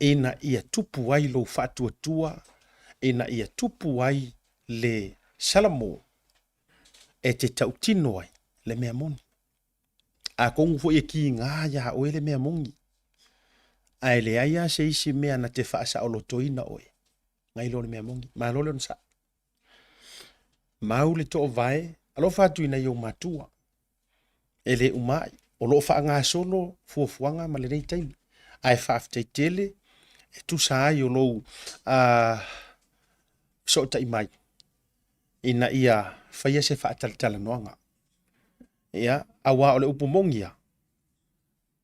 ina ia tupu ai lou faatuatua, ina ia tupu ai le salamo e te tautino ai le mea moni. Atonu foi e kiga iā oe le mea moni, ae leai lava se isi mea na te faasaolotoina oe nai lo le mea moni. Malo le onosai. Mau le toovae, alofa atu i nai ou matua. E le uma ai, o lo o faagasolo fuafuaga ma lenei taimi, ae faafetai tele e tusa ai o lou fesootai mai ina ia faia se faatalatalanoaga. Ia, aua o le upu moni lava,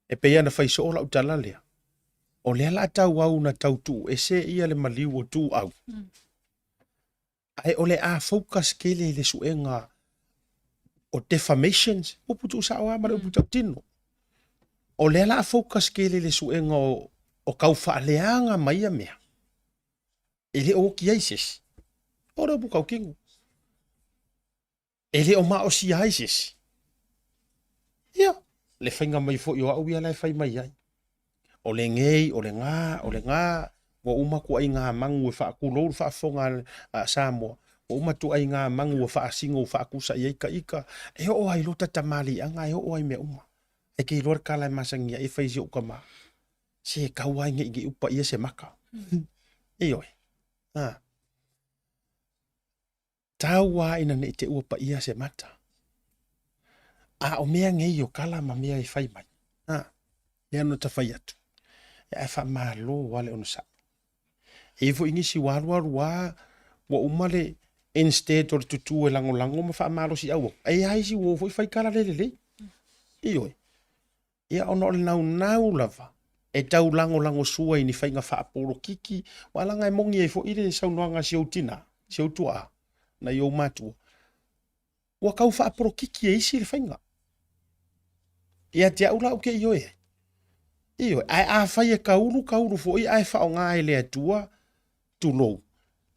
e pei lava ona fai soo lau tala lea, o lea o le a tauau ina tau tuu ese ia le maliu o Tuau, ae o le a focus tele i le suega o defamations, upu tuusao lava ma le upu tautino. O lea o le a focus tele i le suega o tau faaleaga ma ia mea, e le o oti ai se isi, o le upu tautino. E le o maosia ai se isi. Ia, le faiga mai foi o au ia la e fai mai ai. O lenei, o lena, o lena, ua uma tuaiga manu e faatulou le faafofoga a Samoa, ua uma tuaiga manu ua faasino ua faatusa i ai ta ita, e oo lava i lota tamaliiaga, e oo lava i mea uma. Ae te iloa le tala e masani ai e fai e si ou tama, se tau lava ina ne i paia se maka. Ioe. A. Tau lava ina ne i te ua paia se mata. A o mea nei o kala ma mea e fai mai, a, lea na ta fai atu, e ae faamalo lava le onosai. E i ai foi nisi ua alualu lava ua uma le instead o le tutu e lagolago ma faamalosiau atu, e i ai lava isi ua o foi fai tala le lelei. Ioe. Ia, ona o le naunau lava e tau lagolagosua i ni faiga faapolokiki, aua leaga e moni ai foi le saunoaga a si ou tina, si ou tuaa, nai ou matua, ua tau faapolokiki e isi le faiga. Ia te au la ou te ioe ai. Ioe, ae afai e taulu taulu foi ae faaaoga e le Atua, tulou,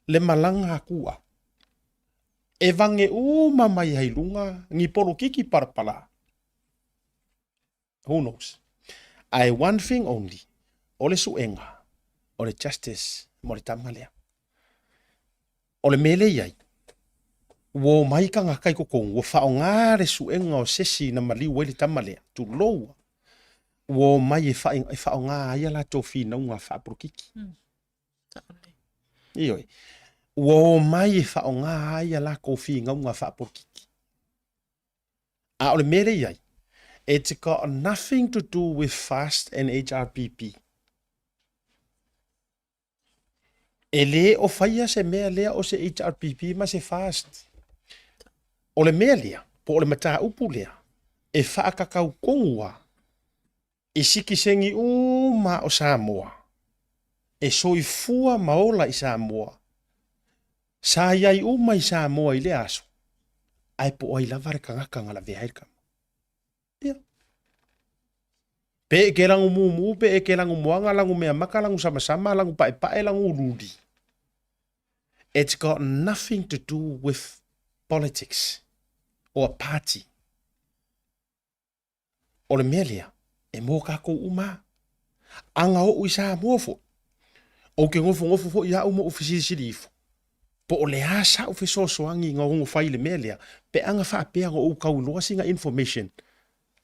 le malaga a Tuaa, e vage uma mai ai i luga ni polokiki palapala. Who knows? Ae one thing only, o le suega, o le justice mo le tama lea. O le mea lea i ai, ua omai tagata i totonu, ua faaaoga le suega o se isi na maliu ai le tama lea, tulou, ua omai e faaaoga ai a latou finauga faapolokiki. Ioe. Ua omai e faaaoga ai a latou finauga faapolokiki. A o le mea lea i ai, it's got nothing to do with FAST and HRPP. E le o faia se mea lea o se HRPP ma se FAST. O le mea lea, po o le mataupu lea, e faatatau tonu lava i sikiseni uma o Samoa e soifua ma ola i Samoa, sa i ai uma i Samoa i lea aso, ae po o ai lava le tagata na lavea ai le tama. Ia. Pe e ke lagu mumu, pe e ke lagu moana, lagu meamaka, lagu samasama, lagu paepae, lagu uliuli. It's got nothing to do with politics or a party. O le mea lea, e mō kākou uma. Aga oʻu i Samoa foi, ou ke gofogofo foi iaʻu ma oʻu fesilisili ifo, po o le a saʻu fesoasoani ina ono fai i le mea lea, pe aga faapea na ou kau iloa sina information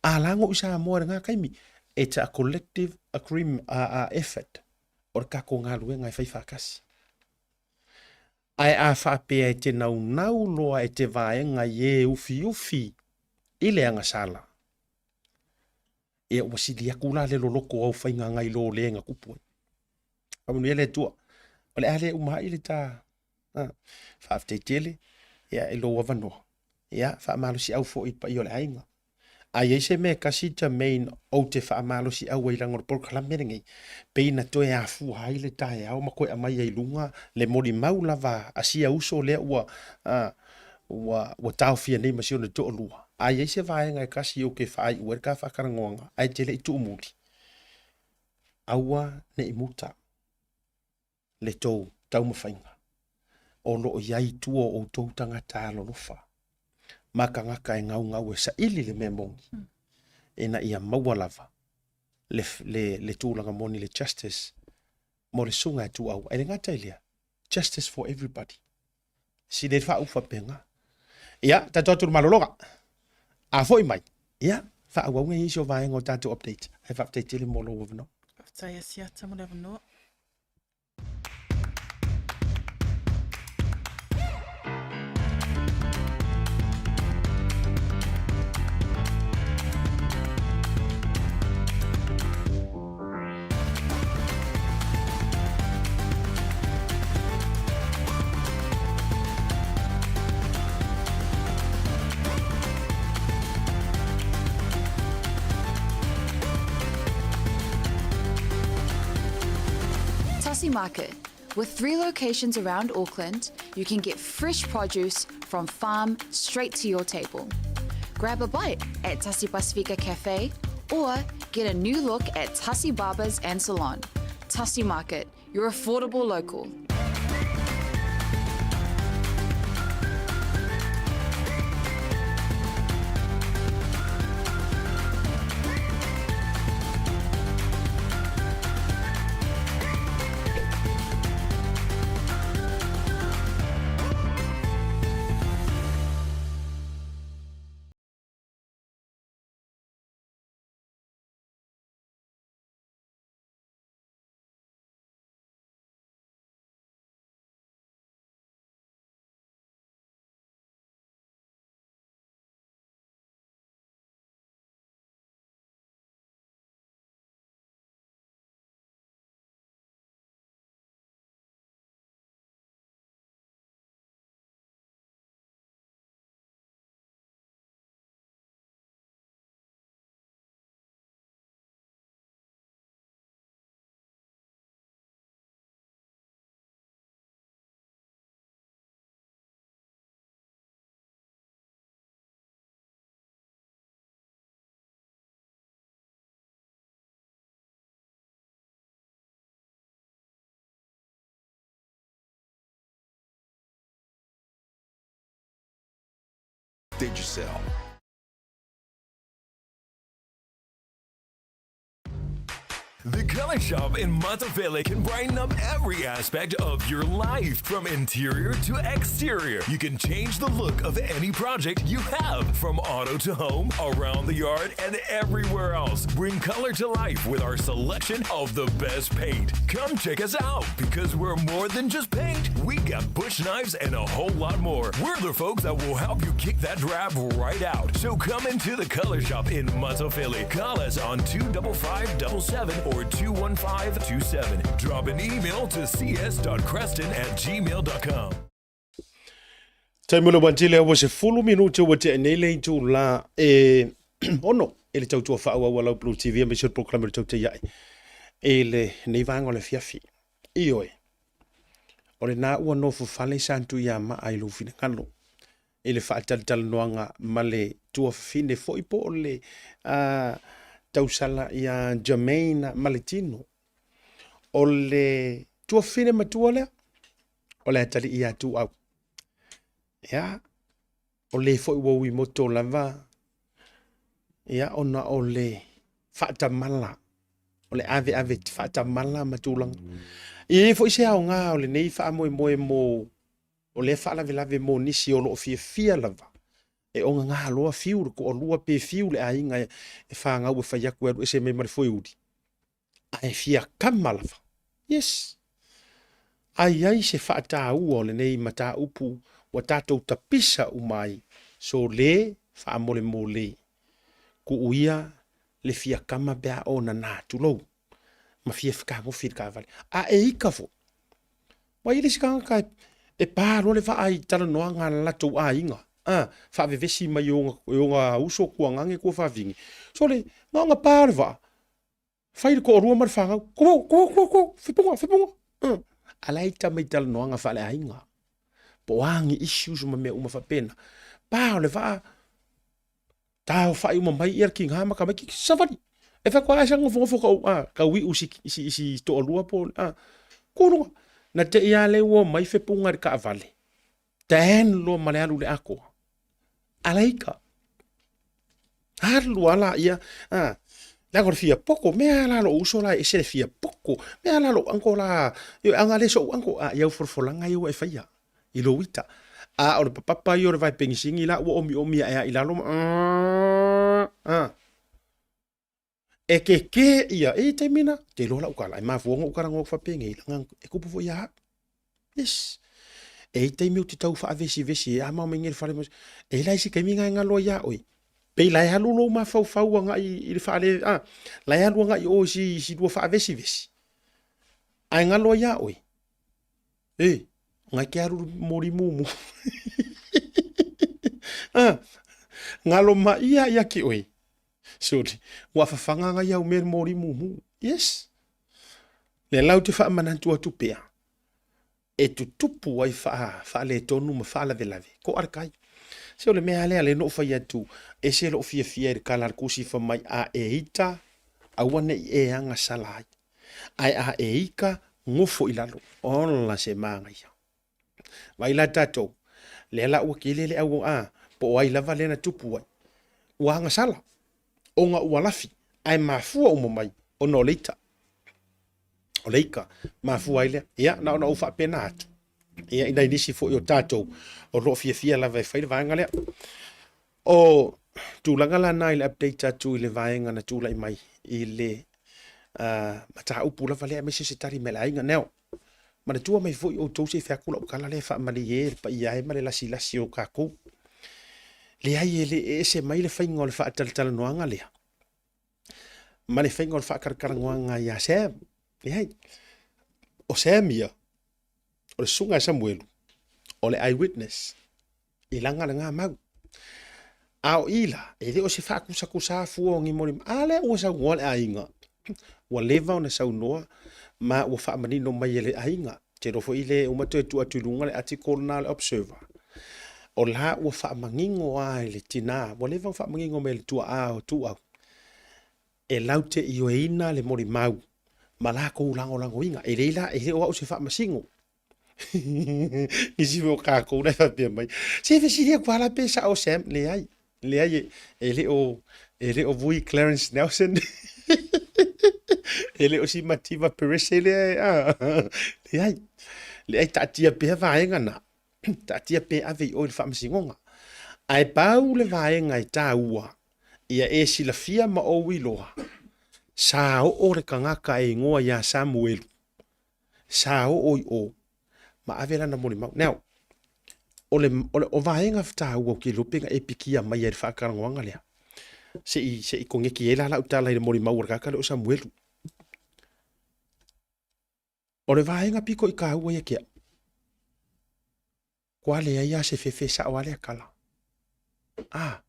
a la na oʻu i Samoa i lena taimi. It's a collective agreement, effort o le tatou galuega e fai faatasi. Ae a faapea e te naunau loa e te vaega i e ufiufi i le agasala, ia ua sili atu la le loloto o au faiga nai lo le na tupu ai. Faamanuia le Atua. O le a le uma ai le ta faafetai tele ia i lou avanoa. Ia faamalosiau foi i le paia o le aiga. A i ai se mea e tasi Jermaine ou te faamalosiau ai leaga o le polokalame lenei, pei na toe afua ai le taeao ma toe aumai ai i luga le molimau lava a sia uso lea ua, ua, ua taofia nei ma si ona toalua. A i ai se vaega e tasi ou te faaiu ai le ta faatalanoaga, ae te le i tuumuli, aua ne i muta le tou taumafaiga o lo o i ai i tua o outou tagata alolofa ma tagata e gaugau e saili le mea moni ina ia maua lava le, le, le tulaga moni, le justice mo le susuga e tuau. Ae le gata i lea, justice for everybody. Sili ai le faaupu faapena. Ia, tatou atu i le malologa. A foi mai, ia, faaauau isi o vaega o tatou update. Ae faafetai tele mo lou avanoa. Faafetai Asiata mo le avanoa. Tassie Market. With three locations around Auckland, you can get fresh produce from farm straight to your table. Grab a bite at Tassie Pasifika Cafe or get a new look at Tassie Barbers and Salon. Tassie Market, your affordable local. Digicel. The Color Shop in Matafele can brighten up every aspect of your life, from interior to exterior. You can change the look of any project you have, from auto to home, around the yard, and everywhere else. Bring color to life with our selection of the best paint. Come check us out because we're more than just paint. We got bush knives and a whole lot more. We're the folks that will help you kick that drab right out. So come into the Color Shop in Matafele. Call us on 25577 or 21527. Drop an email to cs.creston at gmail.com. Taimi o le uantile ua 10 minute ua tea nei le itula e ono e le tautua faaauau a lau Blue TV aemaise o le polokalame o le tautai ae i lenei vaega o le afiafi. Ioe, o lena ua nofo fale sa Tuiamaa i lou finagalo i le faatalatalanoaga ma le tuafafine foi po o le tausala ia Jermaine Maletino. O le tuafafine matua lea, o le atalii ia Tuau. Ia, o le foi ua ui moto lava. Ia, ona o le faatamala, o le aveave faatamala ma tulaga. E i ai foi se aoga o lenei faamoemoe mo o lea faalavelave mo nisi o lo o fiafia lava e ogaga loa fiu le toalua pe fiu le aiga e fanau e fai atu e alu ese mai ma le foeuli, ae fia kama lava. Yes. A i ai se faataua o lenei mataupu ua tatou tapisa uma ai, sole faamolemole, tuu ia le fia kama pe a onana, tulou, ma fia fetagofi i le taavale. A e ika foi, ua i ai le isi tagata e pa loa le vaa i talanoaga a le latou aiga, a, faavevesi mai e ona uso, tuagane, tuafafine, sole, na ona pa o le vaa, fai le toalua ma le fanau, tu, tu, tu, tu, fepuga, fepuga. A la e ita mai talanoaga faaleaiga, po o a ni issues ma mea uma faapena. Pa o le vaa, taofai uma mai ia le tiga ma tamaiti, savali. E fai atu, ai sa nofonofo kau, a, kau iu si, si, si toalua po, a, ku luga. Na te i a le ua mai fepuga i le taavale. Tan loa ma le alu i le atoa. Alaika. Alu ala ia, a, leaga o le fia poko, mea la lou uso la e ese le fia poko, mea la lou uncle la, ioe, aga le so'u uncle, a i au folafolaga ia ua e faia i lou ita. A o le papapa ia o le vae penisini la ua omiomi ae a i lalo ma, a, e kēkē ia, e i taimi na, te iloa lau tala, e mafua ona ou talanoa atu faapenei, leaga e tupu foi ia au. Yes. E i ai taimi ou te tau faavesivesi ai, a ma omai nei i le fale, e i ai la isi taimi na e galo ai ia oe. Pei la e alu lou mafaufau agai i le faale, a, la e alu agai i o i si, si lua faavesivesi, ae galo ai ia oe. E, ngai ke alu moli mumu. a, galo ma ia ia ki oe. Sorry, ua fafaga ngai au mea moli mumu. Yes. Le lau te faamanatu atu pea, e tutupu ai faaletonu ma faalavelave, ko a le kai. Se o le mea lea lea na ou fai atu, ese lou fiafia i le kala a le kusi fai mai, a e ita, aua ne i e agasala ai. Ae a e ika, gofo i lalo. Ola se manaia. Vaai la tatou, lea la ua tele le au a, po o ai lava lea na tupu ai. Ua agasala, ona ua lafi, ae mafua uma mai ona o le ita. O le ika, mafua ai lea. Ia, na ona ou faapena atu. Ia, i nai nisi foi o tatou o lo o fiafia lava e fai le vaega lea. O tulaga la na i le update atu i le vaega na tulai mai i le mataupu lava lea aemaise se tali mai le aiga. Now, manatua mai foi outou se i fai atu lau tala lea e faamalie le paia e ma le lasilasi o tatou. Leai e le ese mai le faiga o le faatalatalanoaga lea ma le faiga o le faatalatalanoaga ia Sam. Leai, o Sam ia, o le susuga ia Samuelu, o le eyewitness. I laga lena mau. A o i la, e le o se faakusakusa fua o ni moli, a lea ua saunoa le aiga, ua leva ona saunoa ma ua faamanino mai e le aiga. Te iloa foi le uma toe tuu atu i luga le article lena o le Observer. O la ua faamanino lava e le tina, ua leva ona faamanino mai e le tuaa o Tuau, e lau te ioeina le molimau ma lakou lagolagoina. E leai la, e le o au se faamasino. Nisi foi o tatou la e faapea mai, se fesili atu lava la pe sao Sam. Leai, leai, e le o, e le o vui Clarence Nelson. E le o si Mativa Perese lea, a. Leai, leai, taatia pea vaega na. Taatia pe ave i o i le faamasinoga. Ae pau le vaega e taua, ia e silafia ma ou iloa, sa oo le tagata e igoa ia Samuelu sa oo i o ma ave lana molimau. Now, o le, o le o vaega taua o ke iloa pe na e pikia mai ai le faatalanoaga lea. Se i, se i koneki ai la lau tala i le molimau a le tagata lea o Samuelu. O le vaega pito i taua ia te au, Kua leai lava se fefe sao lava lea tala. A,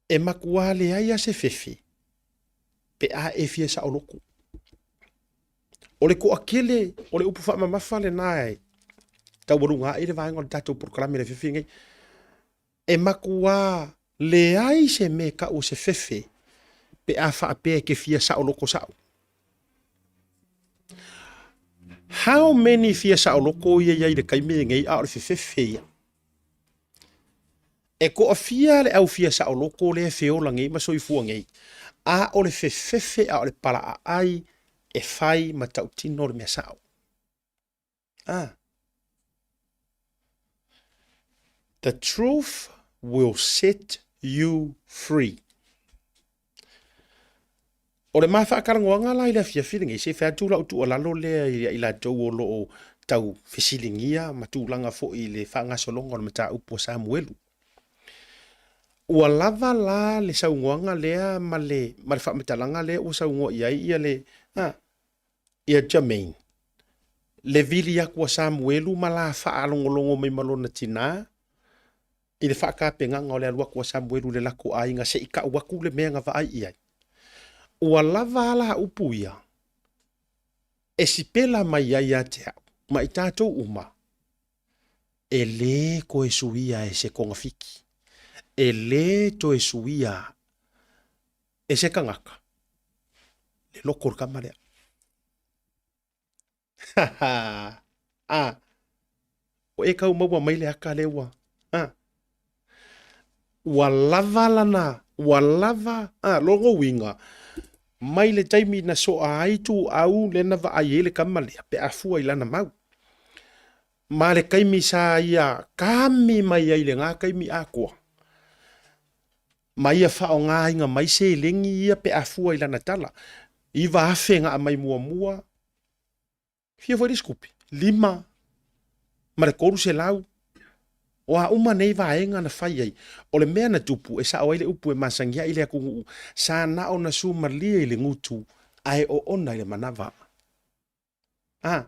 e matua leai lava se fefe pe a e fia saoloto. O le toatele o le upu faamamafa lena e taualuga ai le vaega o le tatou polokalame i le afiafi lenei. E matua leai se mea e tau o se fefe pe a faapea e te fia saoloto sao. How many fia saoloto ia i ai i le taimi lenei a o le fefefe ia? E toafia le au fia saoloto lea e feola nei ma soifua nei, a o le fefefe a o le palaaai e fai ma tautino le mea sao. Ah. The truth will set you free. O le ma faatalanoaga la i le afiafi lenei, se i fai atu lau tuualalo lea ia i latou o lo o tau fesiligia ma tulaga foi i le faagasologa o le mataupu a Samuelu. Ua lava la le saunoaga lea ma le, ma le faamatalaga lea ua saunoa i ai ia le, a, ia Jermaine, le vili atu a Samuelu ma la faalogologo mai ma lona tinā, i le faatapenaga o le alu atu a Samuelu i le latou aiga se i tau atu le mea na vaai i ai. Ua lava a la upu ia e sipela mai ai ia te au ma i tatou uma, e lē toe suia e se togafiti, e lē toe suia e se tagata le loto o le tama lea. A, ua e tau maua mai le aka lea ua, a, ua lava lana, ua lava, a, lona uiga, mai le taimi na soa ai Tuuau lea na vaai ai le tama lea pe a fua i lana mau. Ma le taimi sa ia kami mai ai lena taimi atoa, ma ia faaaogaina mai seleni ia pe a fua i lana tala, 9,000 na aumai muamua, fia foi le isi tupe, 305. O a uma nei vaega na fai ai, o le mea na tupu e sao ai le upu e masani ai le atunuu, sa na o na sumalie i le gutu ae oona i le manava. A,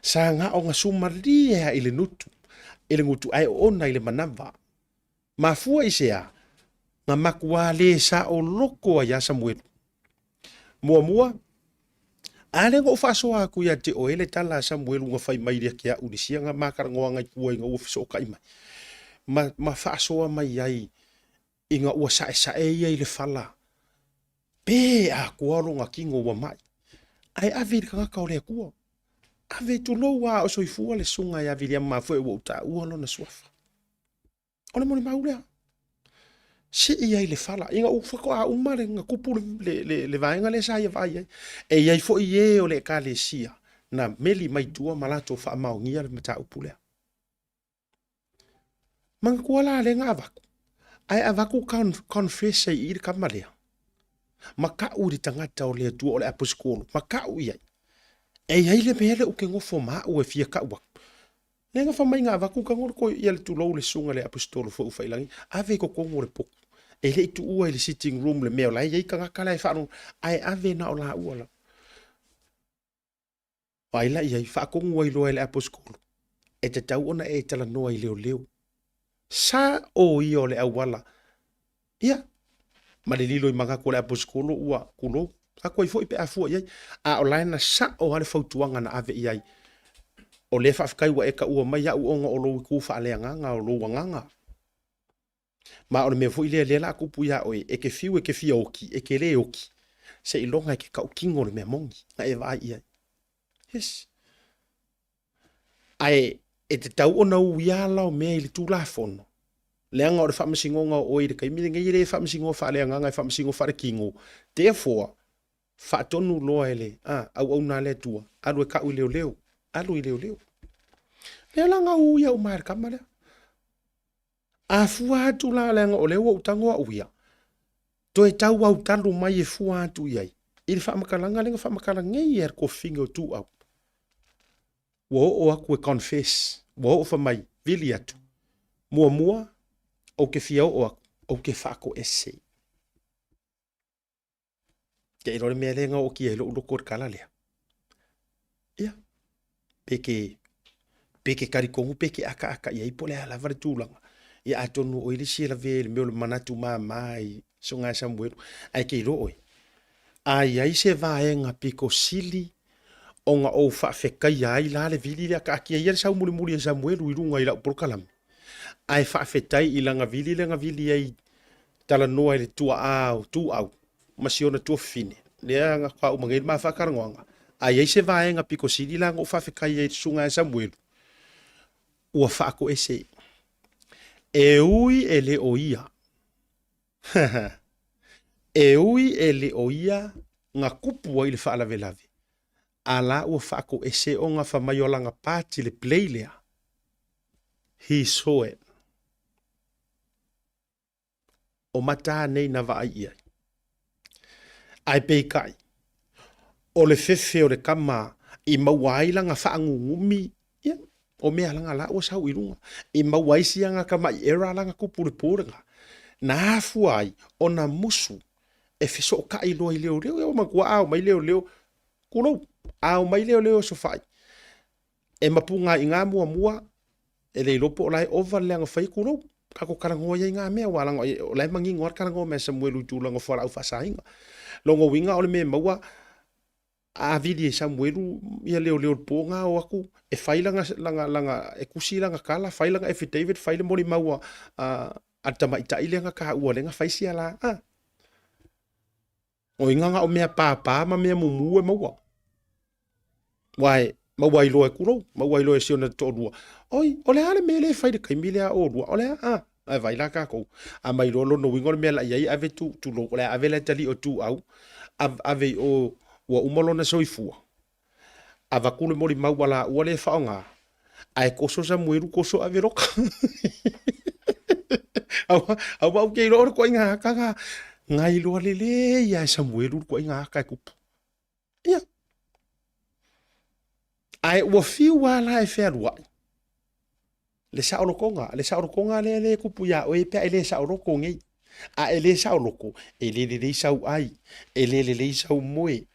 sa na o na sumalie a i le nutu, i le gutu ae oona i le manava. Mafua i se a? Na makuā lē saoloko ai ia Samuelu. Muamua, a lea na ou faasoa atu ia te oe le tala a Samuelu na fai mai ia te a'u i le sia na ma talanoaga i tua ina ua fesoota'i mai, ma, ma faasoa mai ai ina ua sa'esa'e ia i le fala, pē atoa lona tino ua ma'i, ae ave i le tagata o le Atua. Ave, tulou a o soifua le susuga ia Viliama Mafoe ua ou taua lona suafa. O le molimau lea. Sii ai le fala. Ina ua faatoa uma le, na tupu le, le, le, le vaega lea sa ia vaai ai. E i ai foi e o le ekalesia na meli mai tua ma latou faamaonia le mataupu lea. Manatua la lea na avatu. Ae avatu confess ai i le tama lea. Ma kau i le tagata o le Atua o le aposikolo. Ma kau i ai. E i ai le mea lea ou te nofo ma au e fia kau atu. Lea na fai mai na avatu tago le koe ia le tulou le susuga i le aposetolo foi Ufailangi, ave i totonu o le potu. E le i tuua i le sitting room le mea o la e i ai tagata la e faalogo, ae ave na o laua lava. Vaai la i ai, faatonu ai loa e le aposetolo, e tatau ona e talanoa i leoleo. Sa o ia o le auala Ia, ma le lilo i manatu o le aposetolo ua tulou atu ai foi pe a fua i ai. A o la e na sao lava le fautuaga na ave i ai. O lea faafetai ua e taua mai au ona o lou itu faaleagaga, o lou agaga. Ma o le mea foi lea, lea la a tupu ia oe, e te fiu e te fia oti, e te le oti, seiloga e te tautino le mea moni na e vaai i ai. Yes. Ae e tatau ona uia ala o mea i le Tulafono, leaga o le faamasinoga o oe i le taimi lenei e le faamasinoa faaleagaga e faamasino faalekino, therefore, faatonu loa e le a, auauna a le Atua, alu e kau i leoleo, alu i leoleo. Lea la na uia uma e le tama lea. A fua atu la leaga o lea ua ou tago au ia, toe tau autalu mai e fua atu i ai, i le faamatalaga lea na faamatala nei e le kofine o Tuuau. Ua oo atu e confess, ua oo fai mai, vili atu, muamua, ou te fia oo atu, ou te faatoese. Ke iloa le mea lea na ootia ai lou loto i le tala lea. Ia, pe ke, pe ke talitonu pe ke akaaka i ai po o le a lava le tulaga. Ia atonu o oe le isi e lavea i le mea o le manatu māmā i Susuga ia Samuelu, ae ke iloa oe, a i ai se vaega pito sili ona ou faafetaia ai la le vili lea, taatia ia le saumulimuli a Samuelu i luga i lau polokalame, ae faafetai i lana vili lea na vili ai talanoa i le tuaa o Tuuau ma si ona tuafafine, lea na faauma nei le ma faatalanoaga. A i ai se vaega pito sili la na ou faafetai ai i le susuga ia Samuelu, ua faatoese. E ui e le o ia. E ui e le o ia na kupu ai le faalavelave, a la ua faakoese ona fa mai o lana pati le play lea. He saw it. O mata nei na vaai i ai. Ae peitai, o le fefe o le kama i maua ai lana faagugumi, ia, o mea lana la ua sau i luga, i maua ai sia na tama'i era lana tupu le po lena, na afua ai ona musu e fesoota'i loa i leoleo. Ia ua manatua a omai leoleo, tulou, a omai leoleo e sofa'i, e mapuga ai i ina muamua, e le iloa po o la e ova le leaga fai, tulou, tatou talanoa i ai na mea, aua leaga o la e manino lava le talanoa mai a Samuelu i tulaga o fualaau faasaina. Lona uiga o le mea e maua, a vili e Samuelu ia leoleo i le po na, o atu e fai lana, lana, lana, e tusi lana tala, fai lana affidavit, fai le molimau a, a, a le tamaitai lea na taua lea na fai sia la, a. O iga na o mea pāpā ma mea mumu e maua. Aua e maua ai loa e kulou, maua ai loa e si ona toalua. Oi, o le a le mea lea e fai i le taimi lea a olua? O le a? A, ae vaai la tatou. A mai loa lona uiga o le mea la i ai, ave tu, tulou, o le a ave la e tali o tuau, ave i o ua uma lona soifua. Avatu le molimau a laua lea e faaaoga, ae toso Samuelu, toso Aveloka. Aua, aua ou te iloa o le toaiga aka na, na iloa lelei lava e Samuelu le toaiga aka e tupu. Ia. Ae ua fiu lava la e fealuai le saolotoga, le saolotoga lea lea e tupu iā oe pe a e le saoloto nei. A e le saoloto, e le lelei sau ai, e le lelei sau moe.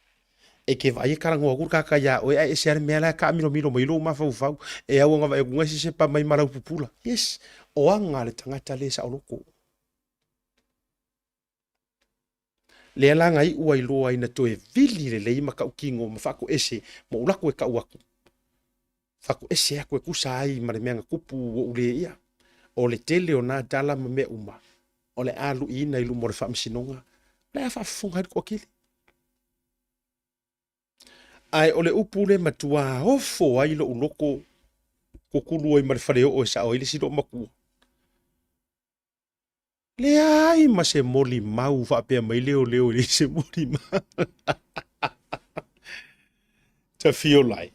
E te vaai e talanoa atu le tagata iā oe ae ese lava le mea la e taamilomilo mai lou mafaufau. E au ona vaai atu na e sesepa mai ma lau pupula. Yes, o aga a le tagata le saoloto. Lea la na iu ai loa ina toe vili lelei ma tautino ma faatoese ma ou laku e tau atu. Faatoese atu e tusa ai ma le mea na tupu ua ou le ia. O le tele o nā tala ma mea uma, o le a luiina i luma o le faamasinoga, o le a faafofoga ai le toatele. Ae o le upu lea matua ofo ai lou loto, kukulu ai ma le faleoo e sao ai le isi loomatua. Leai ma se molimau faapea mai leoleo e leai se molimau. Tafio lai.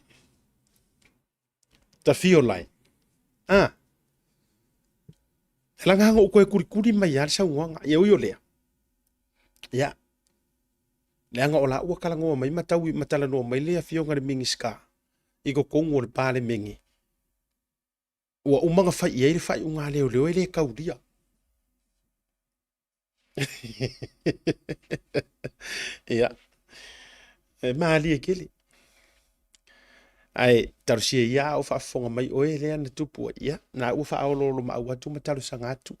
Tafio lai. Ah. E langa hanga ou koe kulikuli mai a le saunoaga. Ia ui o lea. Ia. Leaga o la ua talanoa mai ma tau ma talanoa mai le afioga i le Minisita i totonu o le Palemene. Ua uma ona fai i ai le faaiuga a leoleo e le taulia. Ia, e malie tele. Ae talosia ia a o faafofoga mai oe lea na tupu ai. Ia, na ua faaoloolomaau atu ma talosaga atu.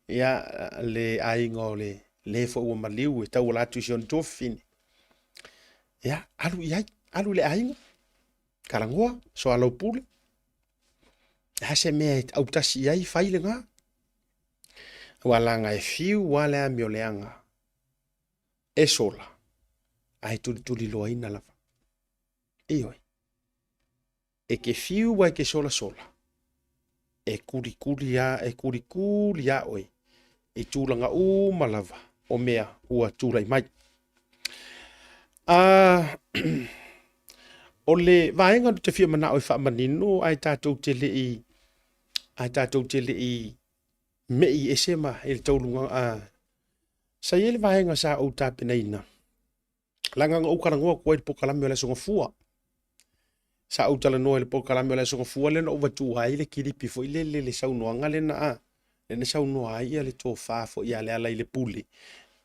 Ia, le aiga o le le foi ua maliu e tauala atu i si ona tuafafine. Ia, alu i ai, alu i le aiga. Talanoa, soalaupule. E a se mea e autasi i ai, fai lena. Aua laga e fiu lava le amioleaga e sola, ae tulituliloaina lava. Ioe. E ke fiu a e ke solasola, e kulikuli a, e kulikuli a oe i tulaga uma lava o mea ua tulai mai. A, o le vaega ou te fia manao e faamanino ae tatou te le i ae tatou te le i mei ese ma i le tauluga a sa i ai le vaega sa ou tapenaina leaga na ou talanoa atu ai i le polokalame o le Aso Gafua. Sa ou talanoa i le polokalame o le Aso Gafua lea na ou avatua ai le kilipi foi lele le saunoaga lena a lea na saunoa ai ia le tofa foi ia Lealailepule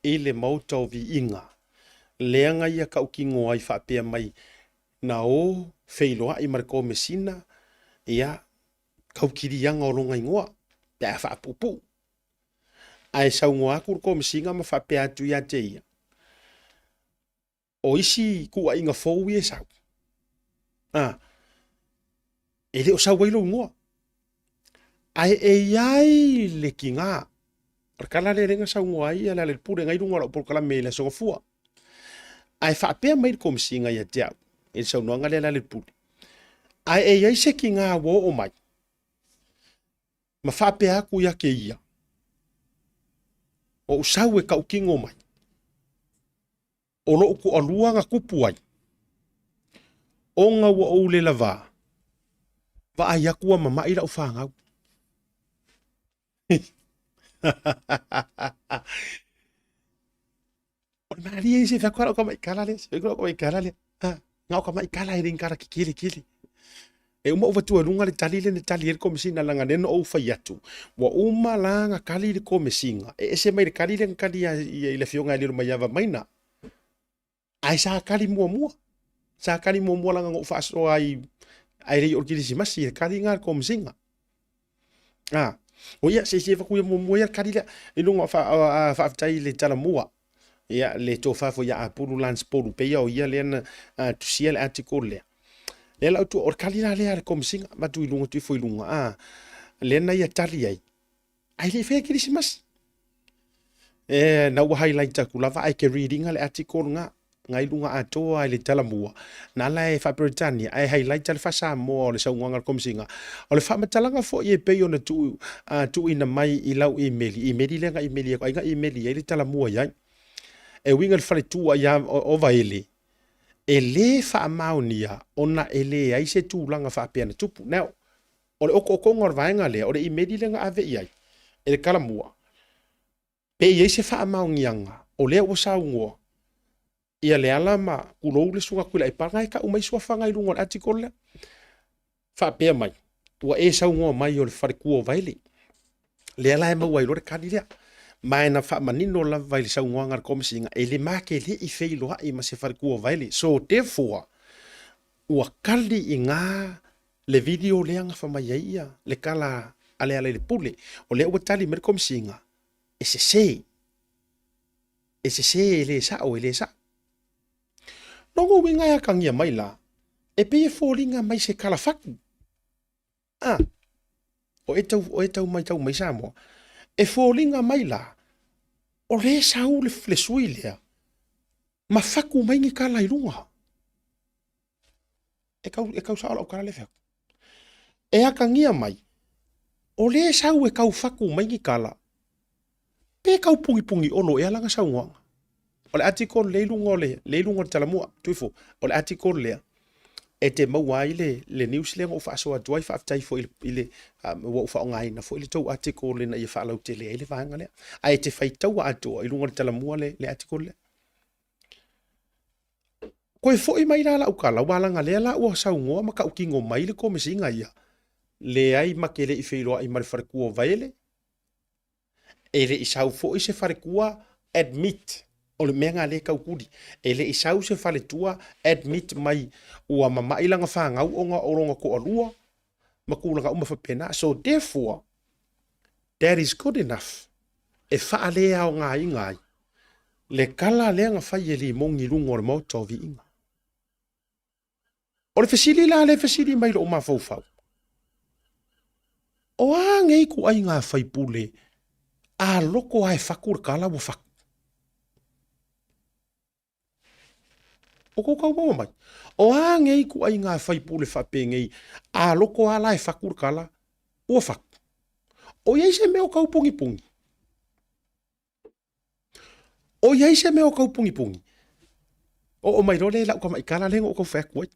i le Maota o Viiga lea na ia tautino ai faapea mai na o feiloai ma le Komesina ia taukiliaga o lona igoa pe a faapuupuu. Ae saunoa atu le Komesina ma faapea atu ia te ia, o isi tuuaiga fou ia e sau, a, e le o sau ai lou igoa. Ae e i ai le tiga, o le tala lea lea na saunoa ai ia Lealailepule na i luga o lau polokalame i le Aso Gafua. Ae faapea mai le Komesina ia te au, i le saunoaga lea a Lealailepule, ae e i ai se tiga ua oo mai. Ma faapea aku ia ke ia, O ou sau e kaʻu mai, o loʻu toalua na tupu ai, ona ua ou le lavā, vaai atu ua mamaʻi laʻu fanau. O le malie se fai lau tamaikala lea, se fai lau tamaikala lea. Ha, na o tamaikala e le ni kala kekele kele. E uma ou avatua i luga le tali lea na tali ai le Komesina leaga lea na ou fai atu, ua uma la na tali le Komesina, e ese mai le tali lea na tali i le Afioga ia Lilomaiava Maina. Ae sa tali muamua, sa tali muamua leaga na ou faasoa ai ae le i oo i le Kerisimasi i le tali lena a le Komesina. A, o ia, se i avatu ia muamua ia le tali lea i luga o faafetai i le Talamua. Ia, le tofa foi ia Apulu Lance Polu, pei o ia lea na tusia le article lea. Lea la o le tali la lea a le Komesina, avatu i luga, tuu ifo i luga, a, lea na ia tali ai, ae le i faia Kerisimasi. E, na ua highlight atu lava ae ke read ina le article lena, na i luga atoa i le Talamua, na la e faa-Peretania, ae highlight le faa-Samoa o le saunoaga a le Komesina. O le faamatalaga foi e pei ona tuu, tuuina mai i lau imeli, imeli lea na imeli atu ai na imeli ai le Talamua i ai. E uiga i le faletua ia o Vaele, e lē faamaonia ona e leai se tulaga faapea na tupu. Now, o le okookoga o le vaega lea, o le imeli lea na ave i ai e le Talamua, pe i ai se faamaoniaga o lea ua saunoa ia Leala ma tulou le Susuga Tuilaepa, na e tau mai suafa i luga o le article lea. Faapea mai, ua e saunoa mai o le faletua o Vaele. Lea la e maua ai loa le tali lea. Ma e na faamanino lava i le saunoaga a le Komesina, e le ma te le i feiloai ma se faletua o Vaele. So therefore, ua kali i ina le video lea na fai mai ai ia le tala a Lealailepule. O lea ua tali mai le Komesina, e sese. E sese e le sao, e le sao. Lona uiga e akagia mai la, e pei e foliga mai se tala fatu. A, o e tau, o e tau mai tau mai Samoa. E foliga mai la, o lea sau le, le sui lea, ma fatu mai ni tala i luga. E kau, e kau sao lau tala lea fai atu. E akagia mai, o lea sau e kau fatu mai ni tala, pe kau pugipugī olo ea lana saunoaga. O le article lea i luga o le, lea i luga o le Talamua, Tuifo, o le article lea e te maua ai le, le news lea na ou faasoa atu ai, faafetai foi i le, i le ua ou faaaogaina foi le tou article ina ia faalautele ai le vaega lea. Ae e te faitaua atoa i luga o le Talamua le, le article lea. Toe foi mai la lau tala, aua leaga lea la ua saunoa ma tautino mai le Komesina ia, leai ma te le i feiloai ma le faletua o Vaele, E le i sau foi se faletua admit, o le mea lena lea e tautuli. E le i sau se faletua admit mai ua mama'i lana fanau ona o lona toalua ma tulaga uma faapena. So therefore, that is good enough e faaleaogaina ai le tala lea na fai e Limoni i luga o le Maota o Viiga. O le fesili la lea e fesili mai lou mafaufau, o a nei ituaiga faipule a loko lava e fatu le tala ua fatu? O kou tau maua mai, o a nei ituaiga faipule faapenei a loko lava la e fatu le tala ua fatu? O i ai se mea o tau pugipugī? O i ai se mea o tau pugipugī? Oo mai loa lea i lau tamaikala lea na ou tau fai atu ai.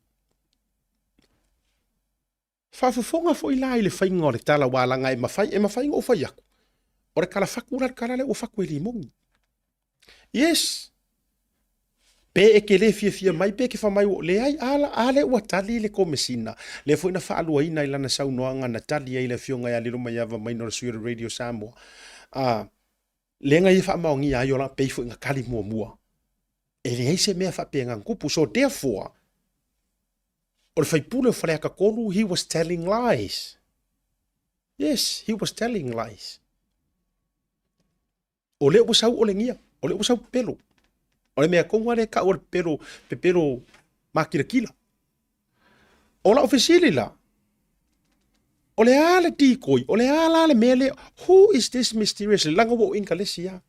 Faafofoga foi la i le faiga o le tala aua leaga e mafai, e mafai ona ou fai atu, o le tala fatu la le tala lea ua fatu e Limoni. Yes! Pe e te le fiafia mai pe e te fai mai ua leai, a, a lea ua tali le Komesina, lea foi na faaluaina i lana saunoaga na tali ai le Afioga ia Lilomaiava Maina o le sui o le Radio Samoa, a, lea na ia faamaonia ai o la pei foi na tali muamua. E leai se mea faapena na tupu. So therefore, o le faipule o Faleata 3, he was telling lies. Yes, he was telling lies. O lea ua sau olegia, o lea ua sau pepelo. O le mea tonu lava lea e tau o le pepelo, pepelo makilatila. O lau fesili la, o le a le decoy, o le a la le mea lea, who is this mysterious, leaga ua ou Ingalesi lava.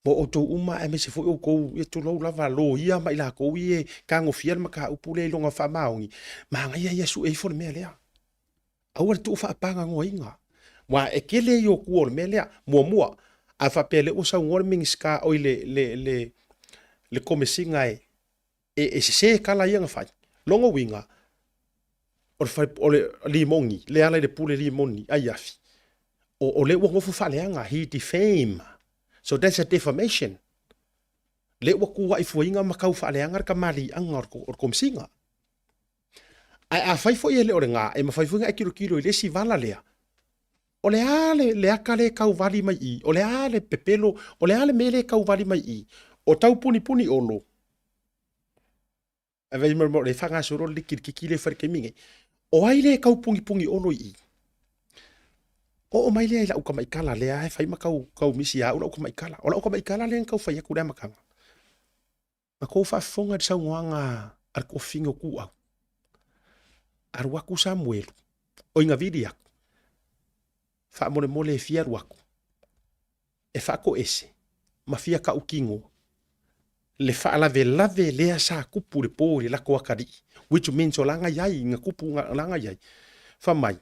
Mo outou uma aemaise foi outou, ia tulou lava, loia ma i latou ia e tagofia le mataupu lea i lona faamaoni, manaia ia sue ifo le mea lea. Aua le tuu faapagagoaina. Aua e tele ia o tua o le mea lea. Muamua, a faapea lea ua saunoa le Minisita, oi le, le, le, le Komesina e, e, e sese tala ia na fai. Lona uiga, o le, fale, o le limoni, Lealailepule Limoni Aiafi, o, o lea ua nofo faaleaga, he defame. So that's a defamation. Lea ua tuuai fuaina ma tau faaleaga le tamaliiaga o le, o le Komesina. Ae afai foi e le o lena, e mafai foi ona e tilotilo i le isi vala lea, o le a le, le ata lea e tau vali mai i i? O le a le pepelo? O le a le mea lea e tau vali mai i i? O tau punipuni olo. Ae vai mai o lea e faagasolo le likilikiki lea e fai i le taimi nei. O ai lea e tau punipuni olo i i? Oo mai lea i lau tamaitala lea e fai ma tau, tau misi ia au lau tamaitala. O lau tamaitala lea na tau fai atu i le amataga. Na kou faafofoga i le saunoaga a le tuafafine o Tuau. Alu atu Samuelu, oi na vili atu, faamolemole e fia alu atu, e faatoese ma fia tautino le faalavelave lea sa tupu i le po i le latou atalii, which means o la na i ai, na tupu o la na i ai. Fai mai,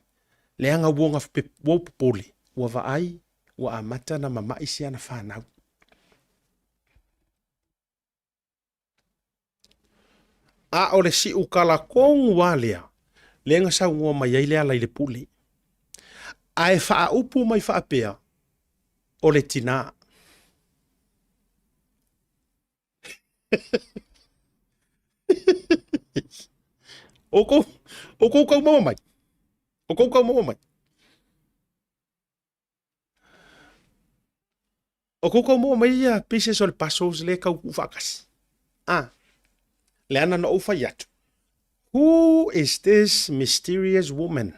leaga ua ou popole, ua vaai ua amata ona mama'i si ana fanau. A o le siukala tonu lava lea, lea na saunoa mai ai Lealailepule. Ae faaupu mai faapea, o le tinā. O kou, o kou kau maua mai. O kou kau maua mai. O kou kau maua mai ia pieces o le puzzles lea kau tuu faatasi. Ah, leaga na ou fai atu. Who is this mysterious woman?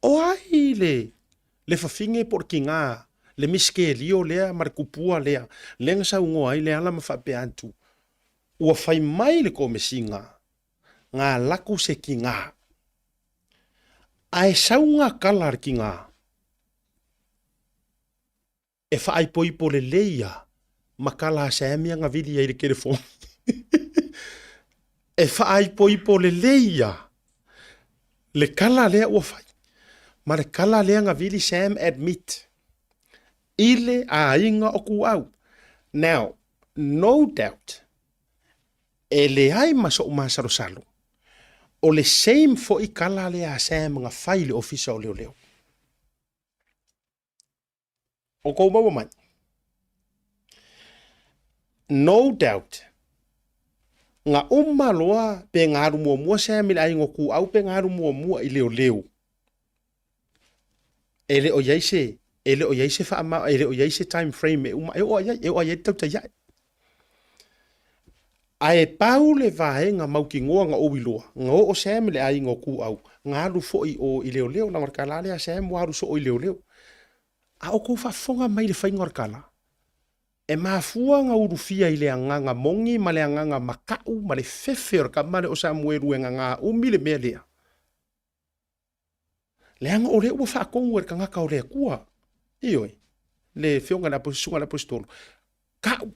O ai le le fafine po o le tigā, le miskelio lea ma le kupua lea, lea na saunoa ai Leala ma faapea atu, ua fai mai le Komesina, ngā laku se tigā. Ae sau ngā kala a le tigā, e faaipoipo lelei a ma kala a Sam ia na vili ai i le telefoni. E faaipoipo lelei a le kala lea ua fai ma le kala lea na vili Sam admit i le aiga o Tuau. Now, no doubt, e leai ma so'u masalosalo, o le same foi kala lea a Sam na fai i le Ofisa o Leoleo. O kou maua mai. No doubt, na uma loa pe na alu muamua Sam i le aiga o Tuau pe na alu muamua i leoleo. E le o i ai se, e le o i ai se faama, e le o i ai se time frame e uma, e oo ai ai, e oo ai ai le tautai ae. Ae pau le vaega mautinoa na ou iloa, na oo Sam i le aiga o Tuau, na alu foi i o i leoleo, leaga o le tala lea a Sam ua alu soo i leoleo. A o kou faafofoga mai i le faiga o le tala, e mafua na ulufia i le agaga moni ma le agaga makaʻu ma le fefe o le tama lea o Samuelu e gagā umi le mea lea. Leaga o lea ua faatonu e le tagata o le Atua, ioe, le afioga i le susuga i le Aposetolo, ka'u,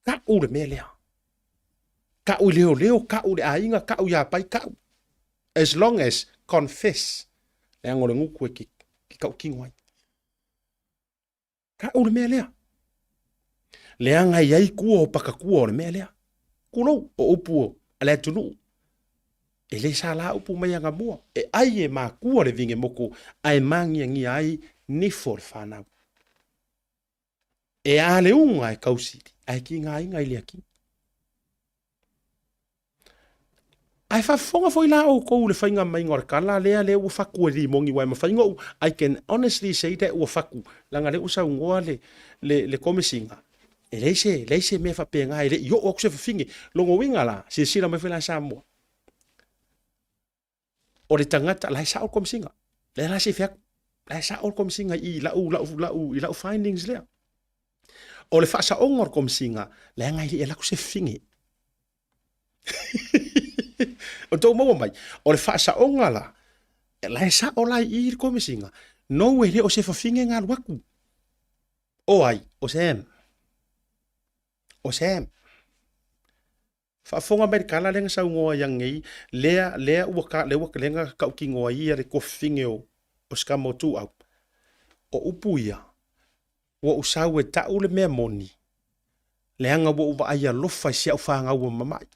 ka'u le mea lea. Ka'u i leoleo, ka'u i le aiga, ka'u iā Pai, ka'u. As long as confess, leaga o le gutu e te tautino ai. Ka'u le mea lea. Leaga e i ai tua o pakatua o le mea lea. Tulou, o upu a le atunuu. E le sala upu mai anamua. E ai e makua le vigemoko ae magiagia ai nifo o le fanau. E a le uga e kausili ae kigaina i le akini. Ae faafofoga foi la outou i le faiga maiga o le tala lea lea ua fatu e Limoni aua e mafai ona ou I can honestly say that ua fatu leaga lea ua saunoa le le le Komesina e leai se leai se mea faapena e le i oo atu se fafine. Lona uiga la, silasila mai foi la Samoa, o le tagata la e sao le Komesina. Lea la se i fai atu, la e sao le Komesina i lau lau lau i lau findings lea. O le faasaoga o le Komesina, leaga e le i alu atu se fafine. O tou maua mai, o le faasaoga la, la e sao la i i le Komesina, nou e le o se fafine na alu atu. O ai? O Sam. O Sam. Faafofoga mai le kala lea na saunoa ai anei, lea, lea ua ka, lea ua, lea na tautino ai ia le tuafafine o, o si tama o Tuuau. O upu ia, ua ou sau e tau le mea moni, leaga ua ou vaai alofa i si au fanau ua mamai.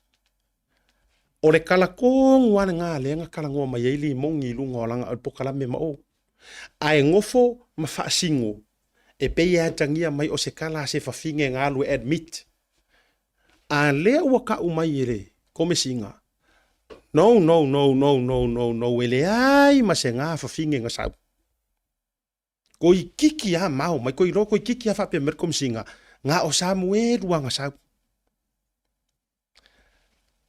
O le tala tonu lava lena lea na talanoa mai ai Limoni i luga o lana, o le polokalame ma o. Ae nofo ma faasino, e pei e atagia mai o se tala a se fafine na alu e admit A lea ua kau mai e le Komesina, No, no, no, no, no, no, no, e leai ma se gā fafine na sau. Koikiki a mao mai, koi loa koikiki a faapea mai le Komesina, na o Samuelu a na sau.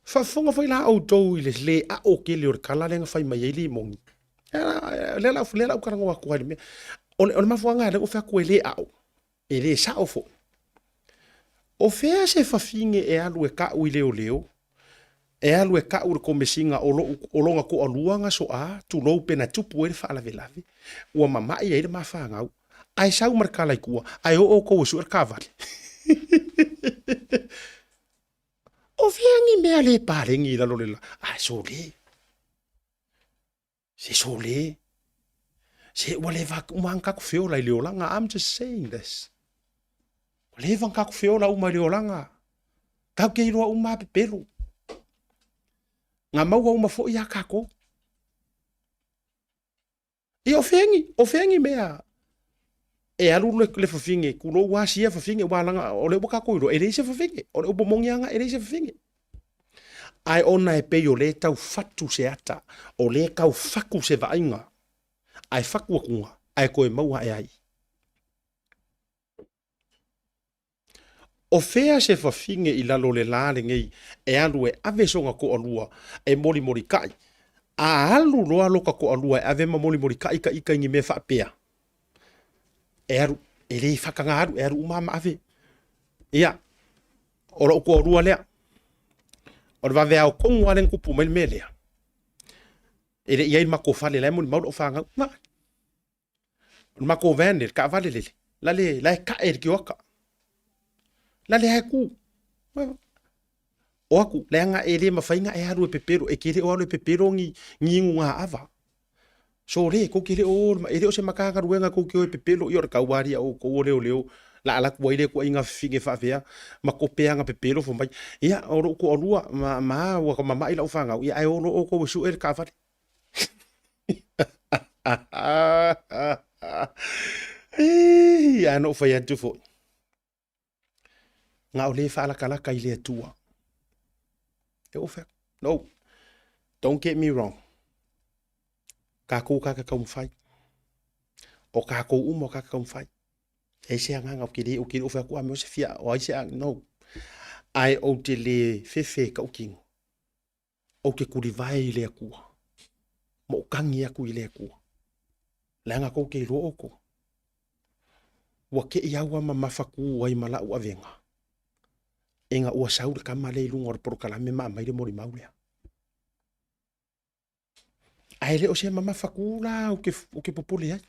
Faafofoga foi la outou i le le ao tele o le tala lea na fai mai ai Limoni. Lea la, lea la ou talanoa atu ai i le mea. O le, o le mafuaaga lea ua fai atu e le ao, E le sao foi. O fea se fafine e alu e ka'u i leoleo, e alu e ka'u i le komesina o lo'u, o lona toalua na soa, tulou pe na tupu ai le faalavelave, ua mama'i ai le ma fanau, ae sau ma le kala i tua, ae oo outou e sue le taavale. O fea ni mea le paleni i lalo o le la, ae sole. Se sole. Se ua leva uma ana tatou feola i le olaga. I'm just saying this. Ua leva ana tatou feola uma i le olaga. Tatou te iloa uma a pepelo. Na maua uma foi ia tatou. Ia o fea ni, o fea ni mea e alu le, le fafine, kulou a sia fafine, ua langa, o le ua tatou iloa, e leai se fafine. O le upu moni lava e leai se fafine. Ae ona e pei o lea e tau fatu se ata, o lea e tau fatu se vaaiga, ae fatu atuga, ae toe maua ae ai. O fea se fafine i lalo o le la lenei e alu e ave sona toalua e molimolitai, a alu loa lota toalua e ave ma molimolitai ka ita i ni mea faapea, e alu, e le faataga alu, e alu uma lava ma ave. Ia, o lou toalua lea. O le vaveao tonu lava lea na tupu mai le mea lea. E le i i ai le matou fale, la e molimau lau fanau. Na, o le matou van le taavale lele, la le, la e tae i le tioata. La le ae tu. O aku, leaga e le mafai ona e alu e pepelo, e te le o alu e pepelo ni, ni inu ngā ava. Sole, kou te le o, e le o se Matagaluega kou te o e pepelo, ia o le taualia o outou o leoleo, la ala atu ai lea tuuaiga fafine faapea, ma kope ana pepelo fai mai, ia, o lou toalua, ma, ma ua mama'i lau fanau, ia ae o loa outou e sue le taavale. Ae na ou fai atu foi, Na o le faalakalaka i le Atua. E ou fai atu, no, don't get me wrong. Kākou ka ka taumafai. O kākou uma o ka ka taumafai. E se agaga o ke le, o ke le o fai atu a mea o se fia, o ai se a, no. Ae ou te le fefe e kaʻu kino. Ou te tulivae i le Atua. Ma ou tagi aku i le Atua. Leaga kou te iloa oukou. Ua keʻi au a mamafa kū ai ma laʻu avega, ina ua sau le kama lea i luga o le polokalame ma aumai le molimau lea. Ae le o se mamafa kū la ou te, ou te popole ai.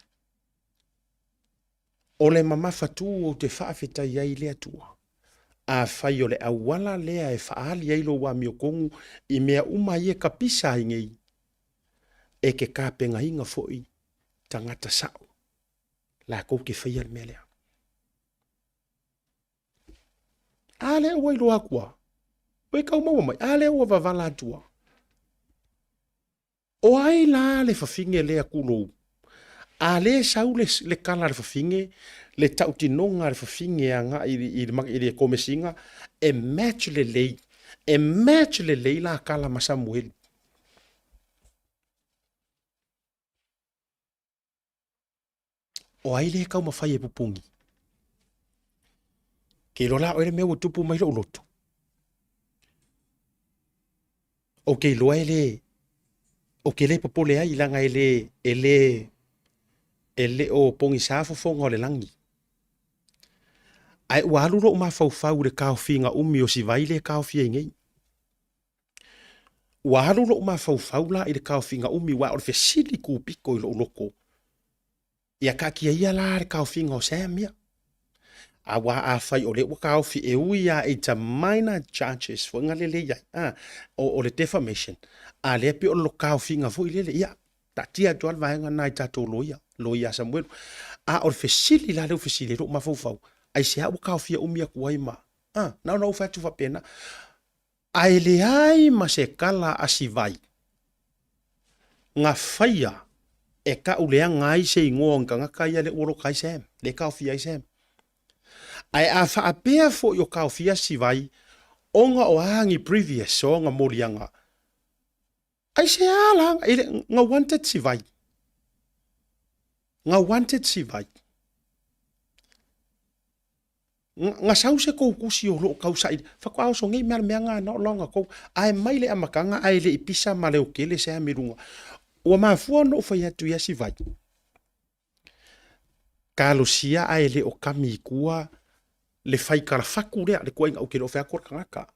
O le mamafa tū ou te faafetai ai i le Atua. Afai o le auala lea e faaali ai lou amiotonu i mea uma ia e kapisa ai nei, e ke tapenaina foi tagata sao latou te faia le mea lea. A lea ua iloa atu a, ua tau maua mai, a lea ua vavala atu a. O ai la le fafine lea tulou? A lea sau le, le kala a le fafine, le tautinoga a le fafine agai i, i, i le komesina, e match lelei, e match lelei la kala ma Samuelu. O ai lea e taumafai e pupuni? Ke iloa la oe le mea ua tupu mai lou loto. Ou te iloa e le, ou te le popole ai leaga e le, e le, e le o pogisa fofoga o le lagi. Ae ua alu lou mafaufau i le taofiga umi o si vai lea e taofi ai nei. Ua alu lou mafaufau la i le taofiga umi aua o le fesili kūpito i lou loto, ia taatia ia la le taofiga o Sam ia. Aua afai o lea ua taofi e ui lava it's a minor charges foi na lele i ai, a, o, o le defamation, a lea pei o le taofiga foi lele, ia, taatia atu lava le vaega lena i tatou loia, loia a Samuelu. A o le fesili la lea ua fesili ai lou mafaufau, aisea ua taofia umi atu ai ma, a, na ona ou fai atu faapena. Ae leai ma se tala a Sivai na faia e tau leaga ai se igoa o ni tagata ia lea ua loka ai Sam, lea e taofia ai Sam. Ae a faapea foi o taofia Sivai ona o a ni previous o ona moliaga, aisea la, e le, na wanted Sivai. Na wanted Sivai. Na sau se kou tusi o loo tau saili faatoa oso nei mea le mea na o laga tou ae mai le amataga ae le i pisa ma leo tele se ami luga ua mafua ona ou fai atu ia Sivai talosia ae le o kami i tua le fai talafatu lea le tuuaiga ou te le o fai atu o le tagata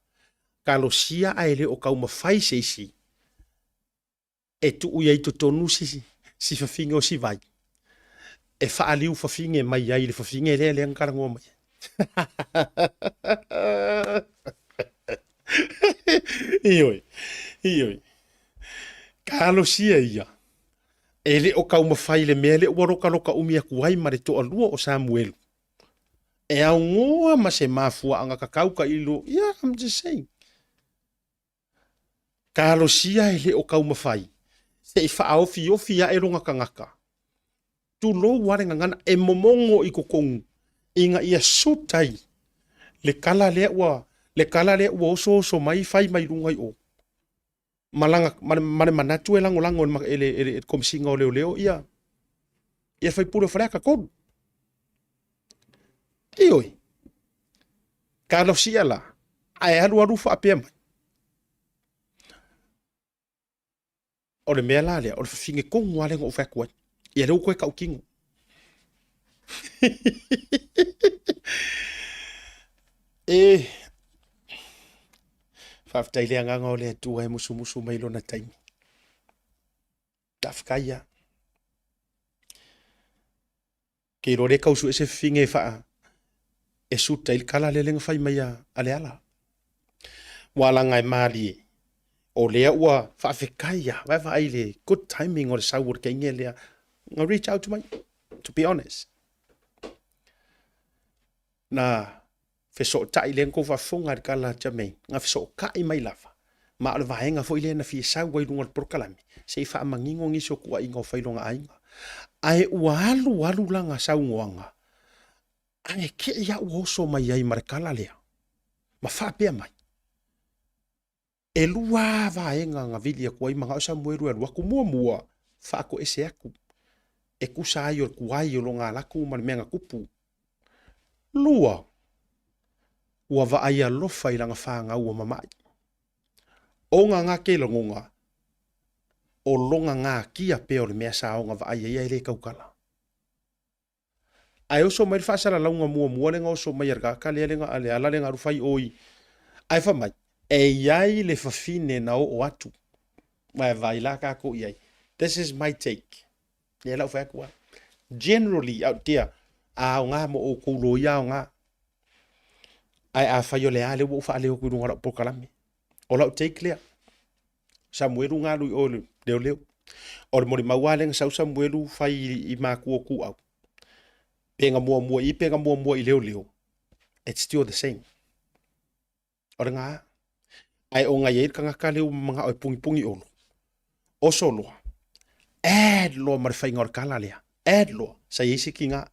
talosia ae le o taumafai se isi e tuu i ai i totonu si, si fafine o Sivai, e faaliu fafine mai ai i le fafine lea lea na talanoa mai ai. Ioe, ioe. Talosia ia, e le o taumafai le mea lea ua lokaloka umi atu ai ma le toalua o Samuelu. E augoa ma se mafuaaga tatau ka ilo, yeah, I'm just saying. Talosia e le o taumafai se i faaofiofi ae lona tagata. Tulou lava le gagana e momogo i totonu ina ia suit ai le tala lea ua le tala lea ua osooso mai fai mai luga i o ma lana ma le, ma le manatu e lagolago e le, e le, e le Komesina o Leoleo ia ia sui usufono o Faleata 3. Ioe. Talosia la, ae alualu faapea mai. O le mea la lea, o le fafine tonu lava lea na ou fai atu ai. Ia lea ua toe tautino. E, faafetai le agaga o le Atua e musumusu mai lona taimi. Faafetai lava. Ke iloa lea e tau sue se fafine e faa e suit ai le tala lea na fai mai a Leala. Ua laga e malie, o lea ua faafetai lava, vaavaai i le good timing o le sau o le teine lea na reach out mai, to be honest. Na fesootai lea na tou faafofoga i le tala a Jermaine, na fesootai mai lava, ma o le vaega foi lea na fia sau ai i luga o le polokalame, se i faamanino nisi o tuuaiga o fai i lona aiga. Ae ua alu alu lana saunoaga, ae te i lava ua oso mai ai ma le tala lea, ma faapea mai, E lua lava vaega na vili atu ai manao Samuelu e alu atu. Muamua, faatoese atu e tusa ai o le tuai o lona alatu ma le mea na tupu. Lua, ua vaai alofa i lana fanau ua mama'i. Ona na ke lagona, o lona nakia pea o le mea sa ona vaai ai ae le tautala. Ae oso mai le faasalalauga muamua lea na oso mai a le tagata lea lea a le ala lea na alu fai o i ae fai mai, e i ai le fafine na oo atu ma e vaai la tatou i ai. This is my take. Lea la ou fai atu ai. Generally out there, a aoga mo outou loia aoga. Ae afai o le a lea ua ou faaleo atu i luga o lau polokalame. O lau take lea. Samuelu na alu i o i le leoleo. O le molimau lava lea na sau Samuelu fai i matua o Tuau. Pe na muamua i i pe na muamua i leoleo, it's still the same. O le na. Ae ona i ai le tagata lea ua manao e pugipugī Olo, oso loa, add loa ma le faiga o le tala lea, add loa, sa i ai se tiga.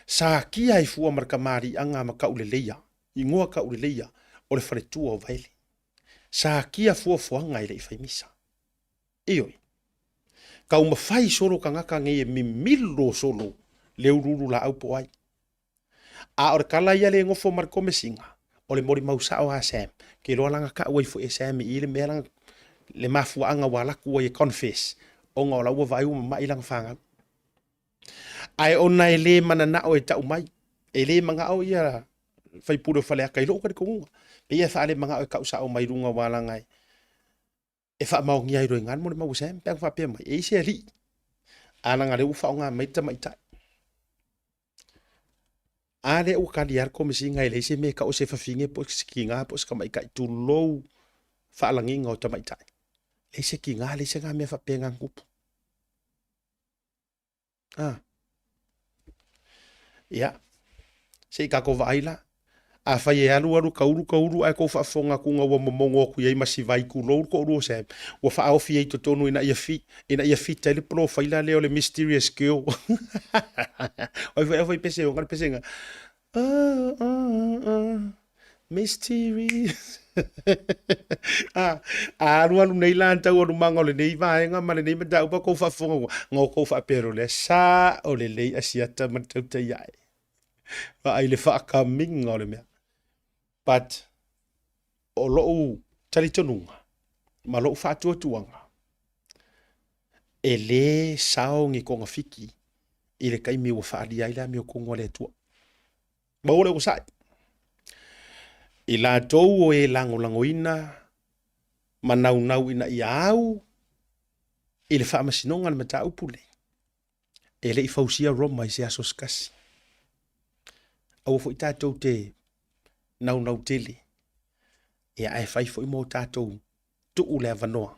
Sa akia ai fua ma le kamaliiaga ma Tauleleia, igoa Tauleleia o le faletua o Vaele. Sa akia fuafuaga e le i fai misa. Ioe. Taumafai solo tagata nei e mimilo solo le uluulu laau po o ai. A o le tala ia le nofo ma le komesina, o le molimau sao a Sam, ke iloa lana tau ai foi e Sam i i le mea lana, le mafuaaga ua alaku ai e confess, ona o la ua vaai ua mama'i lana fanau. Ae ona e le mananao e tau mai, e le manao ia faipule o Faleata i lou talitonuga. Pei e faalemanao e tau sao mai luga ua laga e, e faamaonia ai loa i ina le molimau a Sam, pe ana faapea mai, e i ai se alii, a laga lea ua faaaoga mai le tamaitai. A lea ua kali lava le Komesina e leai se mea e tau o se fafine po o se tina po o se tamaitai, tulou faalagiga o tamaitai. Leai se tina, leai se mea faapena na tupu. A. Ia, se i tatou vaai la. Afai e alu alu taulu taulu ae tou faafofoga atu ina ua momono atu i ai ma si vai tulou le toalua o Sam, ua faaofi ai i totonu ina ia fi, ina ia fita ai le polofaila lea o le mysterious girl. O ai foi au faipese e ona le pesega. Oh, oh, oh, mysterious. A, a alualu nei la taualumaga o lenei vaega ma lenei mataupu a kou faafofoga ua, na o kou faapea loa lea, sao lelei Asiata ma le tautai ae. Vaai le faakamiga o le mea. But, o lou talitonuga ma lou faatuatuaga, e lē sao ni togafiti i le taimi ua faaalia ai le amiotonu a le Atua. Maua le onosai. I latou o e lagolagoina ma naunau ina ia au i le faamasinoga le mataupu lenei, e le i fausia Roma i se aso se tasi. Aua foi tatou te naunau tele, ia ae fai foi mo tatou tuu le avanoa.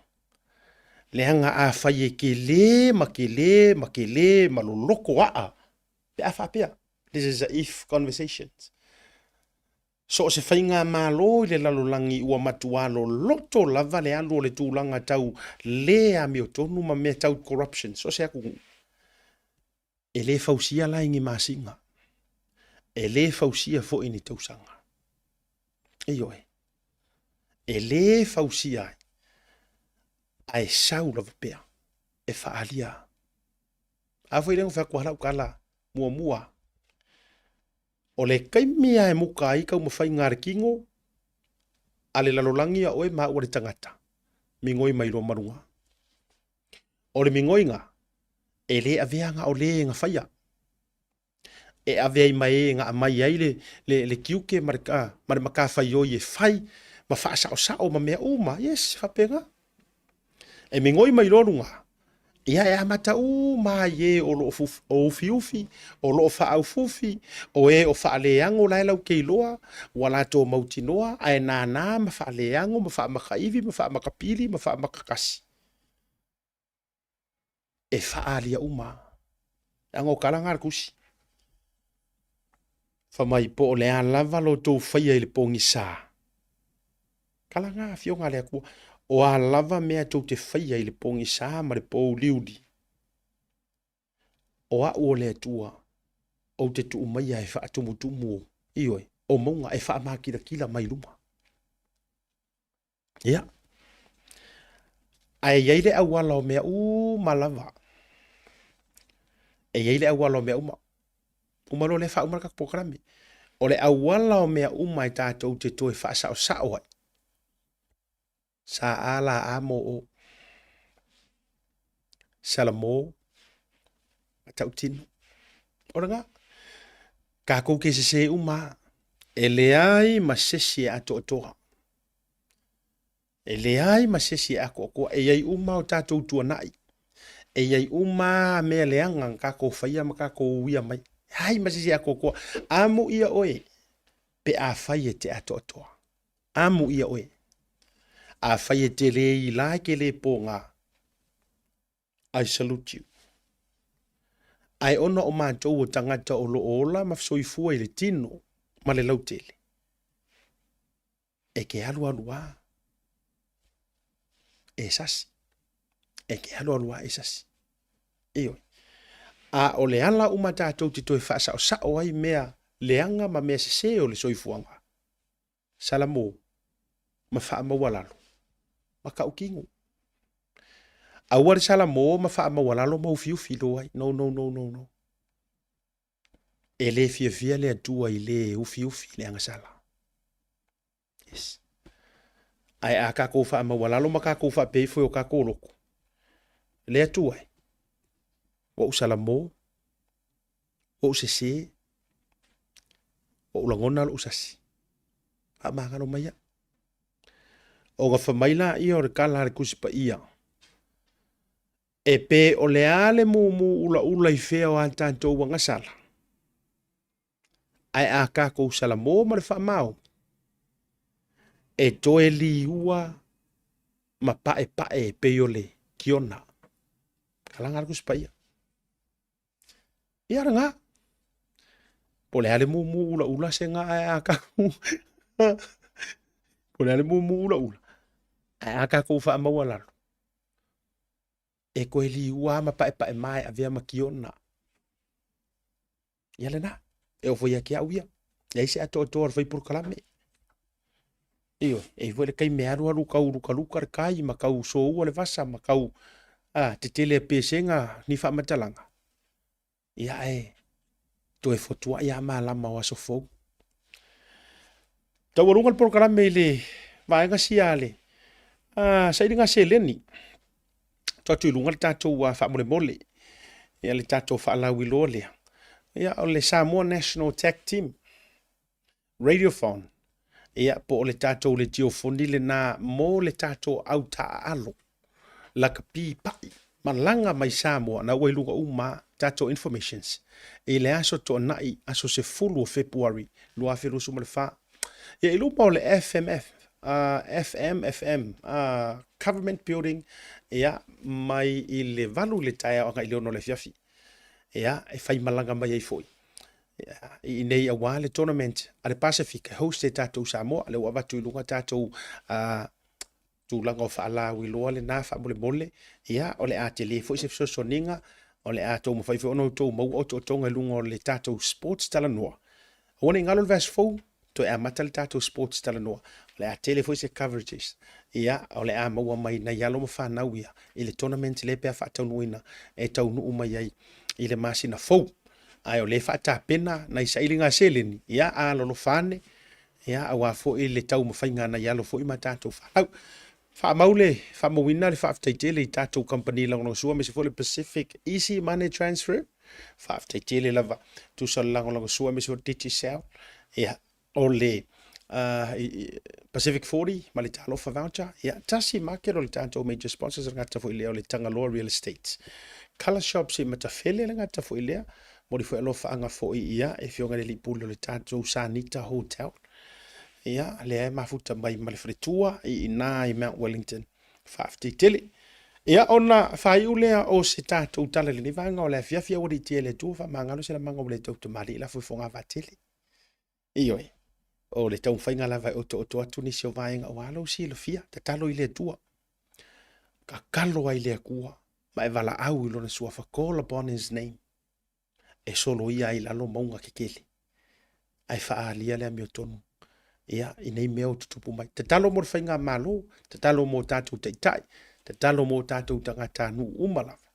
Leaga afai e kele ma kele ma kele ma loloto aa, pe a faapea, this is a if conversations. So o se faigamalo i le lalolagi ua matua loloto lava le alu o le tulaga tau le amiotonu ma mea tau corruption, so o se atunuu, e le fausia la i ni masina, e le fausia foi i ni tausaga. Ioe, e le fausia ai, ae sau lava pea e faaalia. A foi lea na fai atu lava lau tala muamua, o le taimi lava e muka ai taumafaiga a le tino a le lalolagi a oe ma au a le tagata, migoi mai loa ma luga. O le migoiga, e le avea na o le na faia. E ave ai ma e na aumai ai le, le, le tiute ma le, ma le matafaioi e fai ma faasaosao ma mea uma. Yes, faapena. E migoi mai loa luga, ia e amata uma ai e o lo o ufiufi, o lo o faaufufi, o e o faaleago la e latou te iloa, ua latou mautinoa, ae nānā ma faaleago ma faamakaiwi ma faamakapili ma faamakakasi. E faaalia uma. Leaga o tala na a le Tusi. Fai mai po o le a lava lo outou faia i le pogisa. Tala na afioga a le Atua. O a lava mea tou te faia i le pogisa ma le pouliuli, o au o le Atua, ou te tuu maia e faatumutumu, ioe, o mauga e faamakilatila mai luma. Ia. Ae i ai le auala o mea uma lava. E i ai le auala o mea uma. Uma loa lea faauma le tatou polokalame. O le auala o mea uma e tatou te toe faasaosao ai. Sa a la a mo o. Salamo ma tautino. O lena. Tatou te sese uma lava. E leai ma sesi e atoatoa. E leai ma se isi e atoatoa, e i ai uma o tatou tuanai, e i ai uma mea leaga na tatou faia ma tatou uia mai. Leai ma se isi e atoatoa. Amuia oe pe afai e te atoatoa. Amuia oe. Afai e te le ila e te le pōgā, I salute you. Ae ona o matou o tagata o lo o ola ma soifua i le tino ma le lautele, E ke alualu a e sasi. E ke alualu a e sasi. Ioe. A o le ala uma tatou te toe faasaosao ai mea leaga ma mea sese o le soifuaga, Salamo, ma faamaualalo, ma tautino. Aua le Salamo ma faamaualalo ma ufiufi loa ai. No, no, no, no, no. E le fiafia le Atua i le ufiufi le agasala. Yes. Ae a tatou faamaualalo ma tatou faapea ifo i o tatou loto, le Atua e, ua ou salamo, ua ou sese, ua ou lagona lou sasi. Faamagalo mai au. Ona fai mai laia o le tala a le Tusi Paia, E pē o le a le mumu ulaula i fea o a tatou agasala? Ae a tatou salamo ma le faamaoni, e toe liua ma paepae e pei o le kiona. Kalaga le Tusi Paia. Ia lena. Po o le a le mumu ulaula se ga ae a tatou po o le a le mumu ulaula ae a tatou faamaualalo, e toe liua lava ma paepae ma e avea ma kiona. Ia lena, e oo foi ia te au ia, leai se atoatoa o le fai polokalame. Ioe, e i ai foi le taimi e alualu tau lukaluka le tai ma tau soua le vasa ma tau a, tetele a pesega ni faamatalaga, ia ae toe fotuai lava malama o aso fou. Taualuga le polokalame i le vaega sia a le sailiga seleni. Tuu atu i luga le tatou faamolemole, ia le tatou faalauiloa lea. Ia o le Samoa National Tag Team Radiophone, ia po o le tatou letiofoni lena mo le tatou au taaalo lakapi pa'i malaga mai Samoa na ua i luga uma tatou informations i le aso Toonai aso 10 o Fepuari 2024. Ia i luma o le FMF, FMFM, Government Building, ia, mai i le 8 i le taeao agai i le 6 o le afiafi. Ia, e faimalaga mai ai foi. Ia, i inei aua le tournament a le Pasefika e host e tatou Samoa, lea ua avatu i luga tatou tulaga o faalauiloa lena faamolemole, ia, o le a tele foi se fesoasoaniga, o le a tou mafai foi ona outou maua otootoga i luga o le tatou sports talanoa. Aua ne i galo le vaiaso fou, toe amata le tatou sports talanoa. O le a tele foi se coverages, ia, o le a maua mai nai alo ma fanau ia i le tournament lea pe a faataunuuina e taunuu mai ai i le masina fou. Ae o lea e faatapena nai sailiga seleni, ia, alolofa ane, ia, aua foi le taumafaiga a nai alo foi ma tatou fanau. Faamau le faamauina le faafetai tele i tatou kamupani lagolagosua aemaise foi le Pacific Easy Money Transfer. Faafetai tele lava tusa o le lagolagosua aemaise foi le Digicel. Ia, o le Pacific 40 ma le Talofa Voucher. Ia, tasi market o le tatou major sponsors le gata foi lea o le Tagaloa Real Estate. Colour Shops i Matafele le gata foi lea. Momoli foi alofaaga foi ia e afioga i le alii pule o le tatou Sanita Hotel. Ia, lea e mafuta mai ma le faletua i ina i Mount Wellington. Faafetai tele. Ia, ona faaiu lea o se tatou tala i lenei vaega o le afiafi aua ne i tia e le Atua faamagalo se lamaga ua le tautamalii lafo i fogavaa tele. Ioe, o le taumafaiga lava e otooto atu nisi o vaega aua lou silafia, tatalo i le Atua. Tatalo ai le Atua ma e valaau i lona suafa, call upon his name, e soloia ai i lalo mauga kekele, ae faaalia le amiotonu ia, i nei mea o tutupu mai. Tatalo mo le faigamalo, tatalo mo tatou taitai, tatalo mo tatou tagatanuu uma lava.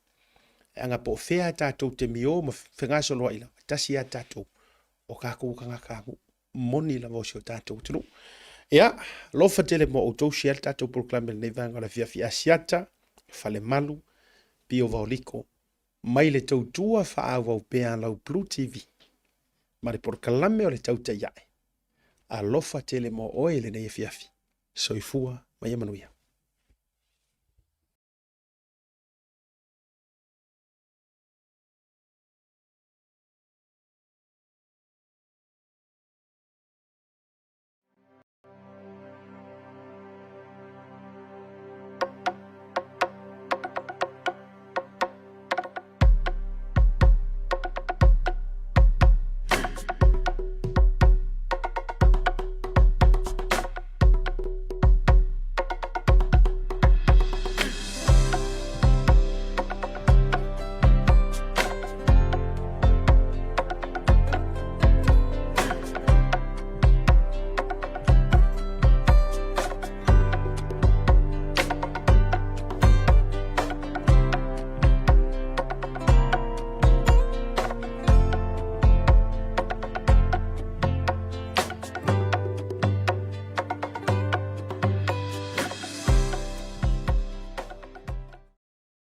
Leaga po o fea tatou te mio ma fegasoloai lava, e tasi lava tatou, o tatou tagatanuu moni lava o si o tatou atunuu. Ia, alofa tele mo outou, share le tatou polokalame i lenei vaega o le afiafi Asiata, Falemalu, Pio Vaoliko, mai le tautua faaauau pea a lau Blue TV ma le polokalame o le Tautai Ae. Alofa tele mo oe i lenei afiafi. Soifua ma ia manuia.